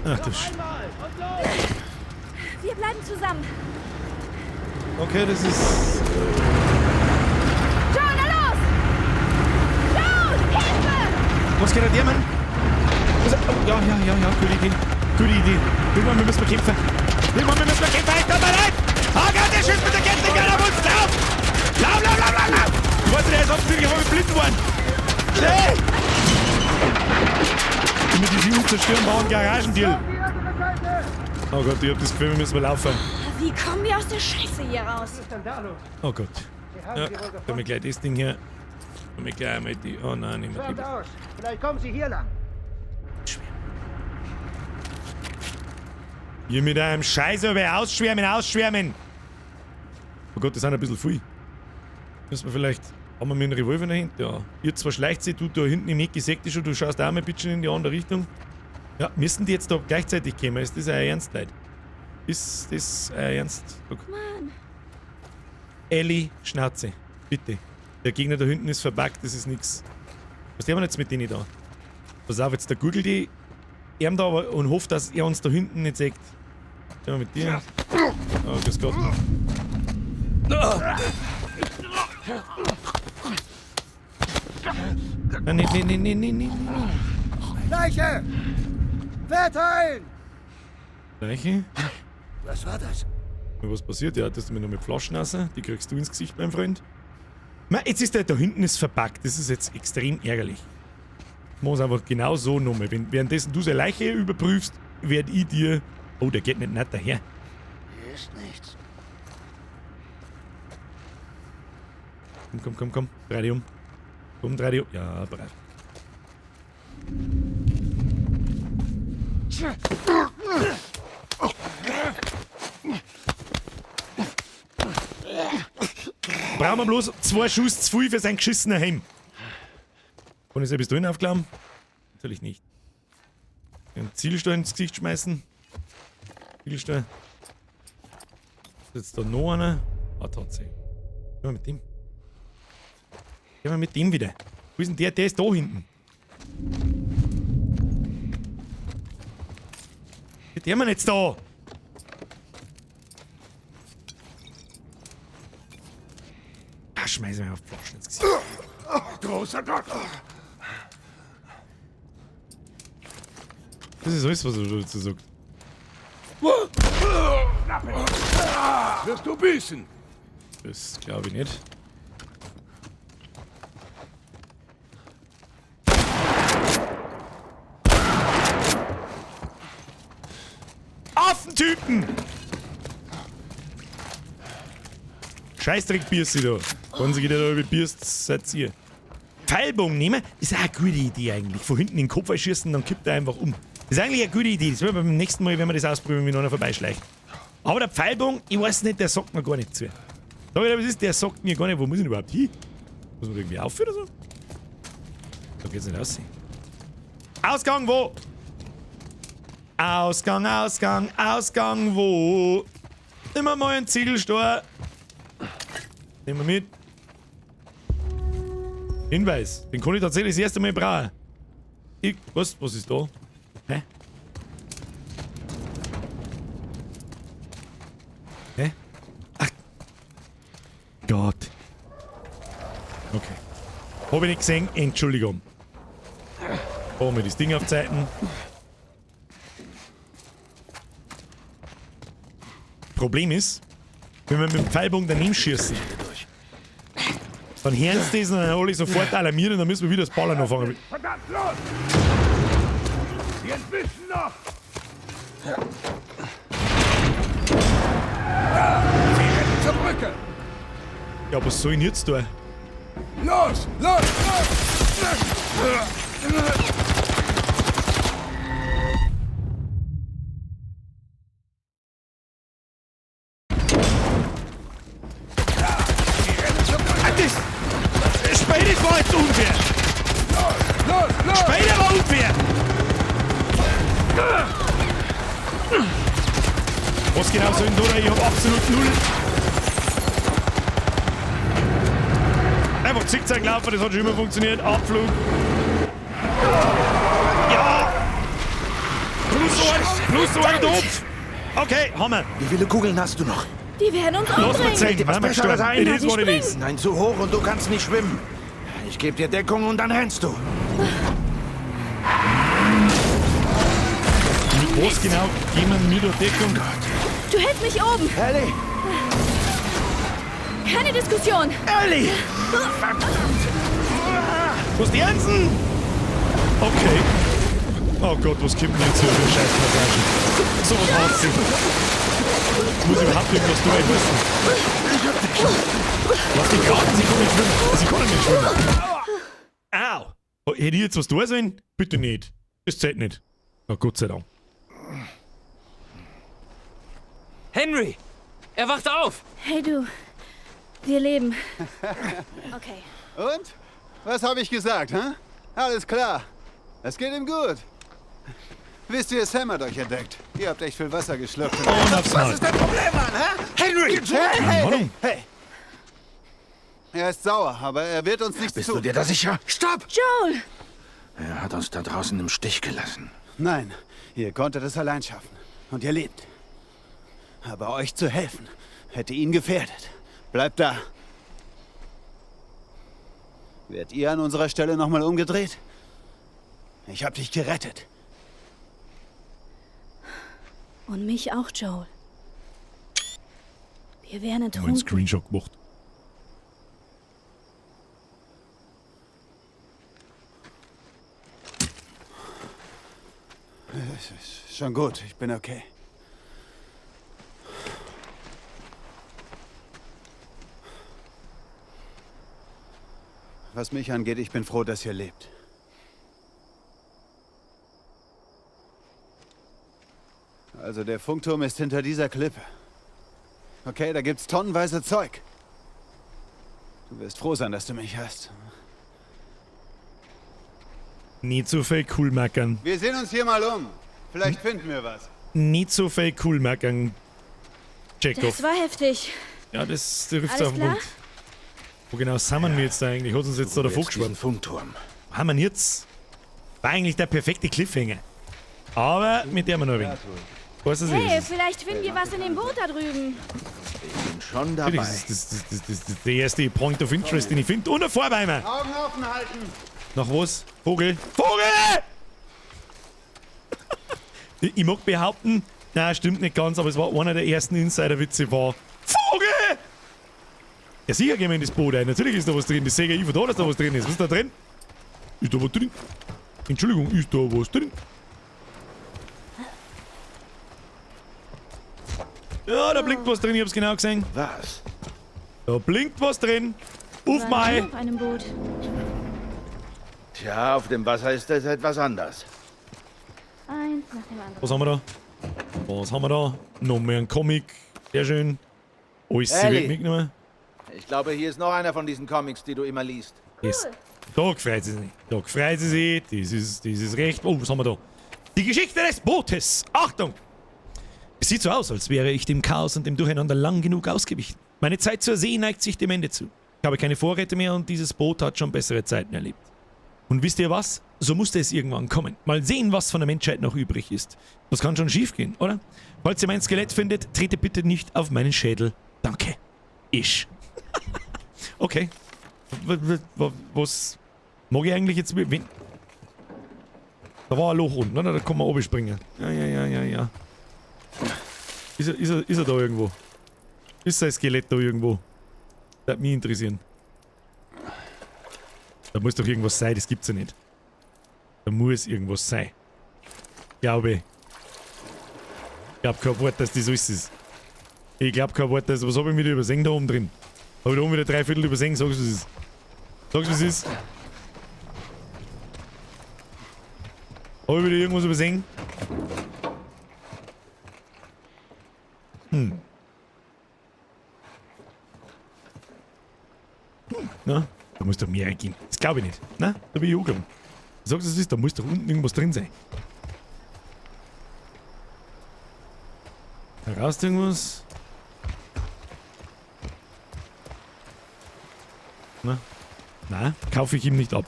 Ach du Sch... Wir bleiben zusammen. Okay, das ist... Jonah, los! Joel, Hilfe! Was geht an dir, Mann? Was, oh, ja, ja, ja, ja, gute Idee. Gute Idee. Irgendwann müssen wir kämpfen. Irgendwann müssen wir kämpfen. Ich tut mir leid. Oh Gott, der schießt mit der Gatling auf uns. Lauf! Lauf, lauf, lauf, lauf, lauf! Ich weiß nicht, der ist offensichtlich auf blind geworden. Schnell! Mit diesem unzerstörbaren Garagendeal. Oh Gott, ich hab das Gefühl, wir müssen laufen. Wie kommen wir aus der Scheiße hier raus? Oh Gott. Ja, da wir gleich das Ding hier. Da wir gleich einmal die. Oh nein, nehmen wir die. aus. Vielleicht kommen sie hier lang. Hier mit einem Scheiß über ausschwärmen, ausschwärmen. Oh Gott, das sind ein bisschen viel. Müssen wir vielleicht. Haben wir mit dem Revolver noch hinten? Ja. Ihr zwar schleicht sie, du da hinten im Ecke seht schon, du schaust auch mal ein bisschen in die andere Richtung. Ja, müssen die jetzt da gleichzeitig kommen? Ist das euer Ernst, Leute? Ist das euer Ernst? Guck. Mann. Ellie, Schnauze. Bitte. Der Gegner da hinten ist verbuggt, das ist nix. Was tun wir jetzt mit denen da? Pass auf, jetzt der googelt die ihm da aber und hofft, dass er uns da hinten nicht sieht. Gehen wir mit dir. Oh, grüß Gott. Nein, nee, nee, nee, nee, nee, nee. Leiche! Verteilen! Leiche? Was war das? Was passiert? Ja, das mir noch mit Flaschen raus. Die kriegst du ins Gesicht, mein Freund. Ma, jetzt ist der da hinten ist verpackt. Das ist jetzt extrem ärgerlich. Mach's einfach genau so nochmal. Wenn, währenddessen du seine Leiche überprüfst, werd ich dir. Oh, der geht nicht nett daher. Hier ist nichts. Komm, komm, komm, komm. Dreh dich um. Komm, dreh dich um. Ja, bereit. Brauchen wir bloß 2 Schuss zu viel für sein geschissener Heim. Kann ich seine Pistolen aufklappen? Natürlich nicht. Den Zielstein ins Gesicht schmeißen. Zielstein. Ist jetzt da noch einer? Ah, tatsächlich. Gehen wir mit dem. Gehen wir mit dem wieder. Wo ist denn der? Der ist da hinten. Wie der man jetzt da? Ah, schmeiß mir auf Flaschen ins Gesicht. Großer Gott! Das ist alles, was er dazu sagt. Wirst du büßen? Das glaube ich nicht. auf den Typen! Scheißdreck Bierst da. Wenn sie da über Bierst, seid ihr. Pfeilbogen nehmen, ist auch eine gute Idee eigentlich. Von hinten in den Kopf einschießen, dann kippt er einfach um. Das ist eigentlich eine gute Idee. Das werden wir beim nächsten Mal, wenn wir das ausprobieren, wenn einer vorbeischleicht. Aber der Pfeilbogen, ich weiß nicht, der sagt mir gar nicht zu. Sag ich dir, was ist, der sagt mir gar nicht, wo muss ich denn überhaupt hin? Muss man da irgendwie aufhören oder so? Da geht's nicht aus. Ausgang wo? Ausgang, Ausgang, Ausgang wo? Immer mal einen Ziegelstein. Nehmen wir mit. Hinweis. Den kann ich tatsächlich das erste Mal brauchen. Ich, was? Was ist da? Hä? Hä? Ach. Gott. Okay. Hab ich nicht gesehen. Entschuldigung. Brauchen wir das Ding auf Zeiten. Problem ist, wenn wir mit dem Pfeilbogen daneben schießen, dann hören sie das und dann alle sofort alarmieren und dann müssen wir wieder das Ballern anfangen. Verdammt, los! Sie entwischen noch! Da! Sie rennen zur Brücke! Ja, was soll ich denn jetzt tun? Los! Los! Los! Das Spiel war jetzt unfair! Los! Los! Spiel war unfair! Was genau soll denn da? Ich hab absolut null. Einfach Zickzack laufen, das hat schon immer funktioniert. Abflug. Ja! Plus ein Topf! Okay, haben wir. Wie viele Kugeln hast du noch? Die werden uns Lass mal umbringen. zeigen, Was weil wir Besseres gestorben. ein? It is what it is. Nein, zu hoch und du kannst nicht schwimmen. Ich gebe dir Deckung und dann rennst du. Mit was genau geben wir da Deckung? Du hältst mich oben. Ellie! Keine Diskussion. Ellie! Was die Ernsten? Okay. Oh Gott, was kommt denn jetzt hier für eine Scheißpassage? So was hasse ich. Muss ich überhaupt irgendwas tun? Ich weiß nicht. Lass die Garten, sie kann nicht schwimmen. Sie kann nicht schwimmen. Au! Oh, hätte ich jetzt was tun sollen? Bitte nicht. Das zählt nicht. Oh Gott sei Dank. Henry! Er wacht auf! Hey du, wir leben. Okay. Und? Was habe ich gesagt, hä? Alles klar. Es geht ihm gut. Wisst ihr, Sam hat euch entdeckt. Ihr habt echt viel Wasser geschluckt. Und aufs Was Maul. ist dein Problem, Mann, hä? Henry! Hey, hey, Ahnung. hey, hey. Er ist sauer, aber er wird uns nichts Bist tun. du dir da sicher? Stopp! Joel! Er hat uns da draußen im Stich gelassen. Nein, ihr konntet es allein schaffen. Und ihr lebt. Aber euch zu helfen, hätte ihn gefährdet. Bleibt da. Werdet ihr an unserer Stelle nochmal umgedreht? Ich hab dich gerettet. Und mich auch, Joel. Wir wären Mal einen ertrunken. Screenshot gemacht. Es ist schon gut, ich bin okay. Was mich angeht, ich bin froh, dass ihr lebt. Also der Funkturm ist hinter dieser Klippe. Okay, da gibt's tonnenweise Zeug. Du wirst froh sein, dass du mich hast. Nicht so viel cool meckern. Wir sehen uns hier mal um. Vielleicht finden wir was. Nicht so viel cool meckern. Chekhov. Das war heftig. Ja, das trifft Alles auf den klar? Punkt. Wo genau sind wir jetzt da eigentlich? Hat uns jetzt da Du davor willst diesen geschwommen? Funkturm. Wo haben wir denn jetzt? War eigentlich der perfekte Cliffhanger. Aber mit der wir noch ein wenig. Weißt du, was Hey, ist? vielleicht finden wir was in dem Boot da drüben. Ich bin schon dabei. Das ist das der erste Point of Interest, den ich finde. Und ein Vorbeimer. Augen offen halten! Nach was? Vogel. Vogel! Ich mag behaupten, na stimmt nicht ganz, aber es war einer der ersten Insider-Witze war Vogel! Ja, sicher gehen wir in das Boot ein. Natürlich ist da was drin. Das sehe ich von da, dass da was drin ist. Was ist da drin? Ist da was drin? Entschuldigung, ist da was drin? Ja, da blinkt was drin, ich hab's genau gesehen. Was? Da blinkt was drin. Auf War mai. nie auf einem Boot. Tja, auf dem Wasser ist es etwas anders. Eins nach dem anderen. Was haben wir da? Was haben wir da? Noch mehr ein Comic. Sehr schön. Alles wird Ellie. mitgenommen. Ich glaube, hier ist noch einer von diesen Comics, die du immer liest. Yes. Da freut sie sich. Da freut sie sich. Das ist recht. Oh, was haben wir da? Die Geschichte des Bootes. Achtung! Es sieht so aus, als wäre ich dem Chaos und dem Durcheinander lang genug ausgewichen. Meine Zeit zur See neigt sich dem Ende zu. Ich habe keine Vorräte mehr und dieses Boot hat schon bessere Zeiten erlebt. Und wisst ihr was? So musste es irgendwann kommen. Mal sehen, was von der Menschheit noch übrig ist. Das kann schon schiefgehen, oder? Falls ihr mein Skelett findet, trete bitte nicht auf meinen Schädel. Danke. Ich. Okay. Was mag ich eigentlich jetzt... Wen? Da war ein Loch unten, oder? Da kann man oben springen. Ja, ja, ja, ja, ja. Ist er da irgendwo? Ist sein Skelett da irgendwo? Das würde mich interessieren. Da muss doch irgendwas sein, das gibt's ja nicht. Da muss irgendwas sein. Glaube ich. Ich glaub kein Wort, dass das alles ist. Ich glaub kein Wort, dass... Was hab ich wieder übersehen da oben drin? Hab ich da oben wieder 3/4 übersehen? Sag's, was es ist. Sag's, was es ist. Hab ich wieder irgendwas übersehen? Na, da muss doch mehr gehen. Das glaub ich nicht. Na, da bin ich angelogen. Sag's, was es ist, da muss doch unten irgendwas drin sein. Da raus irgendwas? Na? Na, kaufe ich ihm nicht ab.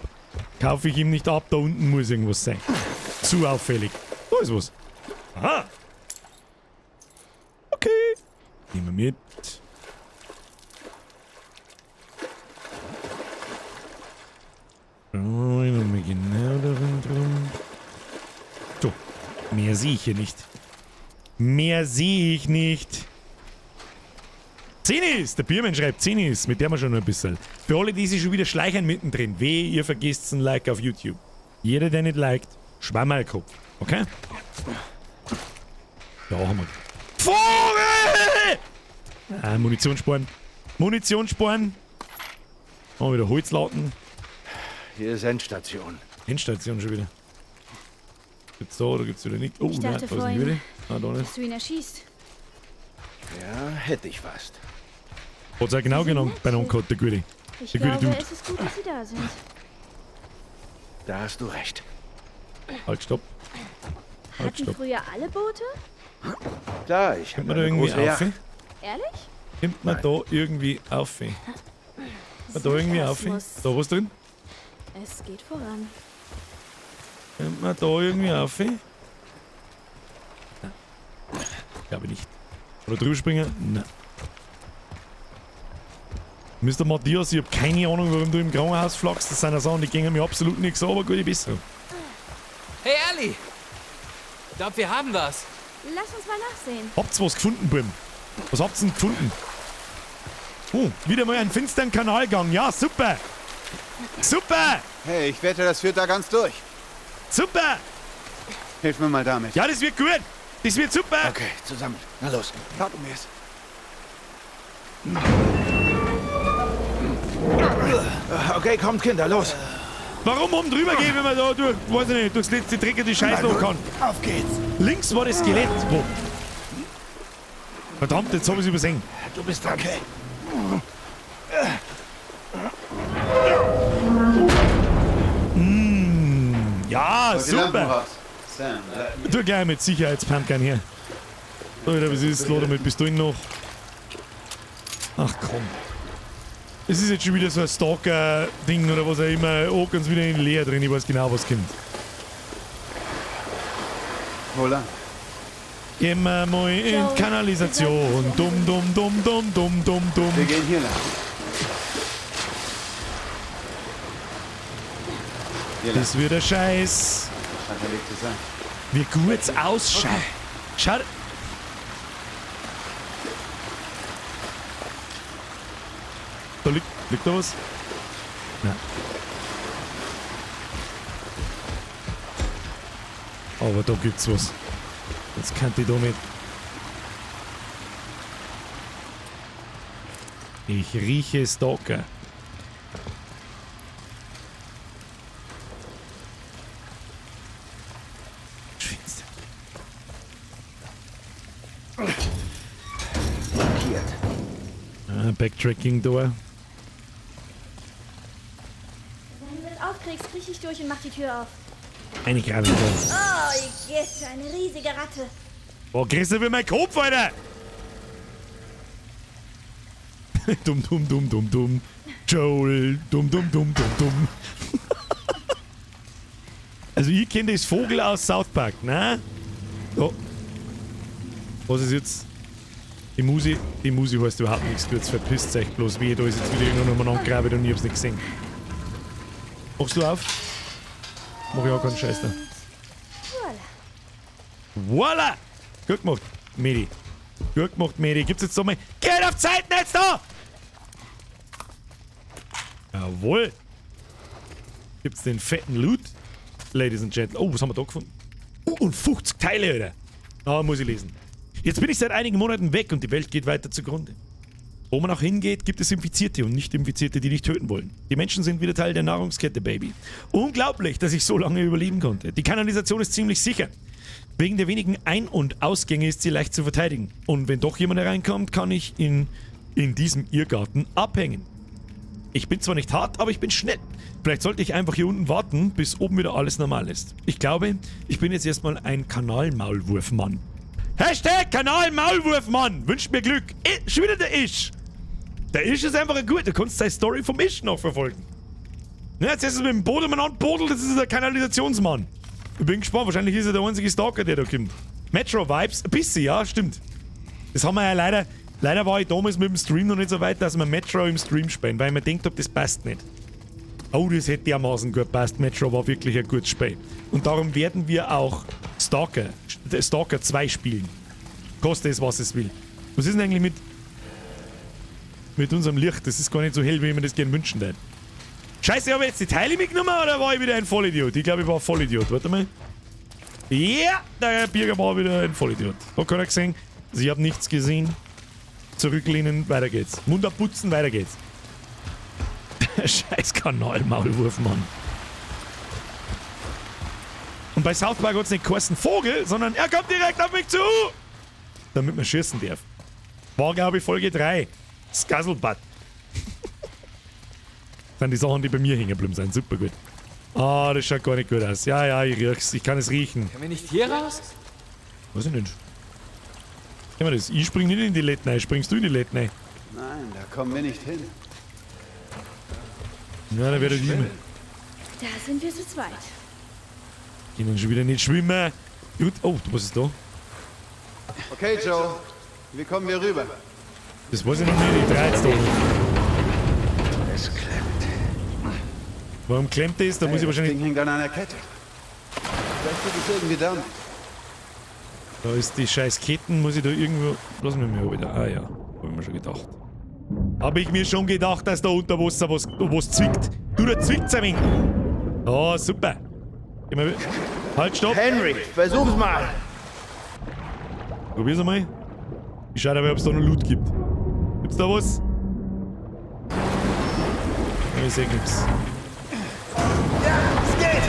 Kaufe ich ihm nicht ab, da unten muss irgendwas sein. Zu auffällig. Da ist was. Aha. Okay. Nehmen wir mit. So, nochmal genau da rundherum. So. Mehr sehe ich hier nicht. Mehr sehe ich nicht. Zenis! Der Biermann schreibt Zenis, mit der wir schon ein bisschen. Für alle, die sich schon wieder schleichen mittendrin. Wehe, ihr vergesst ein Like auf YouTube. Jeder, der nicht liked, Schwammerlkopf. Okay? Da haben wir. Vogel! Ah, Munition sparen. Munition sparen. Haben wir wieder Holzlauten. Hier ist Endstation. Endstation schon wieder. Gibt's da oder gibt's wieder nicht? Oh, Ich nein, dachte da ist ein vorhin, Würde. Ah, da nicht. dass du ihn erschießt. Ja, hätte ich fast. Hat's auch genau genommen bei einem gehabt, der Gute. Ich Der gute glaube, Dude. es ist gut, dass sie da sind. Da hast du recht. Halt, stopp. Halt, Hatten stopp. früher alle Boote? Klar, ich Kommt hab man da eine irgendwie große auf? Yacht. Ehrlich? Kommt man da irgendwie auf? Kommt man da irgendwie Das auf? muss- Da was drin? Es geht voran. Kommt man da irgendwie auf? Nein. Glaube nicht. Oder drüber springen? Nein. Mr. Matthias, ich hab keine Ahnung, warum du im Krankenhaus flachst. Das sind ja Sachen, die gingen mir absolut nichts an, aber gute Besserung. Hey, Ellie! Ich glaub, wir haben was. Lass uns mal nachsehen. Habt's was gefunden, Buben? Was habt's denn gefunden? Oh, wieder mal einen finsteren Kanalgang. Ja, super! Super! Hey, ich wette, das führt da ganz durch. Super! Hilf mir mal damit. Ja, das wird gut! Das wird super! Okay, zusammen. Na los. Packen wir's. Okay, kommt, Kinder, los. Warum oben drüber gehen, wenn man da durch, weiß ich nicht, durchs letzte Dreck die Scheißloch kann? Auf geht's. Links war das Skelett. Wo? Verdammt, jetzt hab ich's übersehen. Du bist dran. Okay. Ja, Hol die Lampen super. raus. Sam, Du gleich mit Sicherheitspumpgun her. So, wieder was ist, lade mit Pistolen noch. Ach komm. Es ist jetzt schon wieder so ein Stalker-Ding oder was auch immer. Oh, ganz wieder in leer drin, ich weiß genau, was kommt. Wo lang? Gehen wir mal in Joel, Kanalisation. Dumm, dumm, dumm, dumm, dumm, dumm, dumm. Wir gehen hier lang. Hier lang. Das wird ein Scheiß. Scheint der Weg zu sein. Wie gut's ausschaut. Schaut. Da liegt da was? Nein. Aber da gibt's was. Jetzt kann ich da nicht. Ich rieche Stalker. Schwinst. Blockiert. Ah, Backtracking da. Wenn du das aufkriegst, kriech ich durch und mach die Tür auf. Eine Grabe da. Oh, Igitt, eine riesige Ratte. Boah, größer wie mein Kopf, Alter! Dumm, dumm, dumm, dumm, dumm. Joel, dumm, dumm, dumm, dumm, dumm. Also ich kenne das Vogel aus South Park, ne? So. Was ist jetzt? Die Musi heißt überhaupt nichts Gutes, verpisst euch bloß. Wehe, da ist jetzt wieder irgendwann umeinander gegraben und ich hab's nicht gesehen. Machst du auf? Mach ich auch keinen Scheiß da. Voila. Voila! Gut gemacht, Medi. Gut gemacht, Medi. Gibt's jetzt noch mal. Geht auf Zeiten jetzt da! Jawohl! Gibt's den fetten Loot? Ladies and Gentlemen. Oh, was haben wir da gefunden? Oh, und 50 Teile, Alter. Da muss ich lesen. Jetzt bin ich seit einigen Monaten weg und die Welt geht weiter zugrunde. Wo man auch hingeht, gibt es Infizierte und Nicht-Infizierte, die dich töten wollen. Die Menschen sind wieder Teil der Nahrungskette, Baby. Unglaublich, dass ich so lange überleben konnte. Die Kanalisation ist ziemlich sicher. Wegen der wenigen Ein- und Ausgänge ist sie leicht zu verteidigen. Und wenn doch jemand hereinkommt, kann ich ihn in diesem Irrgarten abhängen. Ich bin zwar nicht hart, aber ich bin schnell. Vielleicht sollte ich einfach hier unten warten, bis oben wieder alles normal ist. Ich glaube, ich bin jetzt erstmal ein Kanalmaulwurfmann. Hashtag Kanalmaulwurfmann! Wünscht mir Glück. Schon wieder der Isch. Der Isch ist einfach ein guter. Du kannst seine Story vom Isch nachverfolgen. Ne, jetzt ist es mit dem Bodelmann anbodelt, das ist der Kanalisationsmann. Ich bin gespannt, wahrscheinlich ist er der einzige Stalker, der da kommt. Metro-Vibes, ein bisschen, ja, stimmt. Das haben wir ja leider... Leider war ich damals mit dem Stream noch nicht so weit, dass wir Metro im Stream spielen, weil ich mir gedacht hab, das passt nicht. Oh, das hätte dermaßen gut passt. Metro war wirklich ein gutes Spiel. Und darum werden wir auch Stalker 2 spielen. Koste es, was es will. Was ist denn eigentlich mit unserem Licht? Das ist gar nicht so hell, wie ich mir das gerne wünschen würde. Scheiße, habe ich jetzt die Teile mitgenommen oder war ich wieder ein Vollidiot? Ich glaube, ich war ein Vollidiot. Warte mal. Ja, der Birger war wieder ein Vollidiot. Hat keiner gesehen. Also ich habe nichts gesehen. Zurücklehnen, weiter geht's. Mund abputzen, weiter geht's. Scheiß Kanalmaulwurf, Mann. Und bei South Park hat's nicht geheißen Vogel, sondern er kommt direkt auf mich zu! Damit man schießen darf. War, glaube ich, Folge 3. Scuzzlebutt. Das sind die Sachen, die bei mir hängen geblieben sind. Super gut. Ah, das schaut gar nicht gut aus. Ja, ja, ich riech's. Ich kann es riechen. Können wir nicht hier raus? Weiß ich nicht. Geh mal das. Ich spring nicht in die Letten rein. Springst du in die Letten rein? Nein, da kommen wir nicht hin. Ja, da werde ich nicht mehr. Da sind wir zu zweit. Gehen schon wieder nicht schwimmen. Gut. Oh, was ist da? Okay, Joe. Wie kommen wir rüber? Das weiß ich noch nicht. Ich dreh jetzt da. Es klemmt. Warum klemmt das? Da muss ich wahrscheinlich... Das Ding hängt an einer Kette. Vielleicht geht es irgendwie damit. Da ist die scheiß Ketten. Muss ich da irgendwo... Lass mich mal wieder. Ah ja. Hab ich mir schon gedacht. Hab ich mir schon gedacht, dass da unter Wasser was zwickt. Du, da zwickt's ein wenig. Oh, super. Geh mal. Halt, stopp. Henry, versuch's mal. Probier's einmal. Ich schau dabei, ob's da noch Loot gibt. Gibt's da was? Ich seh nix. Ja, es geht!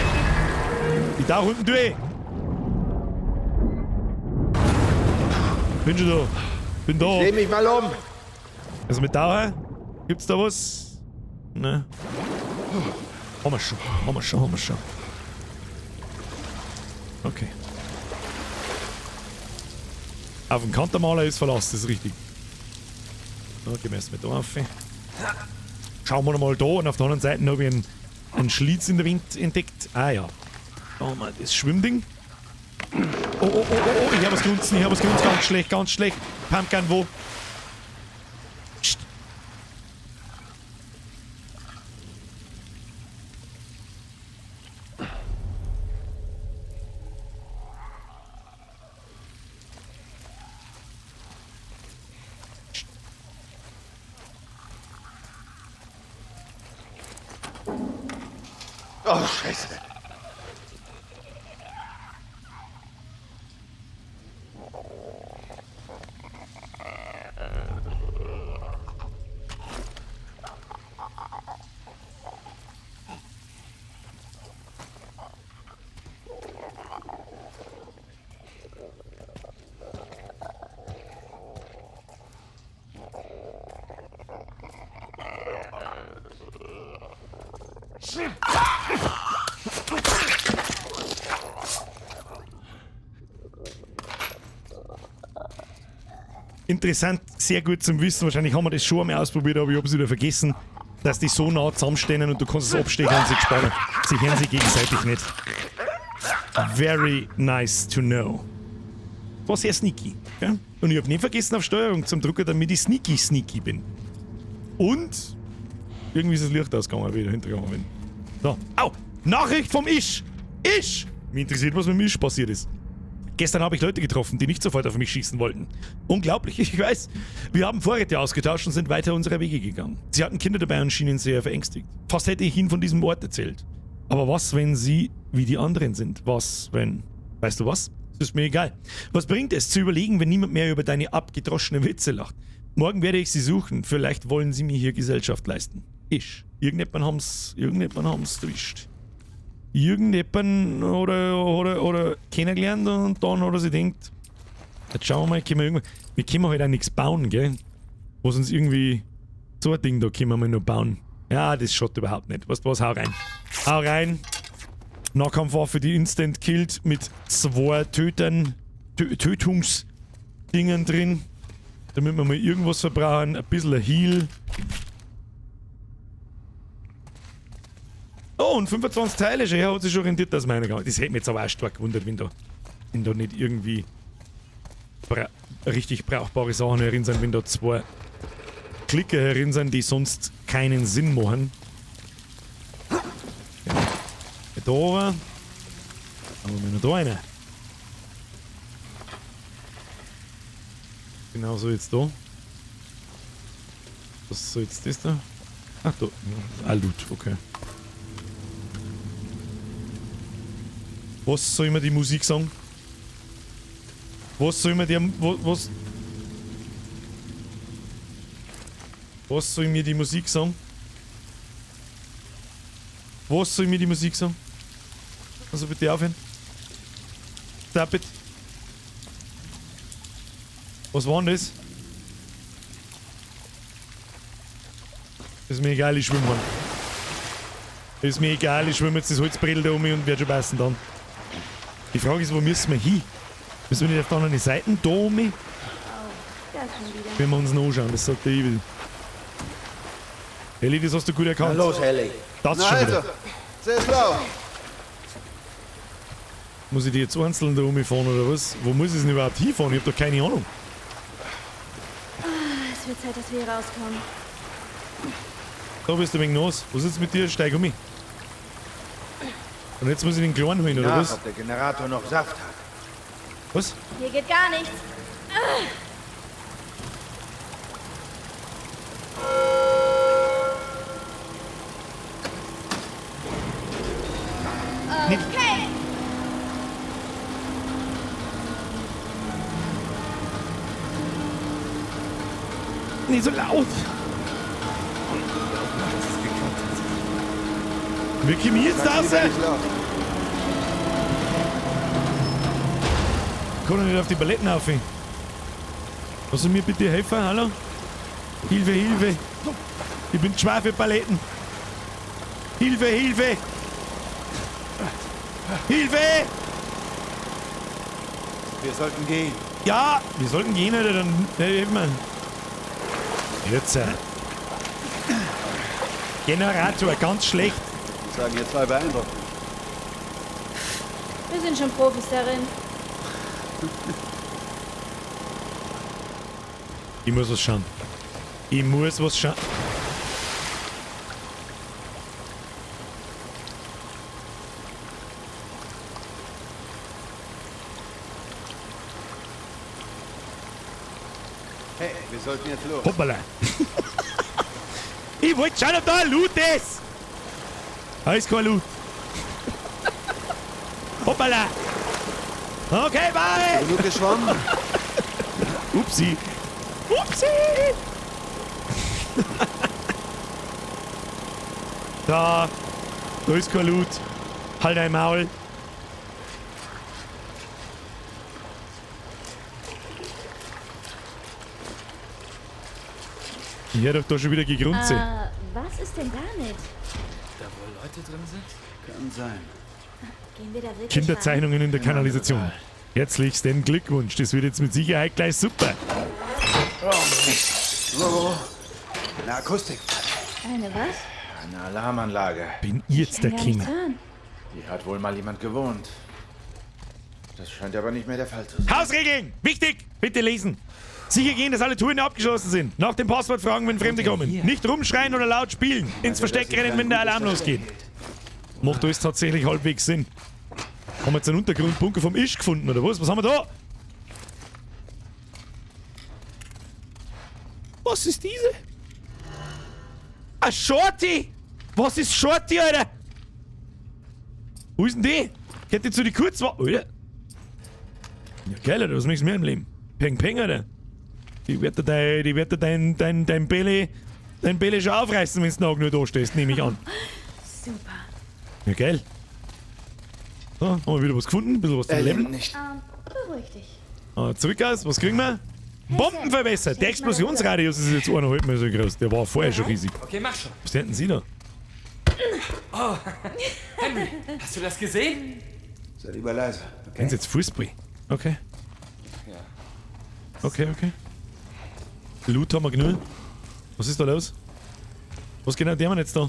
Ich tauch unten durch. Bin schon da. Bin da. Ich dreh mich mal um. Also mit Taucher? Gibt's da was? Ne. Haben wir schon, haben wir schon, haben wir schon. Okay. Auf den Kantermaler ist Verlass, das ist richtig. So, gehen wir erstmal da rauf. Schauen wir nochmal da und auf der anderen Seite habe ich einen Schlitz in der Wind entdeckt. Ah ja. Da haben wir das Schwimmding. Oh, oh, oh, oh, oh, ich hab was grunzen, ich hab was grunzen, ganz schlecht, ganz schlecht. Pumpgun, wo? Psst. Oh, Scheiße. Interessant, sehr gut zum Wissen. Wahrscheinlich haben wir das schon einmal ausprobiert, aber ich habe es wieder vergessen, dass die so nah zusammenstehen und du kannst es abstechen und sich spannen. Sie hören sich gegenseitig nicht. Very nice to know. War sehr sneaky. Gell? Und ich habe nicht vergessen, auf Steuerung zum Drucken, damit ich sneaky sneaky bin. Und irgendwie ist das Licht ausgegangen, wie ich dahinter gegangen bin. So. Au! Nachricht vom Isch! Isch! Mich interessiert, was mit dem Isch passiert ist. Gestern habe ich Leute getroffen, die nicht sofort auf mich schießen wollten. Unglaublich, ich weiß. Wir haben Vorräte ausgetauscht und sind weiter unserer Wege gegangen. Sie hatten Kinder dabei und schienen sehr verängstigt. Fast hätte ich ihnen von diesem Ort erzählt. Aber was, wenn sie wie die anderen sind? Was, wenn... Weißt du was? Es ist mir egal. Was bringt es, zu überlegen, wenn niemand mehr über deine abgedroschenen Witze lacht? Morgen werde ich sie suchen. Vielleicht wollen sie mir hier Gesellschaft leisten. Ich. Irgendjemand haben's erwischt. Irgendjemand oder kennengelernt und dann hat er sich denkt, jetzt schauen wir mal, können wir irgendwann. Wir können halt auch nichts bauen, gell? Was uns irgendwie. So ein Ding da können wir mal noch bauen. Ja, das schaut überhaupt nicht. Weißt du was? Hau rein. Hau rein. Nahkampfwaffe, die instant killt mit 2 Tötern, Tötungsdingen drin. Damit wir mal irgendwas verbrauchen. Ein bisschen ein Heal. Oh, und 25 Teile schon. Ja, hat sich schon rentiert, dass meine gegangen. Das hätte mich jetzt aber auch stark gewundert, wenn da nicht irgendwie richtig brauchbare Sachen herin sind, wenn da 2 Klicker herin sind, die sonst keinen Sinn machen. Ja. Da war. Aber wir noch da einer. Genauso jetzt da. Was soll jetzt das da? Ach da. Ah, Loot, okay. Was soll mir die Musik sagen? Was soll mir die... Was? Was soll mir die Musik sagen? Was soll mir die Musik sagen? Also bitte aufhören. Stop it. Was war denn das? Ist mir egal, ich schwimme, Mann. Ist mir egal, ich schwimme jetzt das Holzbrettel da um mich und werde schon passen dann. Die Frage ist, wo müssen wir hin? Müssen wir nicht auf der anderen Seite da um mich? Wenn wir uns noch anschauen, das sagt der Evil. Ellie, das hast du gut erkannt. Na los, Ellie. Das schon wieder. Also, sehr schlau. Muss ich die jetzt einzeln da umfahren oder was? Wo muss ich denn überhaupt hinfahren? Ich hab doch keine Ahnung. Es wird Zeit, dass wir hier rauskommen. Da bist du wegen nass. Was ist jetzt mit dir? Steig um mich. Und jetzt muss ich den Kleinen holen, oder was? Ob der Generator noch Saft hat. Was? Hier geht gar nichts. Okay. Nicht so laut. Wir kommen jetzt raus. Ich kann doch nicht auf die Paletten auf. Kannst du mir bitte helfen? Hallo? Hilfe, Hilfe! Ich bin schwer für Paletten. Hilfe, Hilfe! Hilfe! Wir sollten gehen. Ja, wir sollten gehen, Alter, dann helfen wir. Jetzt. Generator, ganz schlecht. Ich sagen, ihr zwei beeindruckt. Wir sind schon Profis darin. Ich muss was schauen. Ich muss was schauen. Hey, wir sollten jetzt los. Hoppala. Ich wollte schauen, ob da ein Loot ist. Da ist kein Loot. Hoppala. Okay, bye. Genug geschwommen? Upsi. Upsi. Da. Da ist kein Loot. Halt dein Maul. Ich hör doch da schon wieder Gegrunze. Was ist denn damit? Da wohl Leute drin sind? Kann sein. Gehen wir da wirklich Kinderzeichnungen in der Kanalisation. Herzlichsten Glückwunsch, das wird jetzt mit Sicherheit gleich super. Oh, Mist. Oh, eine Akustik. Eine was? Eine Alarmanlage. Bin ich jetzt der Kann gar King? nichts hören. Hier hat wohl mal jemand gewohnt. Das scheint aber nicht mehr der Fall zu sein. Hausregeln! Wichtig! Bitte lesen! Sicher gehen, dass alle Türen abgeschlossen sind. Nach dem Passwort fragen, wenn Fremde kommen. Nicht rumschreien oder laut spielen. Ins Versteck rennen, wenn der Alarm losgeht. Macht alles tatsächlich halbwegs Sinn. Haben wir jetzt einen Untergrundbunker vom Isch gefunden, oder was? Was haben wir da? Was ist diese? Ein Shorty! Was ist Shorty, Alter? Wo ist denn die? Geht die zu die Kurzwahl? Alter. Ja, geil, Alter, was möchtest du mehr im Leben? Peng, peng, Alter. Die wird dir dein, die wird dir dein Belly, dein Belly schon aufreißen, wenn's noch nur da stehst, nehme ich an. Super. Ja, geil. So, haben wir wieder was gefunden? Ein bisschen was zum Leveln. Nicht. Beruhig dich. Ah, zurück aus, was kriegen wir? Bomben verbessert! Der Explosionsradius ist jetzt 1,5 Mal so groß. Der war vorher schon riesig. Okay, mach schon. Was denken Sie da? Oh, Henry, hast du das gesehen? Sei lieber leise. Okay. Jetzt Fußball. Okay. Ja. Okay, okay. Loot haben wir genug. Was ist da los? Was genau der wir jetzt da?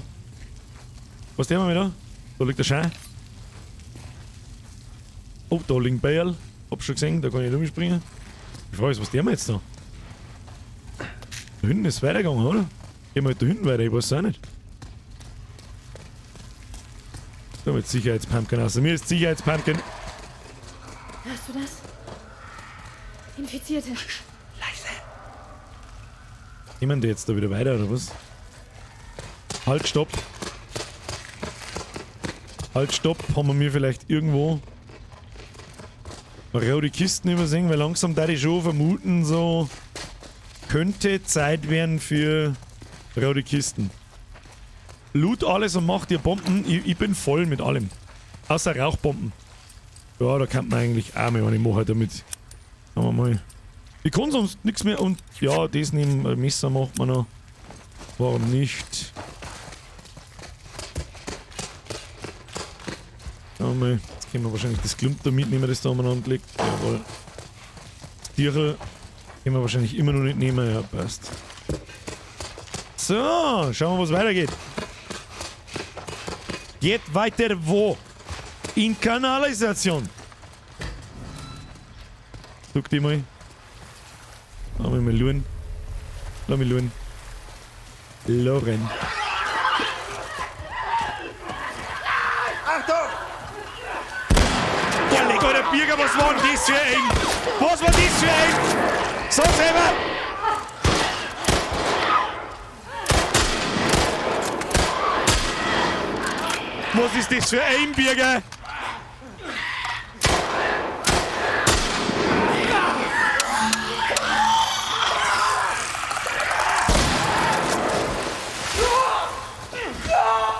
Was der wir da? Da liegt der Schein. Oh, da liegt ein Bäl. Hab schon gesehen, da kann ich rumspringen. Die Frage ist, was der wir jetzt da? Da hinten ist es weitergegangen, oder? Gehen wir halt da hinten weiter, ich weiß es auch nicht. Da mit Sicherheitspumpkin aus. Mir ist Sicherheitspumpkin. Hörst du das? Infizierte. Leise. Nehmen die jetzt da wieder weiter, oder was? Halt, stopp. Halt, stopp. Haben wir mir vielleicht irgendwo rote Kisten übersehen, weil langsam da ich schon vermuten, so könnte Zeit werden für rote Kisten. Loot alles und macht ihr Bomben. Ich bin voll mit allem. Außer Rauchbomben. Ja, da kann man eigentlich auch mal eine machen damit. Schauen wir mal. Ich kann sonst nichts mehr und ja, das nehmen, Messer macht man noch. Warum nicht? Schauen wir mal. Jetzt können wir wahrscheinlich das Klump da mitnehmen, das da umeinander liegt. Jawohl. Das Tierl können wir wahrscheinlich immer noch nicht nehmen. Ja, passt. So, schauen wir, was weitergeht. Geht weiter wo? In Kanalisation. Guck die mal. Lass mich mal schauen. Lass mich schauen. Loren. Achtung! Boah, leck, alter Birger, was war denn das für ein? Was war das für ein? So selber! Was ist das für ein Birger?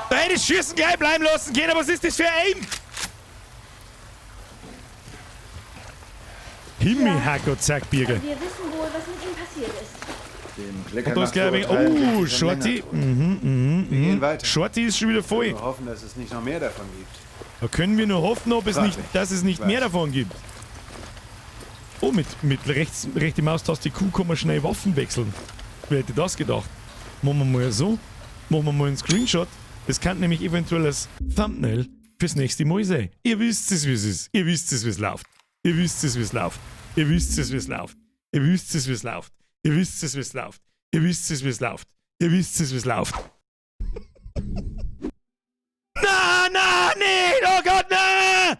Da hätte ich Schießen gleich bleiben lassen können, aber was ist das für ein? Himmel, Herrgott, sagt Birger. Wir wissen wohl, was mit ihm passiert ist. Dem Klicker Und da ist nach gleich ein wenig. zu urteilen, sind Oh, sie schon länger Shorty. tot. Wir gehen weiter. Shorty ist schon wieder voll. Wir hoffen, dass es nicht noch mehr davon gibt. Da können wir nur hoffen, ob es Frag nicht, mich. dass es nicht Was? mehr davon gibt. Oh, mit rechte Maustaste Q kann man schnell Waffen wechseln. Wer hätte das gedacht? Machen wir mal so. Machen wir mal einen Screenshot. Das kann nämlich eventuell als Thumbnail fürs nächste Mal sein. Ihr wisst es, wie es ist. Ihr wisst es, wie es läuft. Ihr wisst es, wie es läuft. Ihr wisst es, wie es läuft. Ihr wisst es, wie es läuft. Ihr wisst es, wie es läuft. Ihr wisst es, wie es läuft. Ihr wisst es, wie es läuft. Na, na, nee, oh Gott, na!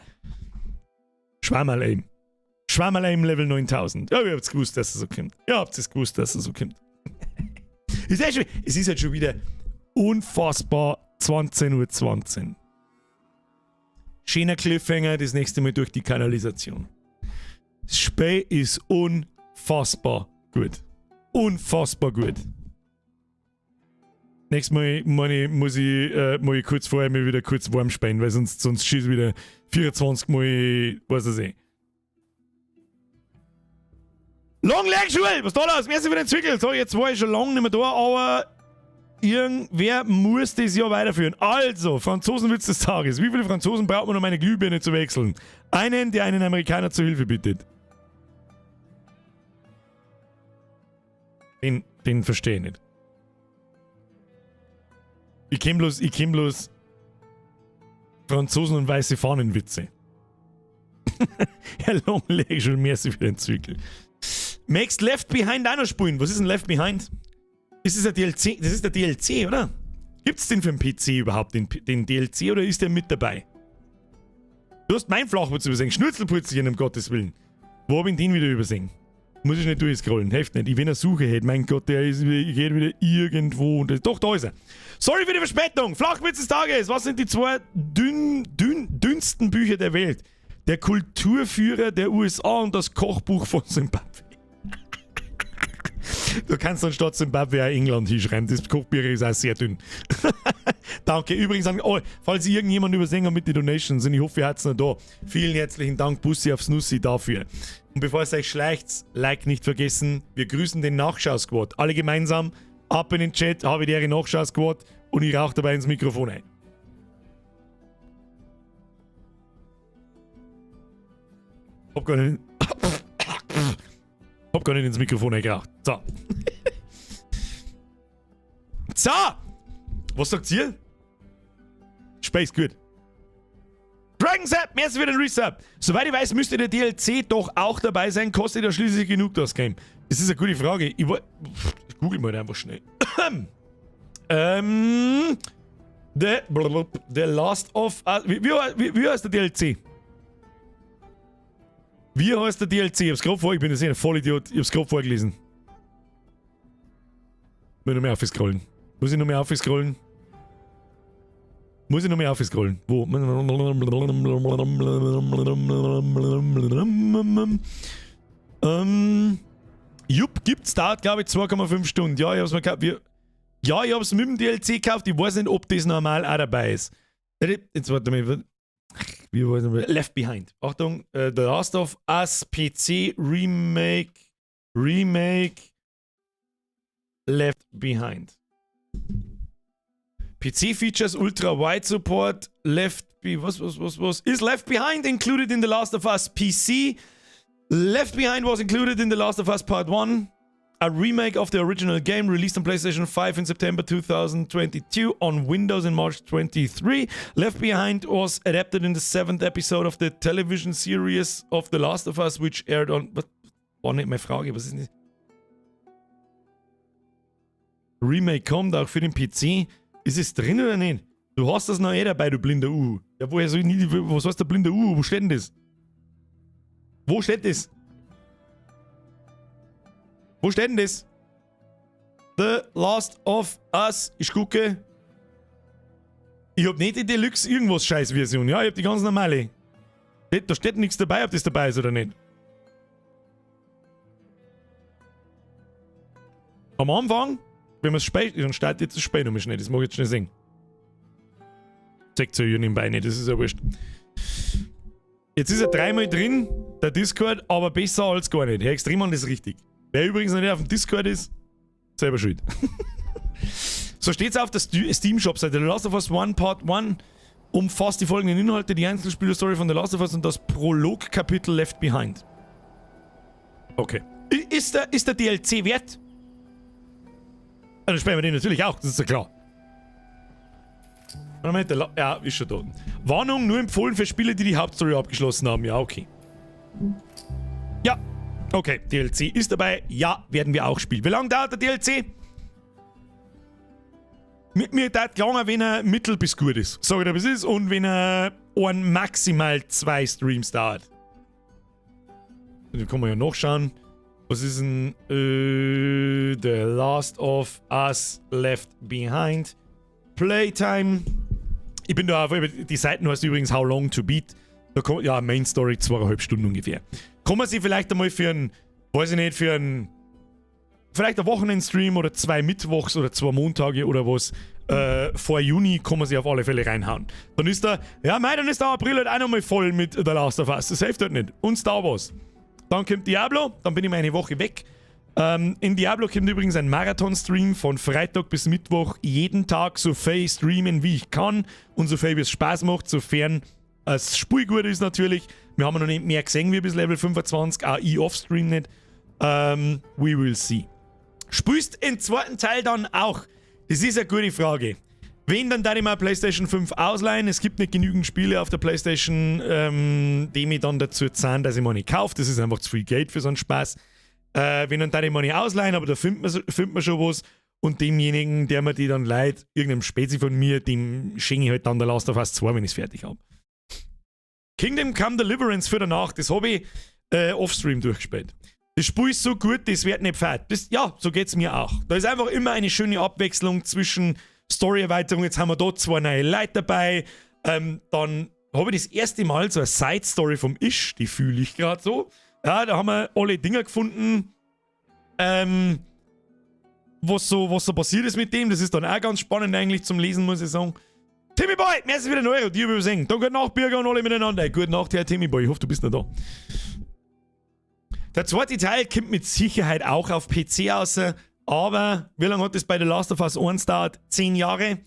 Schwammerl-Aim. Schwammerl-Aim Level 9000. Ja, ihr habt's gewusst, dass es so kommt. Ihr habt es gewusst, dass es so kommt. Ist ja schon, es ist halt schon wieder unfassbar 20:20 Uhr. Schöner Cliffhanger, das nächste Mal durch die Kanalisation. Das Spiel ist unfassbar gut. Unfassbar gut. Nächstes Mal meine, muss ich, mal ich kurz vorher mir wieder kurz warm speien, weil sonst schießt wieder 24 Mal, weiß ich nicht. Long Leg Schule! Was ist da los? Merci für den Zwickel. So, jetzt war ich schon lange nicht mehr da, aber Irgendwer muss das ja weiterführen. Also, Franzosenwitz des Tages. Wie viele Franzosen braucht man, um eine Glühbirne zu wechseln? Einen, der einen Amerikaner zu Hilfe bittet. Den verstehe ich nicht. Ich kenn bloß Franzosen und weiße Fahnenwitze. Herr Longleg, schon merci für den Zügel. Magst Left Behind auch noch spielen? Was ist denn Left Behind? Ist das ein DLC? Das ist der DLC, oder? Gibt's den für den PC überhaupt, den DLC, oder ist der mit dabei? Du hast mein Flachwitz übersehen. Schnürzelputzelchen, um Gottes Willen. Wo hab ich den wieder übersehen? Muss ich nicht durchscrollen, hilft nicht. Ich wenn er Suche hätte, mein Gott, der ist wieder, ich geht wieder irgendwo. Und doch, da ist er. Sorry für die Verspätung. Flachwitz des Tages. Was sind die zwei dünnsten Bücher der Welt? Der Kulturführer der USA und das Kochbuch von Zimbabwe. Du kannst anstatt Zimbabwe auch England hinschreiben. Das Kochbuch ist auch sehr dünn. Danke. Übrigens, an, oh, falls irgendjemand übersehen hat mit den Donations, und ich hoffe, ihr habt's noch da. Vielen herzlichen Dank, Bussi aufs Nussi dafür. Und bevor es euch schleicht, Like nicht vergessen. Wir grüßen den Nachschau-Squad. Alle gemeinsam, ab in den Chat, habe die Ehre Nachschau-Squad und ich rauche dabei ins Mikrofon ein. Hab gar nicht, hab gar nicht ins Mikrofon eingeraucht. So. So! Was sagt ihr? Space, gut. Dragon Zap, merci für den Resub. Soweit ich weiß, müsste der DLC doch auch dabei sein. Kostet ja schließlich genug das Game. Das ist eine gute Frage. Ich google mal einfach schnell. The Last of Us. Wie heißt der DLC? Wie heißt der DLC? Ich hab's grad vor, ich bin ein Vollidiot. Ich hab's grad vorgelesen. Muss ich noch mehr aufscrollen? Muss ich noch mehr aufscrollen? Muss ich noch mehr aufscrollen? Wo? Jupp, gibt's da, glaube ich, 2,5 Stunden. Ja, ich hab's mir gekauft. Ja, ich hab's mit dem DLC gekauft. Ich weiß nicht, ob das normal auch dabei ist. Jetzt warte mal. Wie war das? Left Behind. Achtung, The Last of Us PC Remake. Remake. Left Behind. PC Features, Ultra Wide Support, Left Be, was? Is Left Behind included in The Last of Us PC? Left Behind was included in The Last of Us Part 1, a remake of the original game released on PlayStation 5 in September 2022, on Windows in March 23. Left Behind was adapted in the 7th episode of the television series of The Last of Us, which aired on... Was war nicht meine Frage, was ist denn das? Remake kommt auch für den PC. Ist es drin oder nicht? Du hast das noch eh dabei, du blinder Uhu. Ja, woher soll ich nie, was heißt der blinde Uhu? Wo steht denn das? Wo steht das? Wo steht denn das? The Last of Us. Ich gucke. Ich hab nicht die Deluxe irgendwas Scheiß-Version. Ja, ich hab die ganz normale. Da steht nichts dabei, ob das dabei ist oder nicht. Am Anfang, wenn man es spät, dann startet jetzt das Spiel nochmal schnell. Das mag ich jetzt schnell sehen. Zeigt ja nebenbei nicht, das ist ja wurscht. Jetzt ist er dreimal drin, der Discord, aber besser als gar nicht. Herr Extremmann, das ist richtig. Wer übrigens noch nicht auf dem Discord ist, selber schuld. So steht's auf der Steam-Shop-Seite. The Last of Us 1 Part 1 umfasst die folgenden Inhalte: die Einzelspieler-Story von The Last of Us und das Prolog-Kapitel Left Behind. Okay. Ist der DLC wert? Dann spielen wir den natürlich auch, das ist ja klar. Moment, ja, ist schon da. Warnung, nur empfohlen für Spieler, die die Hauptstory abgeschlossen haben. Ja, okay. Ja, okay, DLC ist dabei. Ja, werden wir auch spielen. Wie lange dauert der DLC? Mit mir dauert lange, wenn er mittel bis gut ist. Sag ich dir, was es ist. Und wenn er ein maximal 2 Streams dauert. Dann kann man ja nachschauen. Was ist denn The Last of Us Left Behind? Playtime. Ich bin da auf, die Seiten heißt übrigens How Long to Beat. Da kommt, ja, Main Story 2,5 Stunden ungefähr. Kann man sich vielleicht einmal für ein, weiß ich nicht, für ein, vielleicht ein Wochenendstream oder 2 Mittwochs oder 2 Montage oder was, vor Juni kann man sich auf alle Fälle reinhauen. Dann ist der, ja mei, dann ist der April halt auch nochmal voll mit The Last of Us. Das hilft halt nicht. Und Star Wars. Dann kommt Diablo, dann bin ich mal eine Woche weg. In Diablo kommt übrigens ein Marathon-Stream von Freitag bis Mittwoch. Jeden Tag so viel streamen, wie ich kann und so viel, wie es Spaß macht, sofern es Spiel gut ist natürlich. Wir haben noch nicht mehr gesehen wie bis Level 25, auch ich off-stream nicht. We will see. Spielst im zweiten Teil dann auch? Das ist eine gute Frage. Wenn, dann da ich mal PlayStation 5 ausleihen. Es gibt nicht genügend Spiele auf der PlayStation, die mich dann dazu zahlen, dass ich mir nicht kaufe. Das ist einfach zu viel Geld für so einen Spaß. Wenn, dann da ich mir nicht ausleihen, aber da findet man schon was. Und demjenigen, der mir die dann leiht, irgendeinem Spezi von mir, dem schenke ich halt dann The Last of Us 2, wenn ich es fertig habe. Kingdom Come Deliverance für danach, das habe ich offstream durchgespielt. Das Spiel ist so gut, das wird nicht fad. Das, ja, so geht es mir auch. Da ist einfach immer eine schöne Abwechslung zwischen Story-Erweiterung. Jetzt haben wir da zwei neue Leute dabei. Dann habe ich das erste Mal so eine Side-Story vom Ish, die fühle ich gerade so. Ja, da haben wir alle Dinger gefunden. Was so passiert ist mit dem. Das ist dann auch ganz spannend eigentlich zum Lesen, muss ich sagen. Timmy Boy, merci für den Euro, die übersehen. Dann gute Nacht, Bürger und alle miteinander. Gute Nacht, Herr Timmy Boy. Ich hoffe, du bist noch da. Der zweite Teil kommt mit Sicherheit auch auf PC raus. Aber wie lange hat das bei The Last of Us 1 dauert? 10 Jahre.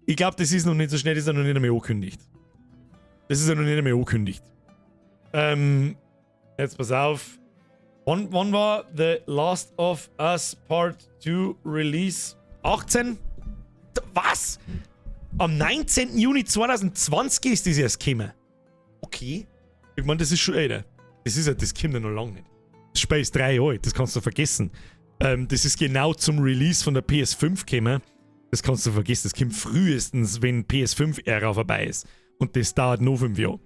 Ich glaube, das ist noch nicht so schnell, das ist ja noch nicht einmal angekündigt. Das ist ja noch nicht einmal angekündigt. Jetzt pass auf. Wann war The Last of Us Part 2 Release? 18? Was? Am 19. Juni 2020 ist das erst gekommen. Okay. Ich meine, das ist schon älter. Das ist ja, das kommt ja noch lange nicht. Das Spiel ist 3 Jahre alt, das kannst du vergessen. Das ist genau zum Release von der PS5 gekommen. Das kannst du vergessen. Das kommt frühestens, wenn PS5-Ära vorbei ist. Und das dauert noch 5 Jahre.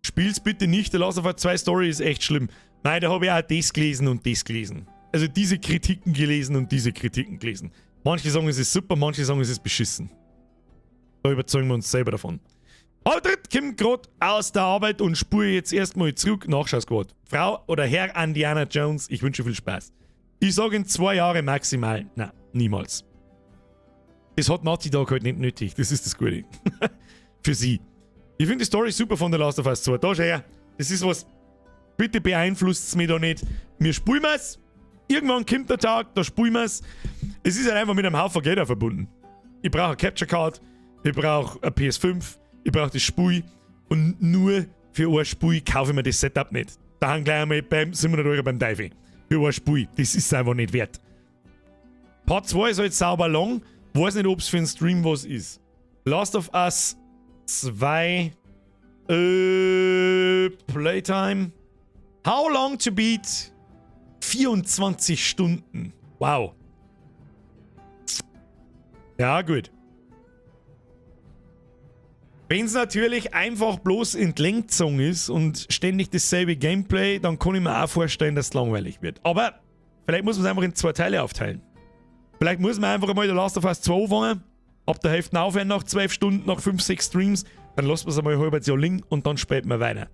Spiel's bitte nicht, The Last of Us 2 Story ist echt schlimm. Nein, da habe ich auch das gelesen und das gelesen. Also diese Kritiken gelesen und diese Kritiken gelesen. Manche sagen, es ist super, manche sagen, es ist beschissen. Da überzeugen wir uns selber davon. Aldrit kommt gerade aus der Arbeit und spur jetzt erstmal zurück. Nachschau-Squad. Frau oder Herr Indiana Jones, ich wünsche viel Spaß. Ich sage in 2 Jahre maximal. Na, niemals. Das hat Naughty Dog halt nicht nötig. Das ist das Gute für sie. Ich finde die Story super von The Last of Us 2. Da schau her. Das ist was. Bitte beeinflusst es mich da nicht. Wir spielen es. Irgendwann kommt der Tag, da spielen wir es. Es ist halt einfach mit einem Haufen Geld auch verbunden. Ich brauche eine Capture Card, ich brauche eine PS5, ich brauche das Spiel und nur für ein Spiel kaufe ich mir das Setup nicht. Da haben gleich einmal beim 700 € beim Teufel. Für ein Spiel. Das ist einfach nicht wert. Part 2 ist halt sauber lang. Weiß nicht, ob es für einen Stream was ist. Last of Us 2 Playtime. How long to beat? 24 Stunden. Wow. Ja, gut. Wenn es natürlich einfach bloß Entlangzogen ist und ständig dasselbe Gameplay, dann kann ich mir auch vorstellen, dass es langweilig wird. Aber vielleicht muss man es einfach in zwei Teile aufteilen. Vielleicht muss man einfach einmal The Last of Us 2 anfangen, ab der Hälfte aufhören nach 12 Stunden, nach 5, 6 Streams, dann lässt man es einmal ein halbes Jahr liegen und dann spielt man weiter.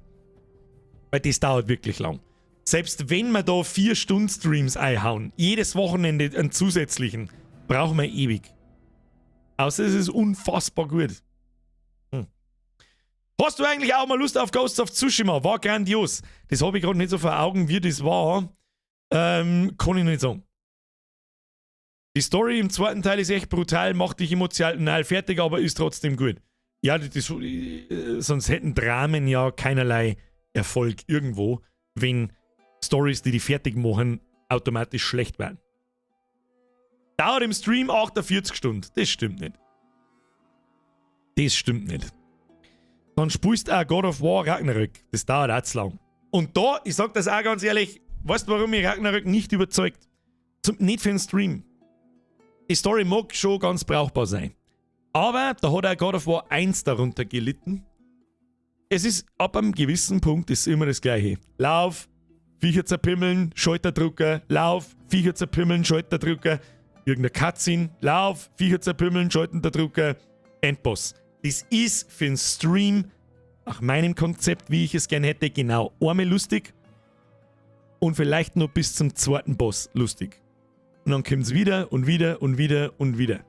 Weil das dauert wirklich lang. Selbst wenn wir da 4 Stunden Streams einhauen, jedes Wochenende einen zusätzlichen, brauchen wir ewig. Außer es ist unfassbar gut. Hast du eigentlich auch mal Lust auf Ghost of Tsushima? War grandios. Das habe ich gerade nicht so vor Augen, wie das war. Kann ich nicht sagen. Die Story im zweiten Teil ist echt brutal, macht dich emotional fertig, aber ist trotzdem gut. Ja, sonst hätten Dramen ja keinerlei Erfolg irgendwo, wenn Stories, die die fertig machen, automatisch schlecht wären. Dauert im Stream 48 Stunden. Das stimmt nicht. Das stimmt nicht. Dann spielst du auch God of War Ragnarök. Das dauert auch zu lang. Und da, ich sag das auch ganz ehrlich, weißt du, warum mich Ragnarök nicht überzeugt? Nicht für den Stream. Die Story mag schon ganz brauchbar sein. Aber da hat auch God of War 1 darunter gelitten. Es ist ab einem gewissen Punkt ist immer das Gleiche. Lauf, Viecher zerpimmeln, Schalterdrucker, Lauf, Viecher zerpimmeln, Schalterdrucker, irgendeine Cutscene, Lauf, Viecher zerpimmeln, Schalterdrucker, Endboss. Das ist für einen Stream nach meinem Konzept, wie ich es gern hätte, genau einmal lustig und vielleicht nur bis zum zweiten Boss lustig. Und dann kommt es wieder und wieder und wieder und wieder.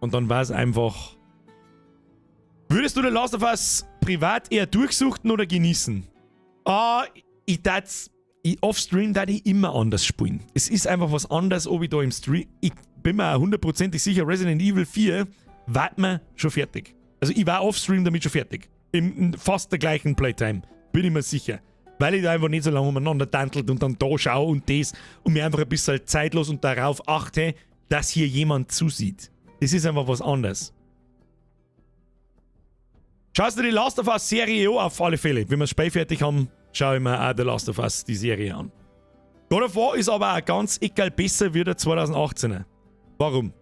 Und dann war es einfach. Würdest du The Last of Us privat eher durchsuchten oder genießen? Ah, Ich darf's, ich offstream da ich immer anders spielen. Es ist einfach was anderes, ob ich da im Stream. Ich bin mir hundertprozentig sicher, Resident Evil 4 war mir schon fertig. Also ich war offstream damit schon fertig. In fast der gleichen Playtime. Bin ich mir sicher. Weil ich da einfach nicht so lange umeinander tantelt und dann da schaue und das und mir einfach ein bisschen zeitlos und darauf achte, dass hier jemand zusieht. Das ist einfach was anderes. Schaust du die Last of Us Serie an? Auf alle Fälle. Wenn wir das Spiel fertig haben, schaue ich mir auch The Last of Us, die Serie an. God of War ist aber auch ganz egal besser wie der 2018er. Warum?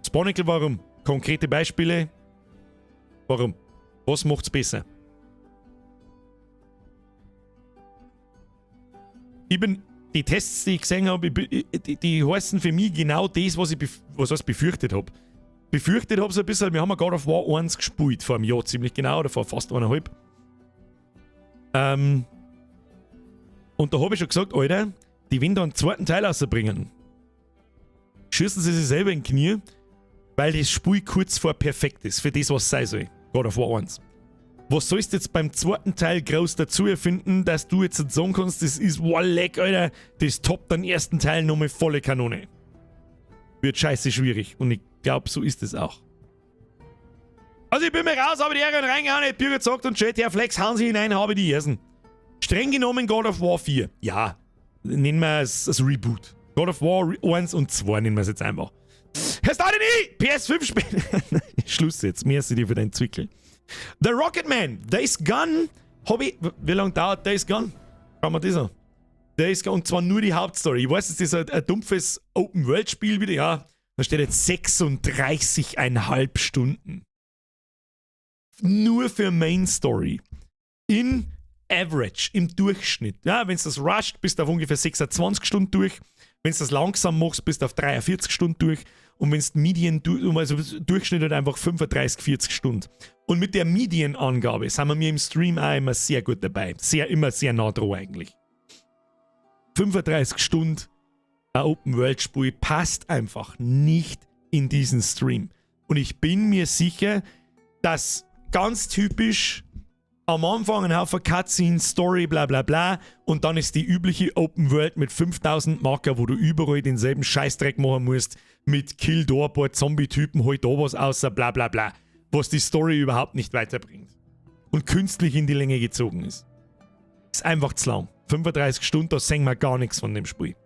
Sponicle, warum? Konkrete Beispiele? Warum? Was macht's besser? Ich bin, die Tests, die ich gesehen habe, die, die heißen für mich genau das, was ich was heißt befürchtet habe. Befürchtet habe so ein bisschen, wir haben ja God of War 1 gespielt, vor einem Jahr ziemlich genau, oder vor fast eineinhalb. Und da habe ich schon gesagt, Alter, die wollen da einen zweiten Teil rausbringen. Schießen sie sich selber in die Knie, weil das Spiel kurz vor perfekt ist, für das, was es sein soll. God of War 1. Was sollst du jetzt beim zweiten Teil groß dazu erfinden, dass du jetzt sagen kannst, das ist, wow, leck, Alter, das toppt den ersten Teil nochmal volle Kanone. Wird scheiße schwierig und ich glaub, so ist es auch. Also ich bin mir raus, habe die Ehre reingehauen, ich Bürger gezockt und Chat, Herr Flex, hauen Sie hinein, habe die Ersten. Streng genommen God of War 4. Ja, nennen wir es das Reboot. God of War 1 und 2 nennen wir es jetzt einfach. Herr Stadini, PS5 spielen. Schluss jetzt, merci dir für deinen Zwickel. The Rocketman, Days Gone, hab ich. Wie lange dauert Days Gone? Schauen wir das an. Days Gone, und zwar nur die Hauptstory. Ich weiß, es ist ein dumpfes Open-World-Spiel wieder, ja. Da steht jetzt 36,5 Stunden. Nur für Main Story. In Average, im Durchschnitt. Ja, wenn du das rusht, bist du auf ungefähr 26 Stunden durch. Wenn du das langsam machst, bist du auf 43 Stunden durch. Und wenn du Median, also Durchschnitt halt einfach 35, 40 Stunden. Und mit der Median-Angabe sind wir mir im Stream auch immer sehr gut dabei. Sehr, immer sehr nah dran eigentlich. 35 Stunden ein Open-World-Spiel passt einfach nicht in diesen Stream. Und ich bin mir sicher, dass ganz typisch am Anfang ein Haufen Cutscenes, Story, bla bla bla und dann ist die übliche Open World mit 5000 Marker, wo du überall denselben Scheißdreck machen musst, mit Kill da ein paar Zombie-Typen, halt da was außer bla bla bla, was die Story überhaupt nicht weiterbringt. Und künstlich in die Länge gezogen ist. Ist einfach zu lang. 35 Stunden, da sehen wir gar nichts von dem Spiel.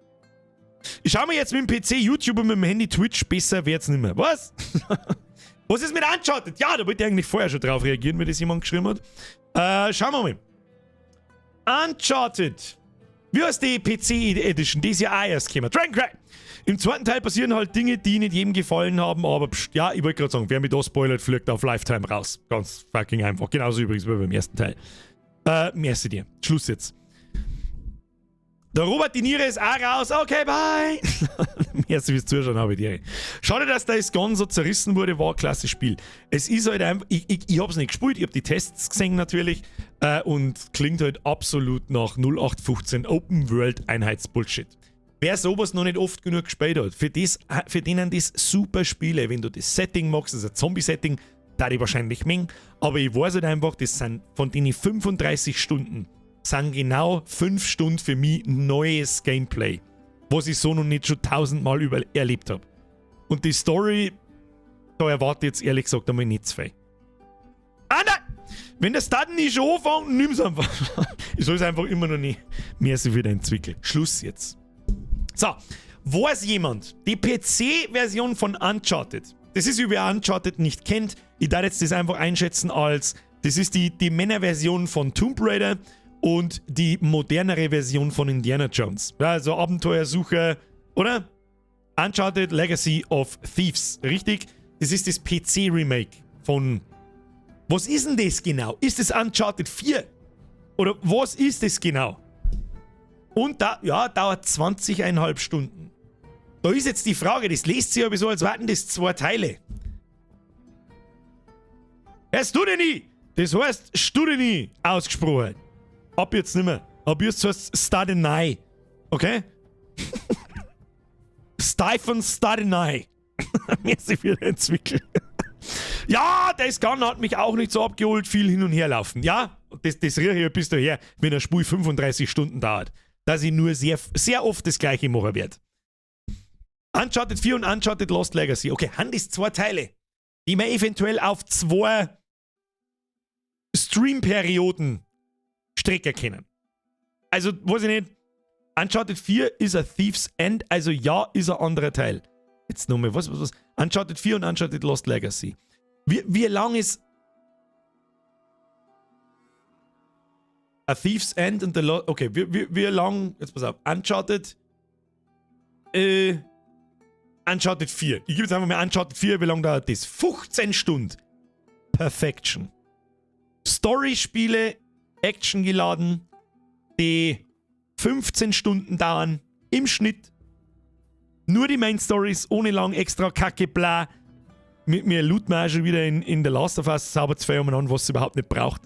Ich schau mir jetzt mit dem PC YouTube und mit dem Handy Twitch, besser wird's nicht mehr. Was? Was ist mit Uncharted? Ja, da wollte ich eigentlich vorher schon drauf reagieren, wie das jemand geschrieben hat. Schauen wir mal. Uncharted. Wie heißt die PC Edition? Die ist ja auch erst gekommen. Dragon Cry. Im zweiten Teil passieren halt Dinge, die nicht jedem gefallen haben, aber pst, ja, ich wollte gerade sagen, wer mich da spoilert, fliegt auf Lifetime raus. Ganz fucking einfach. Genauso übrigens wie beim ersten Teil. Merci dir. Schluss jetzt. Der Robert die Niere ist auch raus. Okay, bye. Merci fürs Zuschauen, habe ich dir. Schade, dass Days Gone so zerrissen wurde, war ein klasse Spiel. Es ist halt einfach, ich hab's nicht gespielt, ich hab die Tests gesehen natürlich und klingt halt absolut nach 0815 Open World Einheitsbullshit. Wer sowas noch nicht oft genug gespielt hat, für denen das super Spiele, wenn du das Setting magst, das ist ein Zombie-Setting, da ich wahrscheinlich mengen, aber ich weiß halt einfach, das sind von denen 35 Stunden sind genau 5 Stunden für mich neues Gameplay, was ich so noch nicht schon 1000-mal erlebt hab. Und die Story, da erwarte ich jetzt ehrlich gesagt einmal nicht zu viel. Ah nein! Wenn das dann nicht schon anfängt, nimm's einfach. Ich soll es einfach immer noch nicht mehr so wieder entwickeln. Schluss jetzt. So, weiß jemand, die PC-Version von Uncharted, das ist, wer Uncharted nicht kennt, ich darf jetzt das einfach einschätzen als, das ist die Männerversion von Tomb Raider und die modernere Version von Indiana Jones. Ja, also Abenteuersucher, oder? Uncharted Legacy of Thieves, richtig? Das ist das PC-Remake von... Was ist denn das genau? Ist das Uncharted 4? Oder was ist das genau? Und da, ja, dauert 20,5 Stunden. Da ist jetzt die Frage, das liest sich aber so, als wären das zwei Teile. Hörst du denn nie? Das heißt, Studeni ausgesprochen. Ab jetzt nicht mehr. Ab jetzt heißt es Stadenai. Okay? Stephen Stadenai. Merci für den Zwickel. Ja, Days Gone hat mich auch nicht so abgeholt. Viel hin und her laufen. Ja, Das rieche ich ja bis daher, wenn ein Spiel 35 Stunden dauert. Dass ich nur sehr, sehr oft das Gleiche machen werde. Uncharted 4 und Uncharted Lost Legacy. Okay, haben das zwei Teile, die man eventuell auf zwei Stream-Perioden strecken können. Also, weiß ich nicht. Uncharted 4 ist a Thief's End, also ja, ist ein anderer Teil. Jetzt nochmal, was, was, was? Uncharted 4 und Uncharted Lost Legacy. Wie lang ist A Thief's End und The Lost. Okay, wie lang. Jetzt pass auf. Uncharted. Uncharted 4. Ich gebe jetzt einfach mal Uncharted 4, wie lange dauert das? 15 Stunden. Perfection. Story-Spiele, Action geladen, die 15 Stunden dauern, im Schnitt. Nur die Main Stories, ohne lang extra Kacke, bla. Mit mir looten wir auch schon wieder in The Last of Us sauber zwei umeinander, was es überhaupt nicht braucht.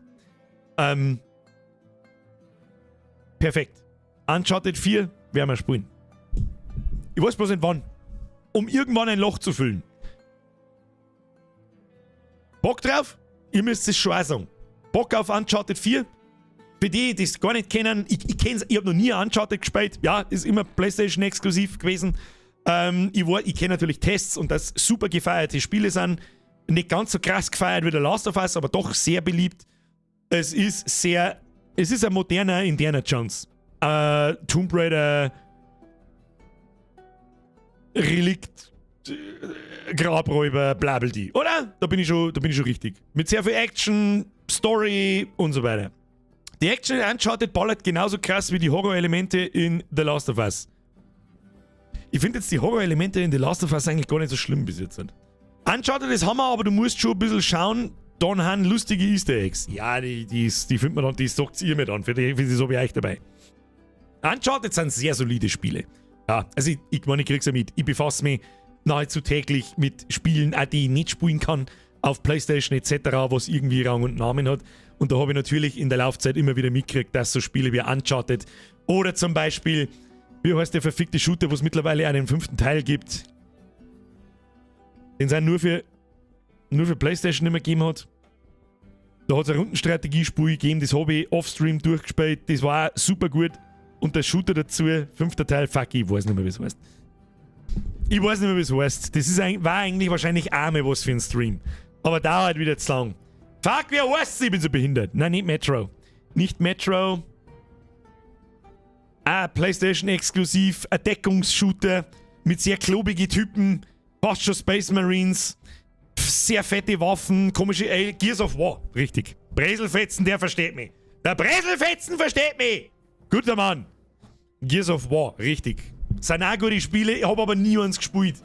Perfekt. Uncharted 4 werden wir spielen. Ich weiß bloß nicht wann. Um irgendwann ein Loch zu füllen. Bock drauf? Ihr müsst es schon auch sagen. Bock auf Uncharted 4? Für die, die es gar nicht kennen, ich kenn's, ich hab noch nie Uncharted gespielt. Ja, ist immer PlayStation exklusiv gewesen. Ich kenne natürlich Tests und dass super gefeierte Spiele sind. Nicht ganz so krass gefeiert wie The Last of Us, aber doch sehr beliebt. Es ist ein moderner Indiana Jones. Tomb Raider, Relikt, Grabräuber, blabldi. Oder? Da bin ich schon richtig. Mit sehr viel Action, Story und so weiter. Die Action in Uncharted ballert genauso krass wie die Horror-Elemente in The Last of Us. Ich finde jetzt die Horror-Elemente in The Last of Us eigentlich gar nicht so schlimm bis jetzt. Uncharted ist Hammer, aber du musst schon ein bisschen schauen, dann haben lustige Easter Eggs. Ja, die findet man dann, die sagt ihr mir dann, für die so wie euch dabei. Uncharted sind sehr solide Spiele. Ja, also ich meine, ich krieg's ja mit. Ich befasse mich nahezu täglich mit Spielen, auch die ich nicht spielen kann, auf PlayStation etc., was irgendwie Rang und Namen hat. Und da habe ich natürlich in der Laufzeit immer wieder mitgekriegt, dass so Spiele wie Uncharted oder zum Beispiel, wie heißt der verfickte Shooter, wo es mittlerweile einen 5. Teil gibt, den es auch nur für PlayStation nicht mehr gegeben hat. Da hat es ein Rundenstrategiespiel gegeben, das habe ich offstream durchgespielt, das war auch super gut. Und der Shooter dazu, 5. Teil, fuck, ich weiß nicht mehr, wie es heißt. Ich weiß nicht mehr, wie es heißt. Das war eigentlich wahrscheinlich auch mal was für einen Stream. Aber dauert wieder zu lang. Fuck, wer weiß, ich bin so behindert. Nein, nicht Metro. Nicht Metro. Ah, PlayStation exklusiv, ein Deckungsshooter mit sehr klobigen Typen. Fast schon Space Marines. Sehr fette Waffen, komische, ey, Gears of War, richtig. Breselfetzen, der versteht mich. Der Breselfetzen versteht mich! Guter Mann. Gears of War, richtig. Sind auch gute Spiele, ich hab aber nie eins gespielt.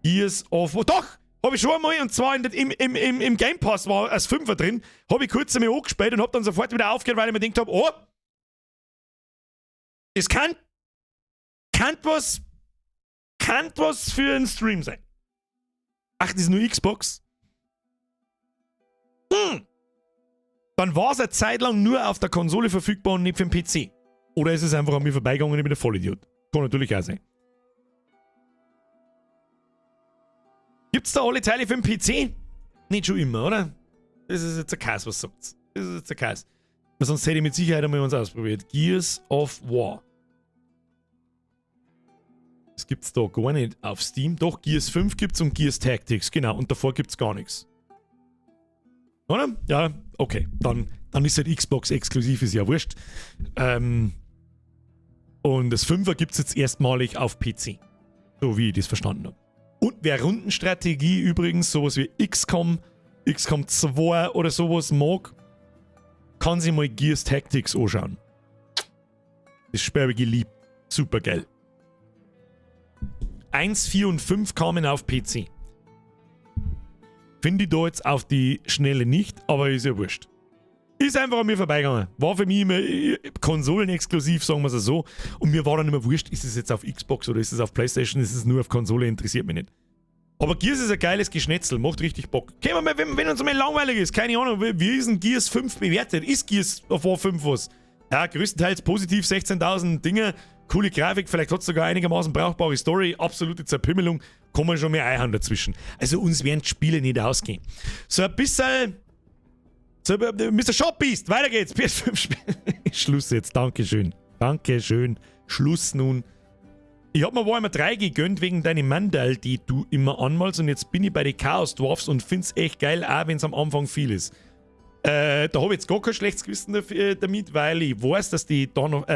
Gears of War, doch! Hab ich schon einmal, und zwar im Game Pass war als 5er drin, hab ich kurz einmal angespielt und hab dann sofort wieder aufgehört, weil ich mir gedacht hab, oh, das kann was für einen Stream sein. Ach, das ist nur Xbox. Dann war's eine Zeit lang nur auf der Konsole verfügbar und nicht für den PC. Oder ist es einfach an mir vorbeigegangen und ich bin der Vollidiot. Kann natürlich auch sein. Gibt's da alle Teile für den PC? Nicht schon immer, oder? Das ist jetzt ein Kass, was sagt's. Das ist jetzt ein Kass. Weil sonst hätte ich mit Sicherheit einmal was ausprobiert. Gears of War. Das gibt's da gar nicht auf Steam. Doch, Gears 5 gibt's und Gears Tactics, genau. Und davor gibt's gar nichts. Oder? Ja, okay. Dann ist halt Xbox exklusiv, ist ja wurscht. Und das 5er gibt's jetzt erstmalig auf PC. So wie ich das verstanden hab. Und wer Rundenstrategie übrigens, sowas wie XCOM, XCOM 2 oder sowas mag, kann sich mal Gears Tactics anschauen. Das Spiel hab ich geliebt. Super geil. 1, 4 und 5 kamen auf PC. Finde ich da jetzt auf die Schnelle nicht, aber ist ja wurscht. Ist einfach an mir vorbeigegangen. War für mich immer konsolenexklusiv, sagen wir's so. Und mir war dann immer wurscht, ist es jetzt auf Xbox oder ist es auf PlayStation, ist es nur auf Konsole, interessiert mich nicht. Aber Gears ist ein geiles Geschnetzel, macht richtig Bock. Können wir mal, wenn uns mal langweilig ist, keine Ahnung, wie ist denn Gears 5 bewertet? Ist Gears of War 5 was? Ja, größtenteils positiv, 16.000 Dinge, coole Grafik, vielleicht hat's sogar einigermaßen brauchbare Story, absolute Zerpimmelung, kann man schon mehr einhauen dazwischen. Also uns werden die Spiele nicht ausgehen. So ein bisschen So, Mr. Shopbeast, weiter geht's. PS5 Spiel. Schluss jetzt, Dankeschön. Dankeschön. Schluss nun. Ich hab mir Warhammer 3 gegönnt wegen deinem Mandal, die du immer anmalst. Und jetzt bin ich bei den Chaos Dwarfs und find's echt geil, auch wenn's am Anfang viel ist. Da hab ich jetzt gar kein schlechtes Gewissen damit, weil ich weiß, dass die da noch,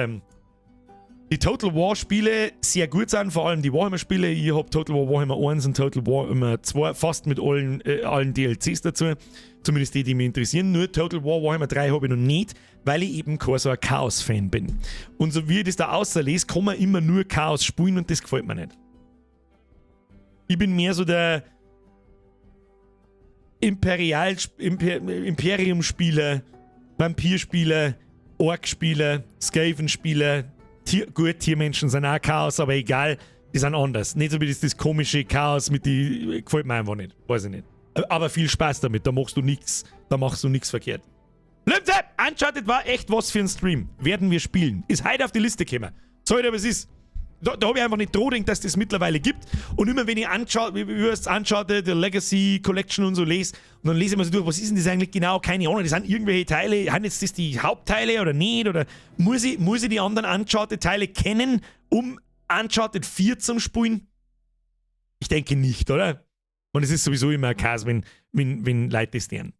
die Total War Spiele sehr gut sind, vor allem die Warhammer Spiele. Ich hab Total War Warhammer 1 und Total Warhammer 2 fast mit allen DLCs dazu. Zumindest die, die mich interessieren. Nur Total War Warhammer 3 habe ich noch nicht, weil ich eben kein so ein Chaos-Fan bin. Und so wie ich das da auslese, kann man immer nur Chaos spielen und das gefällt mir nicht. Ich bin mehr so der Imperium-Spieler, Vampir-Spieler, Ork-Spieler, Skaven-Spieler. Gut, Tiermenschen sind auch Chaos, aber egal, die sind anders. Nicht so wie das komische Chaos mit die, gefällt mir einfach nicht. Weiß ich nicht. Aber viel Spaß damit, da machst du nix, da machst du nix verkehrt. Leute, Uncharted war echt was für ein Stream. Werden wir spielen. Ist heute auf die Liste gekommen. Sorry, aber es ist. Da hab ich einfach nicht dran gedacht, dass das mittlerweile gibt. Und immer wenn ich anschaue, wie es Uncharted, The Legacy Collection und so lese, und dann lese ich mir so durch, was ist denn das eigentlich genau? Keine Ahnung, das sind irgendwelche Teile, sind jetzt das die Hauptteile oder nicht? Oder muss ich die anderen Uncharted-Teile kennen, um Uncharted 4 zu spielen? Ich denke nicht, oder? Und es ist sowieso immer ein Chaos, wenn Leute das lernen.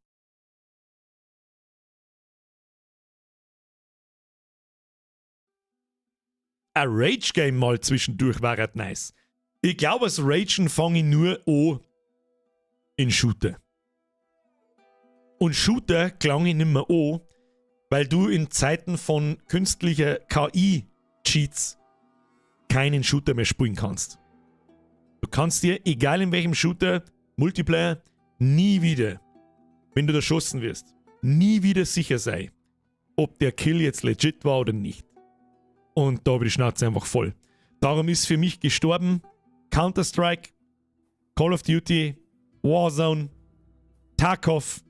Ein Rage-Game mal zwischendurch war halt nice. Ich glaube, das Ragen fange ich nur an in Shooter. Und Shooter klang ich nicht mehr an, weil du in Zeiten von künstlicher KI-Cheats keinen Shooter mehr spielen kannst. Du kannst dir, egal in welchem Shooter, Multiplayer, nie wieder, wenn du erschossen wirst, nie wieder sicher sein, ob der Kill jetzt legit war oder nicht. Und da habe ich die Schnauze einfach voll. Darum ist für mich gestorben Counter-Strike, Call of Duty, Warzone, Tarkov,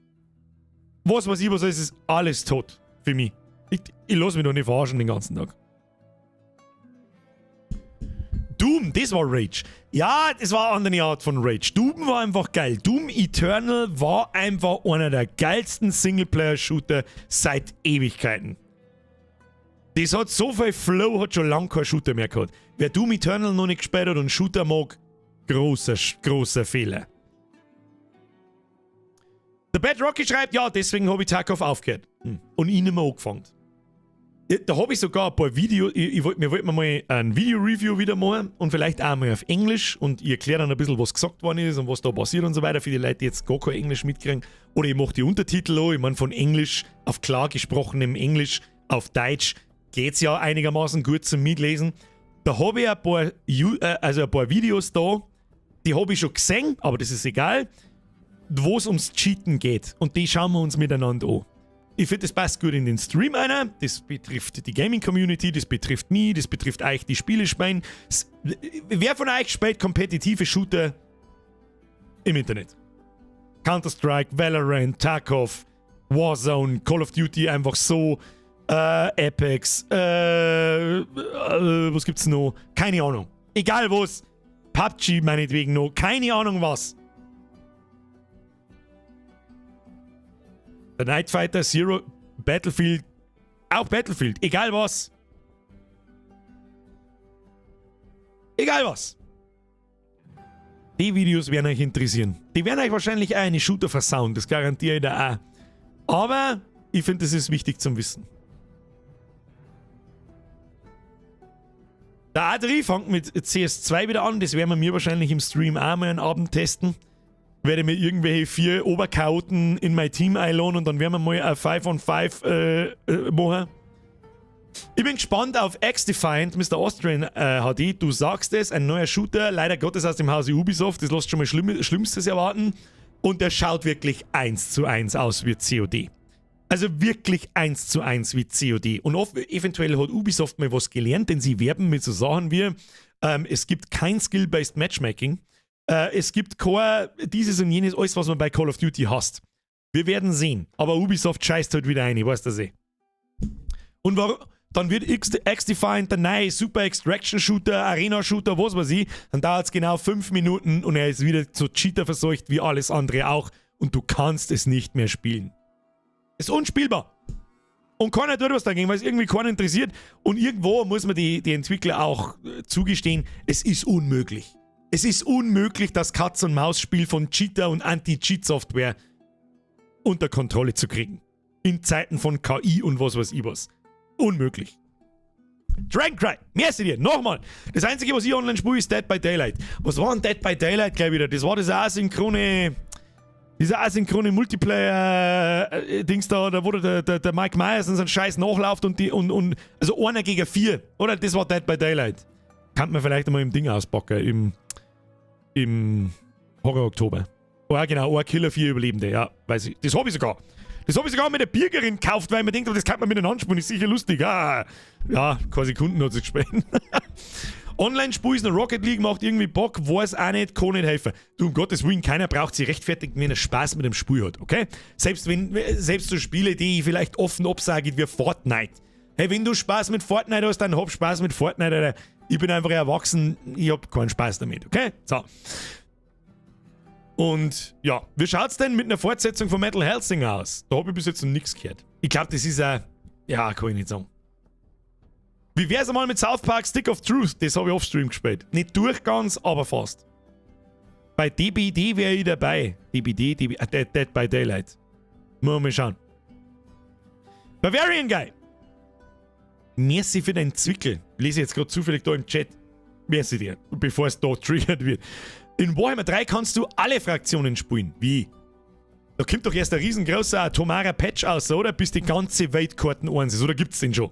was weiß ich, was ist, ist alles tot für mich. Ich lass mich doch nicht verarschen den ganzen Tag. Doom, das war Rage. Ja, das war eine andere Art von Rage. Doom war einfach geil. Doom Eternal war einfach einer der geilsten Singleplayer-Shooter seit Ewigkeiten. Das hat so viel Flow, hat schon lange kein Shooter mehr gehabt. Wer Doom Eternal noch nicht gespielt hat und Shooter mag, großer, großer Fehler. Der Bad Rocky schreibt, ja, deswegen habe ich Tarkov aufgehört. Und ich nicht mehr angefangen. Ja, da habe ich sogar ein paar Videos, wir wollten mal ein Video-Review wieder machen und vielleicht auch mal auf Englisch und ich erkläre dann ein bisschen, was gesagt worden ist und was da passiert und so weiter, für die Leute, die jetzt gar kein Englisch mitkriegen. Oder ich mache die Untertitel an, ich meine von Englisch auf klar gesprochenem Englisch auf Deutsch geht's ja einigermaßen gut zum Mitlesen. Da habe ich ein paar Videos da, die habe ich schon gesehen, aber das ist egal, wo es ums Cheaten geht. Und die schauen wir uns miteinander an. Ich finde, das passt gut in den Stream einer. Das betrifft die Gaming-Community, das betrifft mich, das betrifft euch, die Spiele spielen. Wer von euch spielt kompetitive Shooter im Internet? Counter-Strike, Valorant, Tarkov, Warzone, Call of Duty einfach so, Apex, was gibt's noch? Keine Ahnung. Egal was. PUBG meinetwegen noch. Keine Ahnung was. The Night Fighter, Zero, Battlefield, auch Battlefield, egal was. Egal was. Die Videos werden euch interessieren. Die werden euch wahrscheinlich auch eine Shooter versauen, das garantiere ich da auch. Aber ich finde, das ist wichtig zum Wissen. Der Adri fängt mit CS2 wieder an, das werden wir mir wahrscheinlich im Stream auch mal einen Abend testen. Werde mir irgendwelche 4 Oberchaoten in mein Team einladen und dann werden wir mal ein 5 on 5 machen. Ich bin gespannt auf XDefiant, Mr. Austrian HD. Du sagst es, ein neuer Shooter, leider Gottes aus dem Hause Ubisoft, das lässt schon mal Schlimmstes erwarten. Und der schaut wirklich 1:1 aus wie COD. Also wirklich 1:1 wie COD. Und eventuell hat Ubisoft mal was gelernt, denn sie werben mit so Sachen wie, es gibt kein Skill-Based Matchmaking. Es gibt kein dieses und jenes, alles, was man bei Call of Duty hasst. Wir werden sehen. Aber Ubisoft scheißt halt wieder rein, weißt du das eh. Und warum? Dann wird XDefiant der neue Super Extraction Shooter, Arena Shooter, was weiß ich. Dann dauert's genau 5 Minuten und er ist wieder so Cheater verseucht wie alles andere auch. Und du kannst es nicht mehr spielen. Ist unspielbar. Und keiner tut was dagegen, weil es irgendwie keinen interessiert. Und irgendwo muss man die Entwickler auch zugestehen, es ist unmöglich. Es ist unmöglich, das Katz-und-Maus-Spiel von Cheater und Anti-Cheat-Software unter Kontrolle zu kriegen. In Zeiten von KI und was weiß ich was. Unmöglich. Dragon Cry, merci dir, nochmal. Das Einzige, was ich online spiele, ist Dead by Daylight. Was war denn Dead by Daylight gleich wieder? Das war das dieser asynchrone Multiplayer-Dings da, wo der Mike Myers in seinen Scheiß nachläuft und die, und, also einer gegen vier, oder? Das war Dead by Daylight. Kann man vielleicht einmal im Ding auspacken, im Horror Oktober. Oh ja, genau, ein Killer, vier Überlebende, ja, weiß ich. Das habe ich sogar. Das habe ich sogar mit der Birgerin gekauft, weil man denkt, das kann man miteinander spielen, ist sicher lustig. Ah, ja, keine Sekunden hat sie gespielt. Online-Spiel ist eine Rocket League, macht irgendwie Bock, weiß auch nicht, kann nicht helfen. Du, um Gottes Willen, keiner braucht sich rechtfertigen, wenn er Spaß mit dem Spiel hat, okay? Selbst so Spiele, die ich vielleicht offen absage, wie Fortnite. Hey, wenn du Spaß mit Fortnite hast, dann hab Spaß mit Fortnite, Alter. Ich bin einfach erwachsen, ich hab keinen Spaß damit, okay? So. Und ja, wie schaut's denn mit einer Fortsetzung von Metal Hellsinger aus? Da habe ich bis jetzt noch nichts gehört. Ich glaube, das ist ein. Ja, kann ich nicht sagen. Wie wär's einmal mit South Park Stick of Truth? Das habe ich offstream gespielt. Nicht durch ganz, aber fast. Bei DBD wäre ich dabei. DBD, DB, Dead by Daylight. Müssen wir mal schauen. Bavarian Guy. Merci für den Zwickel. Lese ich jetzt gerade zufällig da im Chat. Merci dir, bevor es da triggert wird. In Warhammer 3 kannst du alle Fraktionen spielen. Wie? Da kommt doch erst ein riesengroßer atomarer Patch aus, oder? Bis die ganze Weltkarten eins ist. Oder gibt's den schon?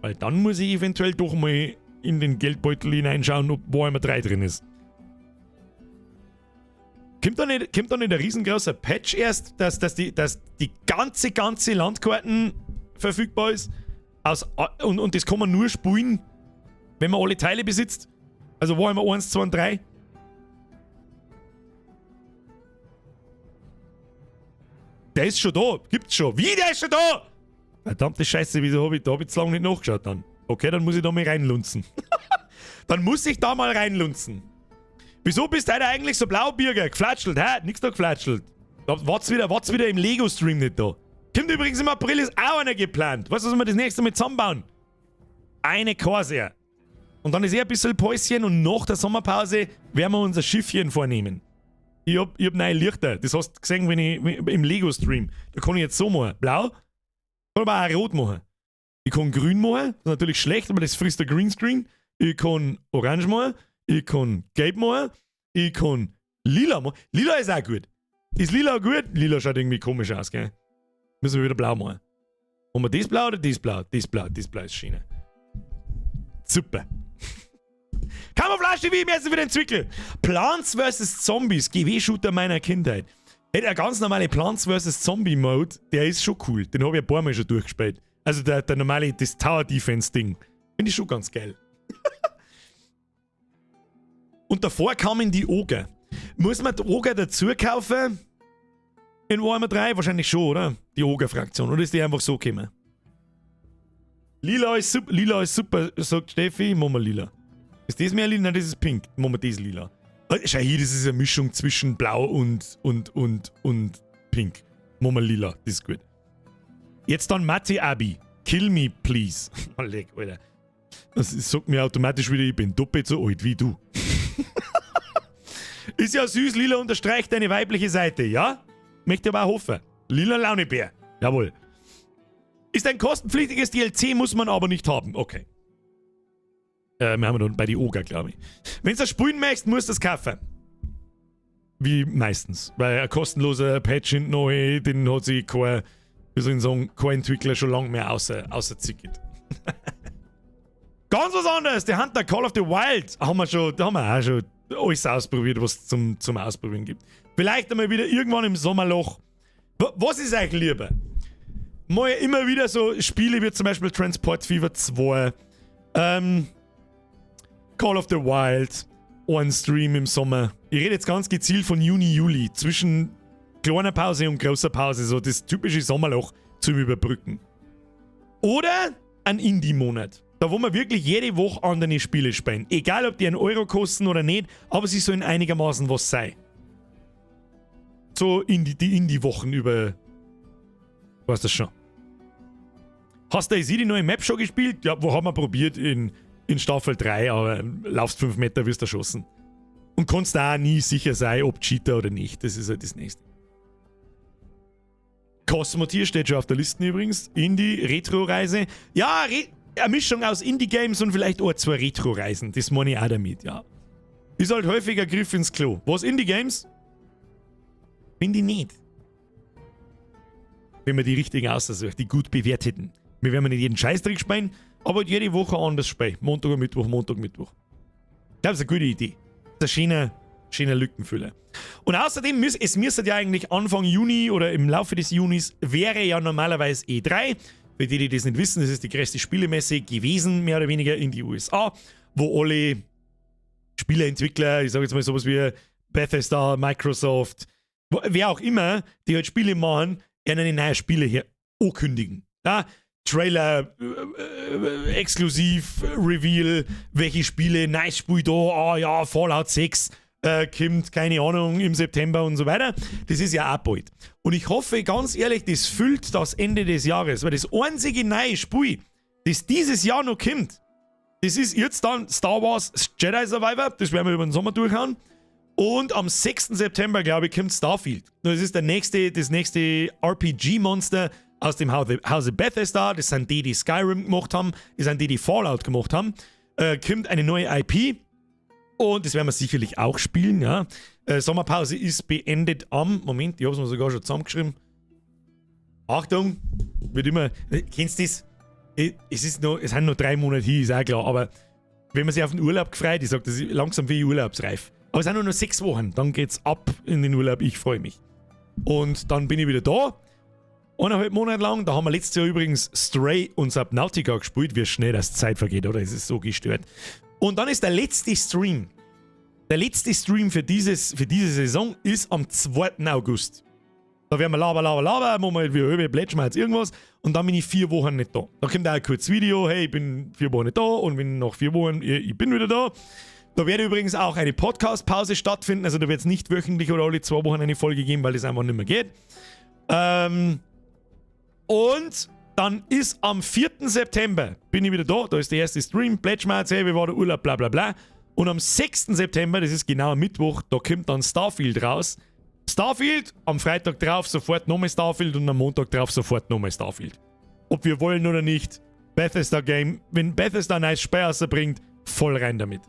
Weil dann muss ich eventuell doch mal in den Geldbeutel hineinschauen, ob Warhammer 3 drin ist. Kommt da nicht ein riesengroßer Patch erst, dass die ganze Landkarten verfügbar ist? Und das kann man nur spielen, wenn man alle Teile besitzt? Also Warhammer 1, 2 und 3? Der ist schon da. Gibt's schon. Wie, der ist schon da? Verdammte Scheiße, wieso hab ich da hab ich zu lange nicht nachgeschaut dann? Okay, dann muss ich da mal reinlunzen. Dann muss ich da mal reinlunzen. Wieso bist du heute eigentlich so blau, Birger? Geflatschelt, hä? Nix da geflatschelt. Wart's wieder im Lego-Stream nicht da. Kommt übrigens im April, ist auch einer geplant. Weißt du, was wir das nächste Mal zusammenbauen? Eine Corsair. Und dann ist eh ein bisschen Päuschen und nach der Sommerpause werden wir unser Schiffchen vornehmen. Ich hab neue Lichter. Das hast du gesehen, wenn ich im Lego-Stream. Da kann ich jetzt so machen. Blau. Kann aber auch rot machen. Ich kann grün machen. Das ist natürlich schlecht, aber das frisst der Greenscreen. Ich kann orange machen. Ich kann gelb machen. Ich kann lila machen. Lila ist auch gut. Ist lila gut? Lila schaut irgendwie komisch aus, gell? Müssen wir wieder blau machen. Machen wir das blau oder das blau? Das blau, das blau ist schöner. Super. Camouflage TV, merci für den Zwickel. Plants vs. Zombies, GW-Shooter meiner Kindheit. Hey, der ganz normale Plants vs. Zombie Mode, der ist schon cool. Den habe ich ein paar Mal schon durchgespielt. Also der normale, das Tower Defense Ding. Finde ich schon ganz geil. Und davor kamen die Oger. Muss man die Oger dazu kaufen? In Warhammer 3? Wahrscheinlich schon, oder? Die Oger-Fraktion. Oder ist die einfach so gekommen? Lila ist super, lila ist super, sagt Steffi. Machen wir lila. Ist das mehr lila? Nein, das ist pink. Machen wir das lila. Schau hier, das ist eine Mischung zwischen blau und pink. Machen wir lila, das ist gut. Jetzt dann Mathe Abi. Kill me, please. Oh, leck, Alter. Das sagt mir automatisch wieder, ich bin doppelt so alt wie du. Ist ja süß, lila unterstreicht deine weibliche Seite, ja? Möchte aber auch hoffen. Lila Launebär. Jawohl. Ist ein kostenpflichtiges DLC, muss man aber nicht haben. Okay. Wir haben noch bei die Oger, glaube ich. Wenn du das spielen möchtest, musst du das kaufen. Wie meistens. Weil ein kostenloser Patch hinten noch, den hat sich kein, wie soll ich sagen, kein Entwickler schon lange mehr außer zicket. Ganz was anderes, der Hunter Call of the Wild haben wir schon, da haben wir auch schon alles ausprobiert, was es zum Ausprobieren gibt. Vielleicht einmal wieder irgendwann im Sommerloch. Was ist euch lieber? Mal immer wieder so Spiele wie zum Beispiel Transport Fever 2, Call of the Wild, ein Stream im Sommer. Ich rede jetzt ganz gezielt von Juni, Juli, zwischen kleiner Pause und großer Pause, so das typische Sommerloch zum Überbrücken. Oder ein Indie-Monat. Da wo wir wirklich jede Woche andere Spiele spielen. Egal, ob die 1 Euro kosten oder nicht, aber sie sollen einigermaßen was sein. So die Indie-Wochen über. Weißt das schon. Hast du die neue Map schon gespielt? Ja, wo haben wir probiert in Staffel 3, aber laufst 5 Meter, wirst erschossen. Und kannst da auch nie sicher sein, ob Cheater oder nicht. Das ist halt das Nächste. Cosmotier steht schon auf der Liste übrigens. Indie-Retro-Reise. Ja, Re eine Mischung aus Indie-Games und vielleicht auch zwei Retro-Reisen. Das meine ich auch damit, ja. Ist halt häufiger Griff ins Klo. Was Indie-Games? Finde ich nicht. Wenn man die richtigen aussucht, die gut bewerteten. Wir werden nicht jeden Scheißdreck spielen, aber halt jede Woche anders spielen. Montag und Mittwoch, Montag, Mittwoch. Ich glaube, das ist eine gute Idee. Das ist ein schöner, schöner Lückenfüller. Und außerdem, es müsste ja eigentlich Anfang Juni oder im Laufe des Junis wäre ja normalerweise E3. Für die, die das nicht wissen, das ist die größte Spielemesse gewesen, mehr oder weniger in die USA, wo alle Spieleentwickler, ich sage jetzt mal sowas wie Bethesda, Microsoft, wer auch immer, die halt Spiele machen, eine neue Spiele hier ankündigen. Ja? Trailer, exklusiv, Reveal, welche Spiele, nice Spiel da, ah ja, Fallout 6 kommt, keine Ahnung, im September und so weiter. Das ist ja auch bald. Und ich hoffe, ganz ehrlich, das füllt das Ende des Jahres, weil das einzige neue Spiel, das dieses Jahr noch kommt, das ist jetzt dann Star Wars Jedi Survivor, das werden wir über den Sommer durchhauen. Und am 6. September, glaube ich, kommt Starfield. Das ist das nächste RPG-Monster aus dem Hause Bethesda. Das sind die, die Skyrim gemacht haben. Das sind die, die Fallout gemacht haben. Kommt eine neue IP. Und das werden wir sicherlich auch spielen, ja. Sommerpause ist beendet am. Moment, ich habe es mir sogar schon zusammengeschrieben. Achtung, wird immer. Kennst du das? Es sind noch 3 Monate hin, ist auch klar. Aber wenn man sich auf den Urlaub gefreut, ich sag, das ist langsam wie urlaubsreif. Aber es sind nur noch 6 Wochen, dann geht's ab in den Urlaub, ich freue mich. Und dann bin ich wieder da. 1,5 Monate lang, da haben wir letztes Jahr übrigens Stray und Subnautica gespielt, wie schnell das Zeit vergeht, oder? Es ist so gestört. Und dann ist der letzte Stream. Der letzte Stream für diese Saison ist am 2. August. Da werden wir laber, laber, laber, machen wir halt wie Höbe, plätschen wir jetzt irgendwas. Und dann bin ich 4 Wochen nicht da. Da kommt auch ein kurzes Video, hey, ich bin 4 Wochen nicht da und bin nach 4 Wochen, ich bin wieder da. Da wird übrigens auch eine Podcast-Pause stattfinden, also da wird es nicht wöchentlich oder alle 2 Wochen eine Folge geben, weil das einfach nicht mehr geht. Und dann ist am 4. September, bin ich wieder da, da ist der erste Stream, Plätschmerz, hey, wie war der Urlaub, bla bla bla. Und am 6. September, das ist genau am Mittwoch, da kommt dann Starfield raus. Starfield, am Freitag drauf sofort nochmal Starfield und am Montag drauf sofort nochmal Starfield. Ob wir wollen oder nicht, Bethesda Game, wenn Bethesda ein neues Spiel rausbringt, voll rein damit.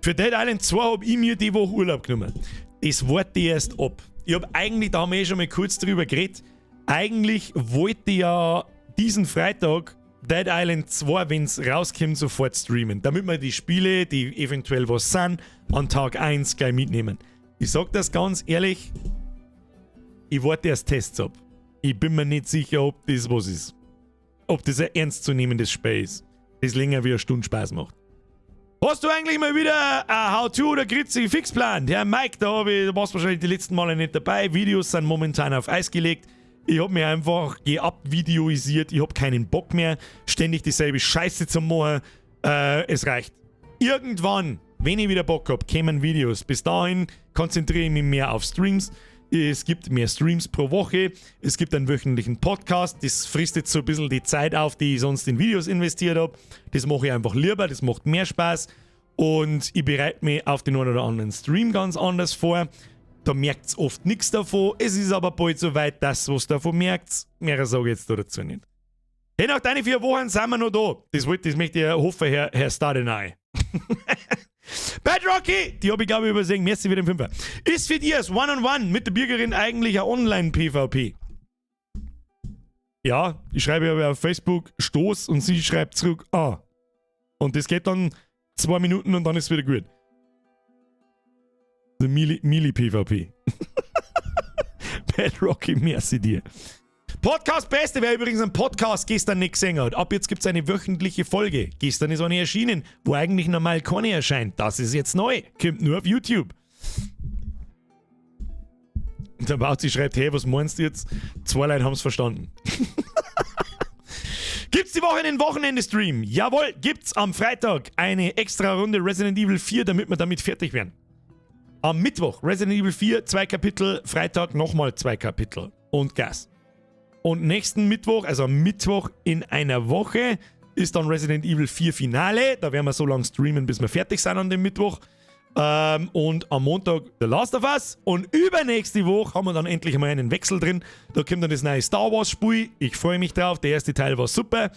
Für Dead Island 2 hab ich mir die Woche Urlaub genommen. Das warte ich erst ab. Ich hab eigentlich, da haben wir eh schon mal kurz drüber geredet, eigentlich wollte ich ja diesen Freitag Dead Island 2, wenn's rauskommt, sofort streamen. Damit wir die Spiele, die eventuell was sind, an Tag 1 gleich mitnehmen. Ich sag das ganz ehrlich, ich warte erst Tests ab. Ich bin mir nicht sicher, ob das was ist. Ob das ein ernstzunehmendes Spiel ist, das länger wie eine Stunde Spaß macht. Hast du eigentlich mal wieder ein How-To oder Gritzi Fixplan? Herr Mike, da warst du wahrscheinlich die letzten Male nicht dabei. Videos sind momentan auf Eis gelegt. Ich hab mich einfach geabvideoisiert. Ich hab keinen Bock mehr, ständig dieselbe Scheiße zu machen. Es reicht. Irgendwann, wenn ich wieder Bock hab, kämen Videos. Bis dahin konzentriere ich mich mehr auf Streams. Es gibt mehr Streams pro Woche. Es gibt einen wöchentlichen Podcast. Das frisst jetzt so ein bisschen die Zeit auf, die ich sonst in Videos investiert hab. Das mache ich einfach lieber. Das macht mehr Spaß. Und ich bereite mich auf den einen oder anderen Stream ganz anders vor. Da merkt's oft nix davon. Es ist aber bald soweit, dass was davon merkt. Mehr sage ich jetzt da dazu nicht. Hey, nach deinen 4 Wochen sind wir noch da. Das möchte ich hoffen, Herr Stadenai. Bad Rocky, die hab ich glaube ich übersehen. Merci für den Fünfer. Ist für dich das One-on-One mit der Birgerin eigentlich ein Online-PvP? Ja, ich schreibe aber auf Facebook Stoß und sie schreibt zurück Ah. Und das geht dann 2 Minuten und dann ist es wieder gut. The Mili-PvP. Bad Rocky, merci dir. Podcast Beste, wer übrigens einen Podcast gestern nicht gesehen hat. Ab jetzt gibt's eine wöchentliche Folge. Gestern ist eine erschienen, wo eigentlich normal keine erscheint. Das ist jetzt neu. Kommt nur auf YouTube. Und der Bauzi schreibt, hey, was meinst du jetzt? 2 Leute haben's verstanden. Gibt's die Woche einen Wochenende-Stream? Jawohl, gibt's am Freitag eine extra Runde Resident Evil 4, damit wir damit fertig werden. Am Mittwoch Resident Evil 4, 2 Kapitel, Freitag nochmal 2 Kapitel und Gas. Und nächsten Mittwoch, also am Mittwoch in einer Woche, ist dann Resident Evil 4 Finale. Da werden wir so lange streamen, bis wir fertig sind an dem Mittwoch. Und am Montag The Last of Us. Und übernächste Woche haben wir dann endlich mal einen Wechsel drin. Da kommt dann das neue Star Wars Spiel. Ich freue mich drauf. Der erste Teil war super.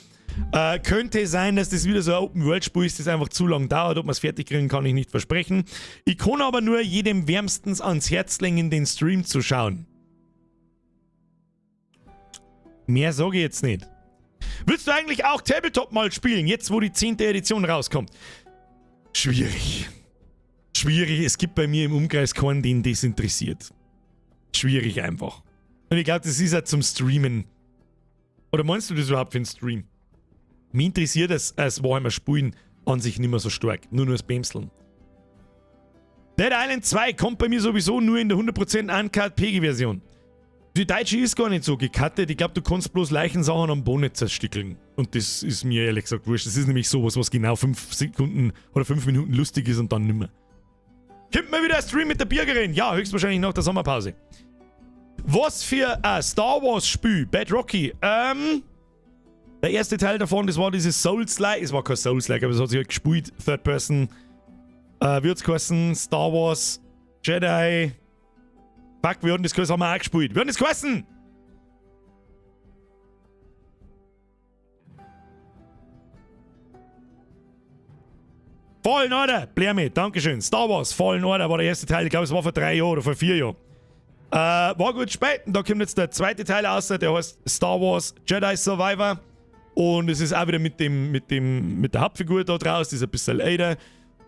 Könnte sein, dass das wieder so ein Open-World-Spiel ist, das einfach zu lang dauert. Ob wir es fertig kriegen, kann ich nicht versprechen. Ich kann aber nur jedem wärmstens ans Herz legen, den Stream zu schauen. Mehr sage ich jetzt nicht. Willst du eigentlich auch Tabletop mal spielen, jetzt wo die 10. Edition rauskommt? Schwierig. Schwierig, es gibt bei mir im Umkreis keinen, den das interessiert. Schwierig einfach. Und ich glaube, das ist ja zum Streamen. Oder meinst du das überhaupt für einen Stream? Mich interessiert das als Warhammer Spielen an sich nicht mehr so stark. Nur das Bämseln. Dead Island 2 kommt bei mir sowieso nur in der 100% Uncut PG-Version. Die deutsche ist gar nicht so gecuttet. Ich glaube, du kannst bloß Leichensachen am Boden zerstückeln. Und das ist mir ehrlich gesagt wurscht. Das ist nämlich sowas, was genau 5 Sekunden oder 5 Minuten lustig ist und dann nimmer. Kommt mal wieder ein Stream mit der Birgerin? Ja, höchstwahrscheinlich nach der Sommerpause. Was für ein Star Wars Spiel? Bad Rocky. Der erste Teil davon, das war dieses Souls-like. Es war kein Souls-like, aber es hat sich halt gespielt. Third Person. Wie hat's geheißen? Star Wars, Jedi. Fuck, wir hatten das geheißen, haben wir auch gespielt. Wir hatten das geheißen! Fallen Order! Blärme, Dankeschön. Star Wars, Fallen Order war der erste Teil. Ich glaube, es war vor 3 Jahren oder vor 4 Jahren. War gut spät. Da kommt jetzt der zweite Teil raus, der heißt Star Wars Jedi Survivor. Und es ist auch wieder mit der Hauptfigur da draus, die ist ein bisschen älter.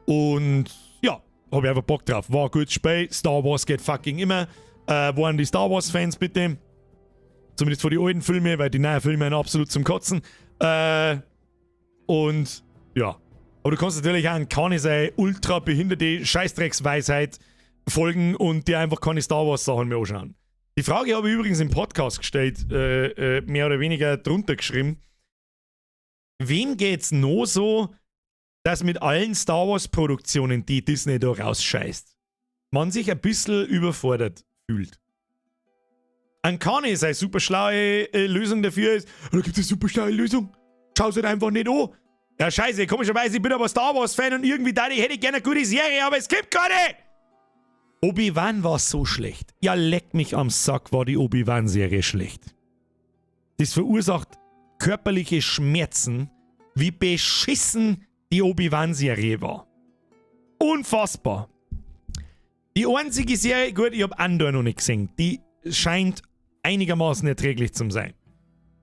Und ja, hab ich einfach Bock drauf. War gut spät. Star Wars geht fucking immer. Waren die Star Wars Fans bitte? Zumindest vor die alten Filme, weil die neuen Filme sind absolut zum Kotzen. Und ja. Aber du kannst natürlich auch an keine seine ultra behinderte Scheißdrecksweisheit folgen und dir einfach keine Star Wars Sachen mehr anschauen. Die Frage habe ich übrigens im Podcast gestellt, mehr oder weniger drunter geschrieben. Wem geht's noch so, dass mit allen Star Wars Produktionen, die Disney da rausscheißt, man sich ein bisschen überfordert fühlt? An Kanye seine super schlaue Lösung dafür ist, da gibt es eine super schlaue Lösung, schau's halt einfach nicht an. Ja, scheiße, komischerweise, ich bin aber Star Wars-Fan und irgendwie da, ich hätte gerne eine gute Serie, aber es gibt keine! Obi-Wan war so schlecht. Ja, leck mich am Sack, war die Obi-Wan-Serie schlecht. Das verursacht körperliche Schmerzen, wie beschissen die Obi-Wan-Serie war. Unfassbar. Die einzige Serie, gut, ich hab Andor noch nicht gesehen, die scheint einigermaßen erträglich zu sein.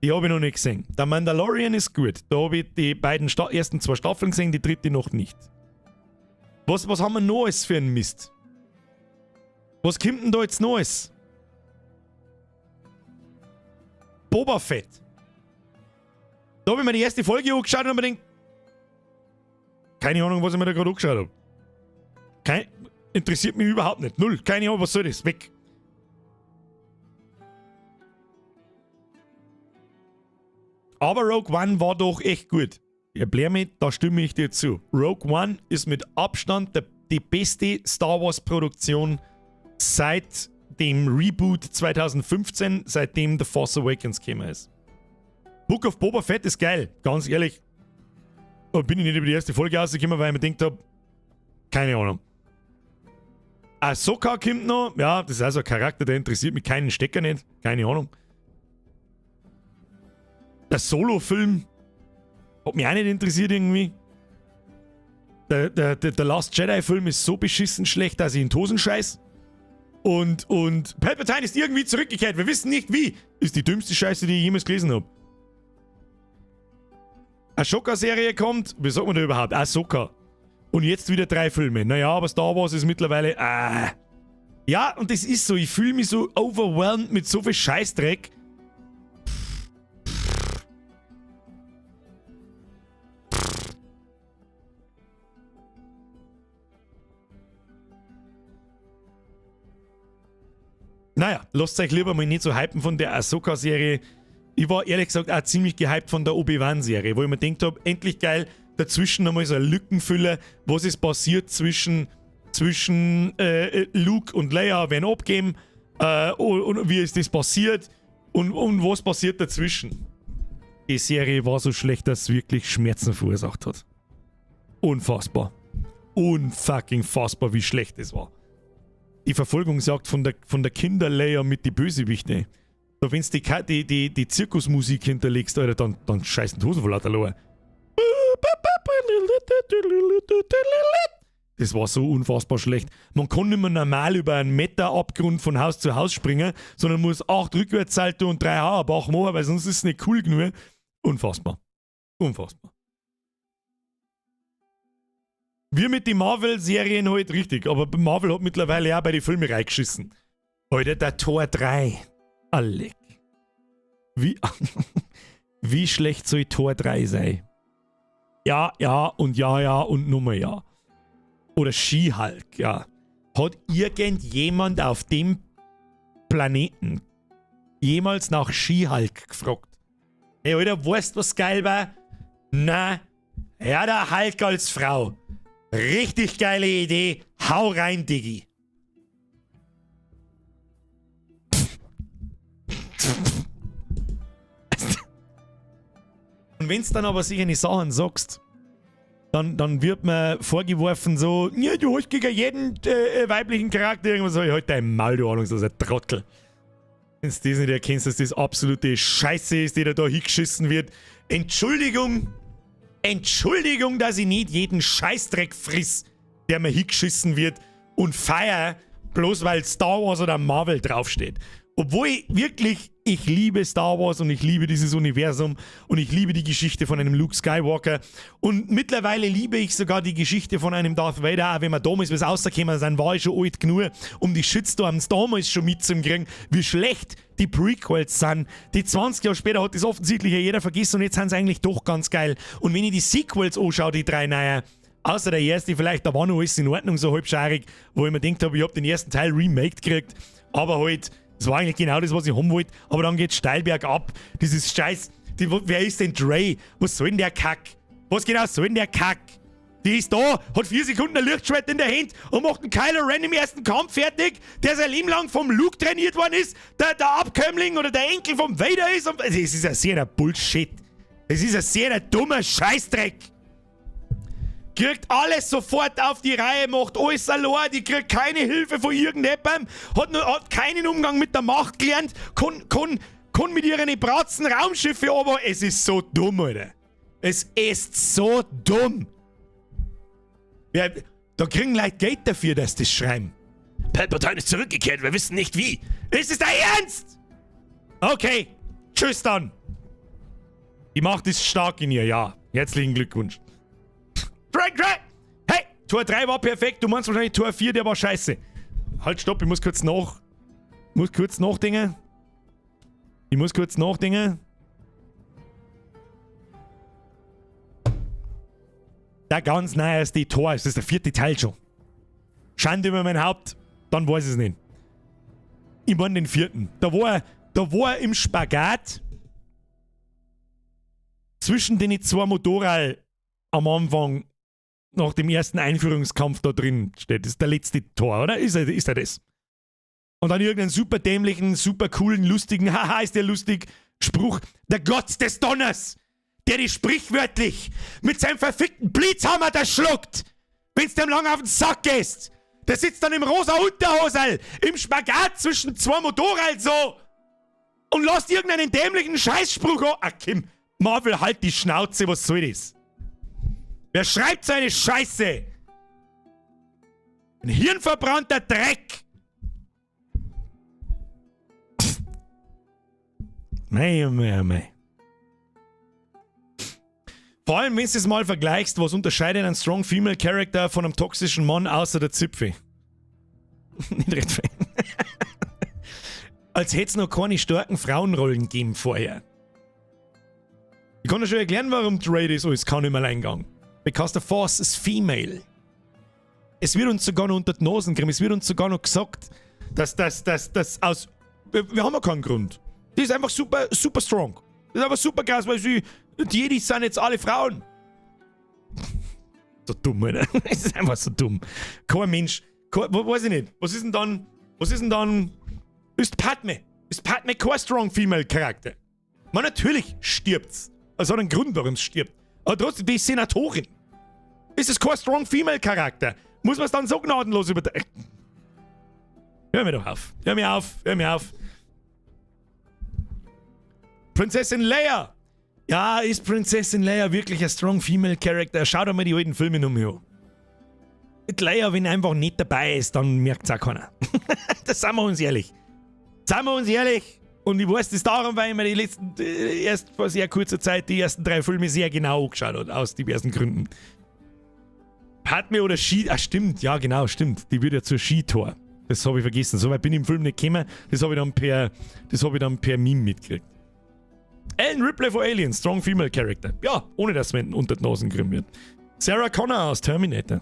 Die habe ich noch nicht gesehen. Der Mandalorian ist gut. Da habe ich die beiden ersten 2 Staffeln gesehen, die dritte noch nicht. Was haben wir noch alles für einen Mist? Was kommt denn da jetzt Neues? Boba Fett. Da habe ich mir die erste Folge angeschaut und hab mir gedacht, keine Ahnung, was ich mir da gerade angeschaut habe. Interessiert mich überhaupt nicht. Null. Keine Ahnung, was soll das? Weg. Aber Rogue One war doch echt gut. Ja, Blärme, da stimme ich dir zu. Rogue One ist mit Abstand die beste Star Wars Produktion seit dem Reboot 2015, seitdem The Force Awakens gekommen ist. Book of Boba Fett ist geil, ganz ehrlich. Da bin ich nicht über die erste Folge rausgekommen, weil ich mir gedacht hab, keine Ahnung. Ahsoka kommt noch, ja, das ist also ein Charakter, der interessiert mich keinen Stecker nicht, keine Ahnung. Der Solo-Film hat mich auch nicht interessiert irgendwie. Der Last Jedi-Film ist so beschissen schlecht, dass ich in die Hosen scheiß. Und Palpatine ist irgendwie zurückgekehrt, wir wissen nicht wie. Ist die dümmste Scheiße, die ich jemals gelesen hab. Ahsoka-Serie kommt, wie sagt man da überhaupt? Ahsoka. Und jetzt wieder 3 Filme. Naja, aber Star Wars ist mittlerweile... Ja, und das ist so, ich fühle mich so overwhelmed mit so viel Scheißdreck. Naja, lasst euch lieber mal nicht so hypen von der Ahsoka-Serie. Ich war ehrlich gesagt auch ziemlich gehypt von der Obi-Wan-Serie, wo ich mir gedacht hab, endlich geil, dazwischen nochmal so ein Lückenfüller, was ist passiert zwischen zwischen Luke und Leia werden abgeben und wie ist das passiert und was passiert dazwischen. Die Serie war so schlecht, dass es wirklich Schmerzen verursacht hat. Unfassbar. Unfucking fassbar, wie schlecht es war. Die Verfolgungsjagd von der Kinder-Leia mit die Bösewichte. Da, wenn du die Zirkusmusik hinterlegst, Alter, dann scheißen die Hosen vor lauter Lachen. Das war so unfassbar schlecht. Man kann nicht mehr normal über einen Meter Abgrund von Haus zu Haus springen, sondern muss 8 Rückwärtssalto und 3 Hauerbach machen, weil sonst ist es nicht cool genug. Unfassbar. Unfassbar. Wir mit den Marvel-Serien halt richtig, aber Marvel hat mittlerweile auch bei den Filmen reingeschissen. Alter, der Thor 3. Alec. Wie schlecht soll Thor 3 sein? Ja, ja und ja, ja und Nummer ja. Oder She-Hulk, ja. Hat irgendjemand auf dem Planeten jemals nach She-Hulk gefragt? Hey, Alter, weißt du, was geil war? Na, ja, der Hulk als Frau. Richtig geile Idee. Hau rein, Diggi. Und wenn's dann aber sich eine Sachen sagst, dann wird mir vorgeworfen so, ja, du hast gegen jeden weiblichen Charakter irgendwas. So, ich halt dein Maul, du ahnungsloser Trottel. Wenn du das nicht erkennst, dass das absolute Scheiße ist, die da hingeschissen wird. Entschuldigung, Entschuldigung, dass ich nicht jeden Scheißdreck friss, der mir hingeschissen wird und feier, bloß weil Star Wars oder Marvel draufsteht. Obwohl ich wirklich, ich liebe Star Wars und ich liebe dieses Universum und ich liebe die Geschichte von einem Luke Skywalker und mittlerweile liebe ich sogar die Geschichte von einem Darth Vader, auch wenn wir damals was rausgekommen sind, war ich schon alt genug, um die Shitstorms damals schon mitzukriegen, wie schlecht die Prequels sind. Die 20 Jahre später hat das offensichtlich ja jeder vergessen und jetzt sind sie eigentlich doch ganz geil. Und wenn ich die Sequels anschaue, die drei neuen, außer der erste vielleicht, da war noch alles in Ordnung, so halbschaarig, wo ich mir gedacht habe, ich hab den ersten Teil remaked gekriegt, aber halt, das war eigentlich genau das, was ich haben wollte, aber dann geht's steil bergab. Dieses Scheiß, die, wer ist denn Dre? Was soll denn der Kack? Was genau soll denn der Kack? Die ist da, hat 4 Sekunden ein Lichtschwert in der Hand und macht einen Kylo Ren im ersten Kampf fertig, der sein Leben lang vom Luke trainiert worden ist, der Abkömmling oder der Enkel vom Vader ist. Und, es ist ein sehr Bullshit. Es ist ein sehr dummer Scheißdreck. Kriegt alles sofort auf die Reihe, macht alles allein, die kriegt keine Hilfe von irgendjemandem, hat keinen Umgang mit der Macht gelernt, kann mit ihren bratzen Raumschiffe, aber es ist so dumm, Alter. Es ist so dumm. Ja, da kriegen Leute Geld dafür, dass das schreiben. Palpatine ist zurückgekehrt, wir wissen nicht wie. Ist es dein Ernst? Okay, tschüss dann. Die Macht ist stark in ihr, ja. Herzlichen Glückwunsch. Drag, drag! Hey, Tor 3 war perfekt, du meinst wahrscheinlich Tor 4, der war scheiße. Halt, stopp, ich muss kurz nach... Muss kurz nachdenken. Ich muss kurz nachdenken. Der ganz neueste Tor, das ist der 4. Teil schon. Schande über mein Haupt, dann weiß ich es nicht. Ich meine den 4. Da war er im Spagat zwischen den zwei Motorrad am Anfang nach dem ersten Einführungskampf da drin steht. Das ist der letzte Tor, oder? Ist er das? Und dann irgendeinen super dämlichen, super coolen, lustigen, haha, ist der lustig, Spruch, der Gott des Donners, der dich sprichwörtlich mit seinem verfickten Blitzhammer da schluckt, wenn's dem lang auf den Sack gehst. Der sitzt dann im rosa Unterhosel, im Spagat zwischen zwei Motorrad so und lässt irgendeinen dämlichen Scheißspruch an. Ach, Kim, Marvel, halt die Schnauze, was soll das? Wer schreibt so eine Scheiße? Ein hirnverbrannter Dreck! Mei, oh mei, oh mei. Vor allem, wenn du es mal vergleichst, was unterscheidet einen Strong Female Character von einem toxischen Mann außer der Zipfe? Nicht recht. Als hätte es noch keine starken Frauenrollen gegeben vorher. Ich kann dir schon erklären, warum Dre das alles kann im Alleingang. Because the Force is female. Es wird uns sogar noch unter die Nasen gekriegt, es wird uns sogar noch gesagt, dass das aus... Wir haben ja keinen Grund. Die ist einfach super, super strong. Das ist einfach super krass, weil sie... Die Jedis sind jetzt alle Frauen. So dumm, Alter. Es ist einfach so dumm. Kein Mensch, kein, weiß ich nicht. Was ist denn dann, was ist denn dann, ist Padme? Ist Padme kein Strong Female Charakter? Man, natürlich stirbt's. Es hat einen Grund, warum es stirbt. Aber trotzdem, die ist Senatorin. Ist es kein Strong Female Charakter? Muss man es dann so gnadenlos über. Hör mir doch auf. Hör mir auf. Hör mir auf. Prinzessin Leia. Ja, ist Prinzessin Leia wirklich ein Strong Female Character? Schau doch mal die alten Filme noch mal an. Die Leia, wenn einfach nicht dabei ist, dann merkt's auch keiner. Das sind wir uns ehrlich. Sind wir uns ehrlich? Und ich weiß das darum, weil ich mir die letzten, erst vor sehr kurzer Zeit die ersten drei Filme sehr genau angeschaut habe, aus diversen Gründen. Padme oder Ski. Ah, stimmt, ja, genau, stimmt. Die wird ja zur Skitor. Das habe ich vergessen. So weit bin ich im Film nicht gekommen. Das habe ich dann per, das habe ich dann per Meme mitgekriegt. Ellen Ripley von Aliens, Strong Female Character. Ja, ohne dass man unter die Nasen gerieben wird. Sarah Connor aus Terminator.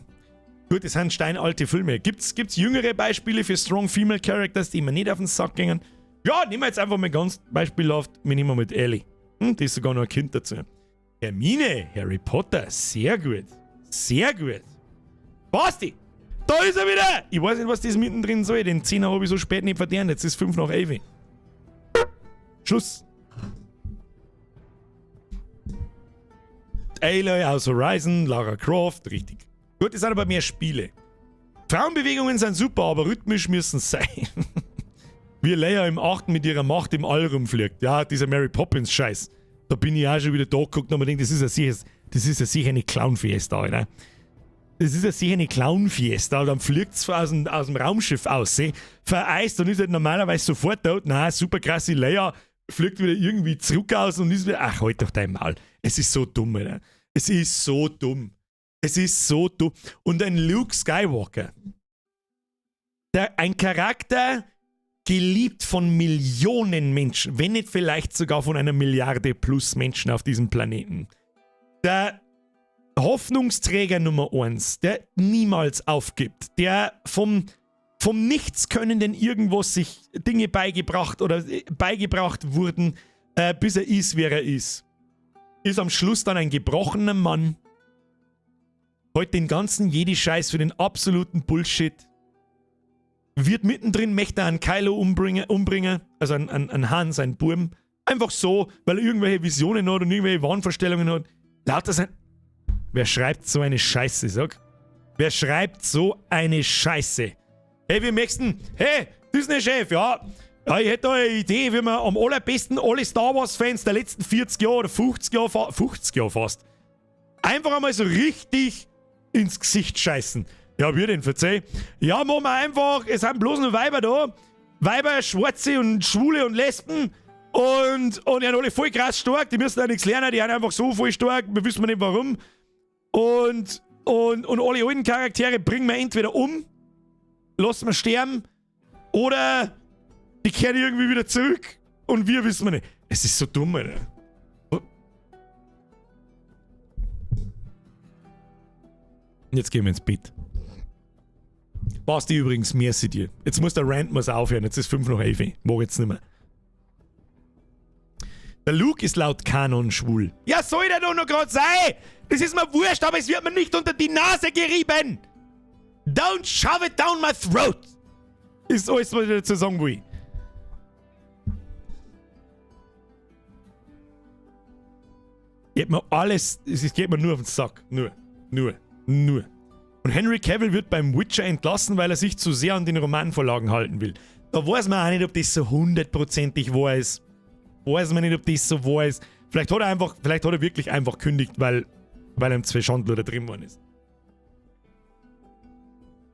Gut, das sind steinalte Filme. Gibt's jüngere Beispiele für Strong Female Characters, die mir nicht auf den Sack gingen? Ja, nehmen wir jetzt einfach mal ganz beispielhaft. Wir nehmen mit Ellie. Die ist sogar noch ein Kind dazu. Hermine, Harry Potter, sehr gut. Sehr gut. Basti, da ist er wieder! Ich weiß nicht, was das mittendrin soll. Den Zehner habe ich so spät nicht verdient. Jetzt ist 11:05. Schluss. Aloy aus Horizon, Lara Croft, richtig. Gut, das sind aber mehr Spiele. Frauenbewegungen sind super, aber rhythmisch müssen sie sein. Wie Leia im 8. mit ihrer Macht im All rumfliegt. Ja, dieser Mary Poppins Scheiß. Da bin ich auch schon wieder da geguckt und mir gedacht, das ist ja sicher, das ist ja sicher eine Clown-Fiesta, Alter. Das ist ja sicher eine Clown-Fiesta. Dann fliegt es aus dem Raumschiff aus, vereist und ist halt normalerweise sofort tot. Na, super krasse Leia fliegt wieder irgendwie zurück aus und ist wieder. Ach, halt doch dein Maul. Es ist so dumm, Alter. Es ist so dumm. Es ist so dumm. Und ein Luke Skywalker, der, ein Charakter, geliebt von Millionen Menschen, wenn nicht vielleicht sogar von einer Milliarde plus Menschen auf diesem Planeten. Der Hoffnungsträger Nummer 1, der niemals aufgibt, der vom Nichtskönnenden irgendwo sich Dinge beigebracht oder beigebracht wurden, bis er ist, wer er ist. Ist am Schluss dann ein gebrochener Mann, heute den ganzen Jedi-Scheiß für den absoluten Bullshit, wird mittendrin, möchte er einen Kylo umbringen, also einen Han, seinen Burm, einfach so, weil er irgendwelche Visionen hat und irgendwelche Wahnvorstellungen hat. Lauter sein. Wer schreibt so eine Scheiße, sag? Wer schreibt so eine Scheiße? Hey, wir möchten, hey, Disney-Chef, ja, ja, ich hätte da eine Idee, wie wir am allerbesten alle Star Wars-Fans der letzten 40 Jahre oder 50 Jahre, 50 Jahre fast, einfach einmal so richtig ins Gesicht scheißen. Ja, wir denn, verzeih. Ja, machen wir einfach, es sind bloß noch Weiber da. Weiber, Schwarze und Schwule und Lesben. Und die sind alle voll krass stark, die müssen auch nichts lernen, die sind einfach so voll stark, wir wissen nicht warum. Und alle alten Charaktere bringen wir entweder um, lassen wir sterben, oder die kehren irgendwie wieder zurück und wir wissen wir nicht. Es ist so dumm, Alter. Jetzt gehen wir ins Bett. Basti übrigens, merci dir. Jetzt muss der Rant muss aufhören, jetzt ist 11:05. Mach jetzt nicht mehr. Der Luke ist laut Kanon schwul. Ja, soll der doch noch grad sein! Das ist mir wurscht, aber es wird mir nicht unter die Nase gerieben! Don't shove it down my throat! Ist alles, was ich dazu sagen will. Geht mir alles, es geht mir nur auf den Sack. Nur. Und Henry Cavill wird beim Witcher entlassen, weil er sich zu sehr an den Romanvorlagen halten will. Da weiß man auch nicht, ob das so hundertprozentig wahr ist. Weiß man nicht, ob das so wahr ist. Vielleicht hat er einfach, vielleicht hat er wirklich einfach kündigt, weil ihm zwei Schandler da drin worden ist.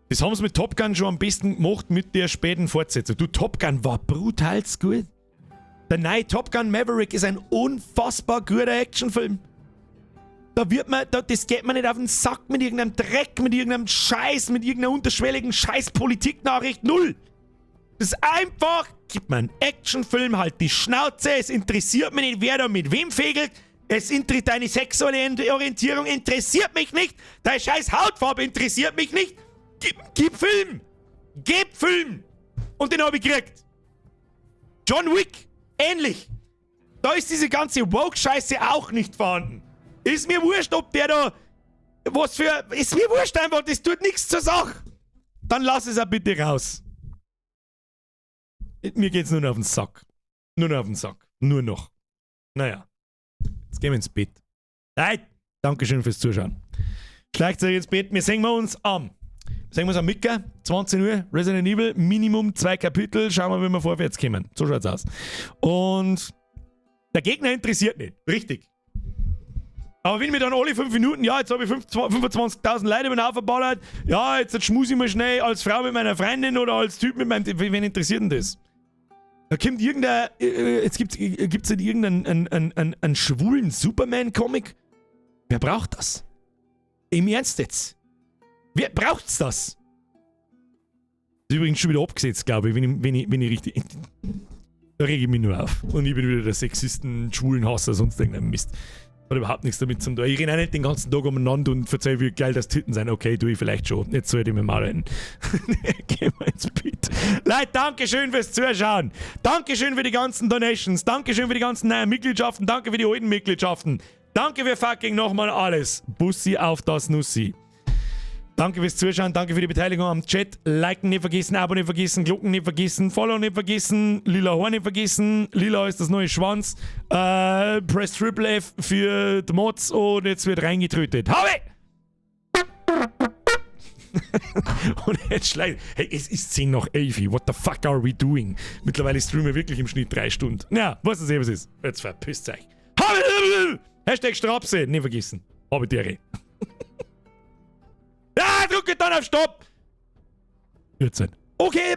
Das haben sie mit Top Gun schon am besten gemacht mit der späten Fortsetzung. Du, Top Gun war brutal gut. Der neue Top Gun Maverick ist ein unfassbar guter Actionfilm. Da wird man, das geht man nicht auf den Sack mit irgendeinem Dreck, mit irgendeinem Scheiß, mit irgendeiner unterschwelligen Scheiß-Politiknachricht. Null! Das ist einfach, gib mir einen Actionfilm, halt die Schnauze, es interessiert mich nicht, wer da mit wem fegelt. Es interessiert deine sexuelle Orientierung, interessiert mich nicht. Deine scheiß Hautfarbe interessiert mich nicht. Gib Film! Gib Film! Und den habe ich gekriegt. John Wick, ähnlich. Da ist diese ganze Woke-Scheiße auch nicht vorhanden. Ist mir wurscht, ob der da Was für. Ist mir wurscht einfach, das tut nichts zur Sache. Dann lass es auch bitte raus. Mir geht's nur noch auf den Sack. Nur noch auf den Sack. Nur noch. Naja. Jetzt gehen wir ins Bett. Nein, Dankeschön fürs Zuschauen. Schleicht euch ins Bett. Wir sehen wir uns am. Sehen wir uns am Mittag, 20 Uhr, Resident Evil, Minimum zwei Kapitel. Schauen wir, wie wir vorwärts kommen. So schaut's aus. Und der Gegner interessiert nicht. Richtig. Aber wenn mir dann alle 5 Minuten, ja, jetzt habe ich 25.000 Leute über den Haufen geballert, ja, jetzt schmuse ich mal schnell als Frau mit meiner Freundin oder als Typ mit meinem. Wen interessiert denn das? Da kommt irgendein. Jetzt gibt's nicht irgendeinen einen schwulen Superman-Comic? Wer braucht das? Im Ernst jetzt? Wer braucht's das? Ist übrigens schon wieder abgesetzt, glaube ich, wenn ich richtig. Da rege ich mich nur auf. Und ich bin wieder der Sexisten, Schwulenhasser, sonst irgendein Mist. Hat überhaupt nichts damit zu tun. Ich renne auch nicht den ganzen Tag umeinander und erzähle, wie geil das Titten sind. Okay, tue ich vielleicht schon. Jetzt sollte ich mir mal halten. Gehen wir ins Bett. Leute, Dankeschön fürs Zuschauen. Dankeschön für die ganzen Donations. Dankeschön für die ganzen neuen Mitgliedschaften. Danke für die alten Mitgliedschaften. Danke für fucking nochmal alles. Bussi auf das Nussi. Danke fürs Zuschauen, danke für die Beteiligung am Chat. Liken nicht vergessen, Abo nicht vergessen, Glocken nicht vergessen, Follow nicht vergessen, lila Haar nicht vergessen, lila ist das neue Schwanz. Press Triple F für die Mods und jetzt wird reingetrötet. Habe! Und jetzt schleicht. Hey, es ist 10 nach 11. What the fuck are we doing? Mittlerweile streamen wir wirklich im Schnitt 3 Stunden. Ja, was es eh was ist. Jetzt verpisst euch. Habe! #Strapse, nicht vergessen. Habe die Ehre. Ja, drücke dann auf Stopp! Jetzt. Okay.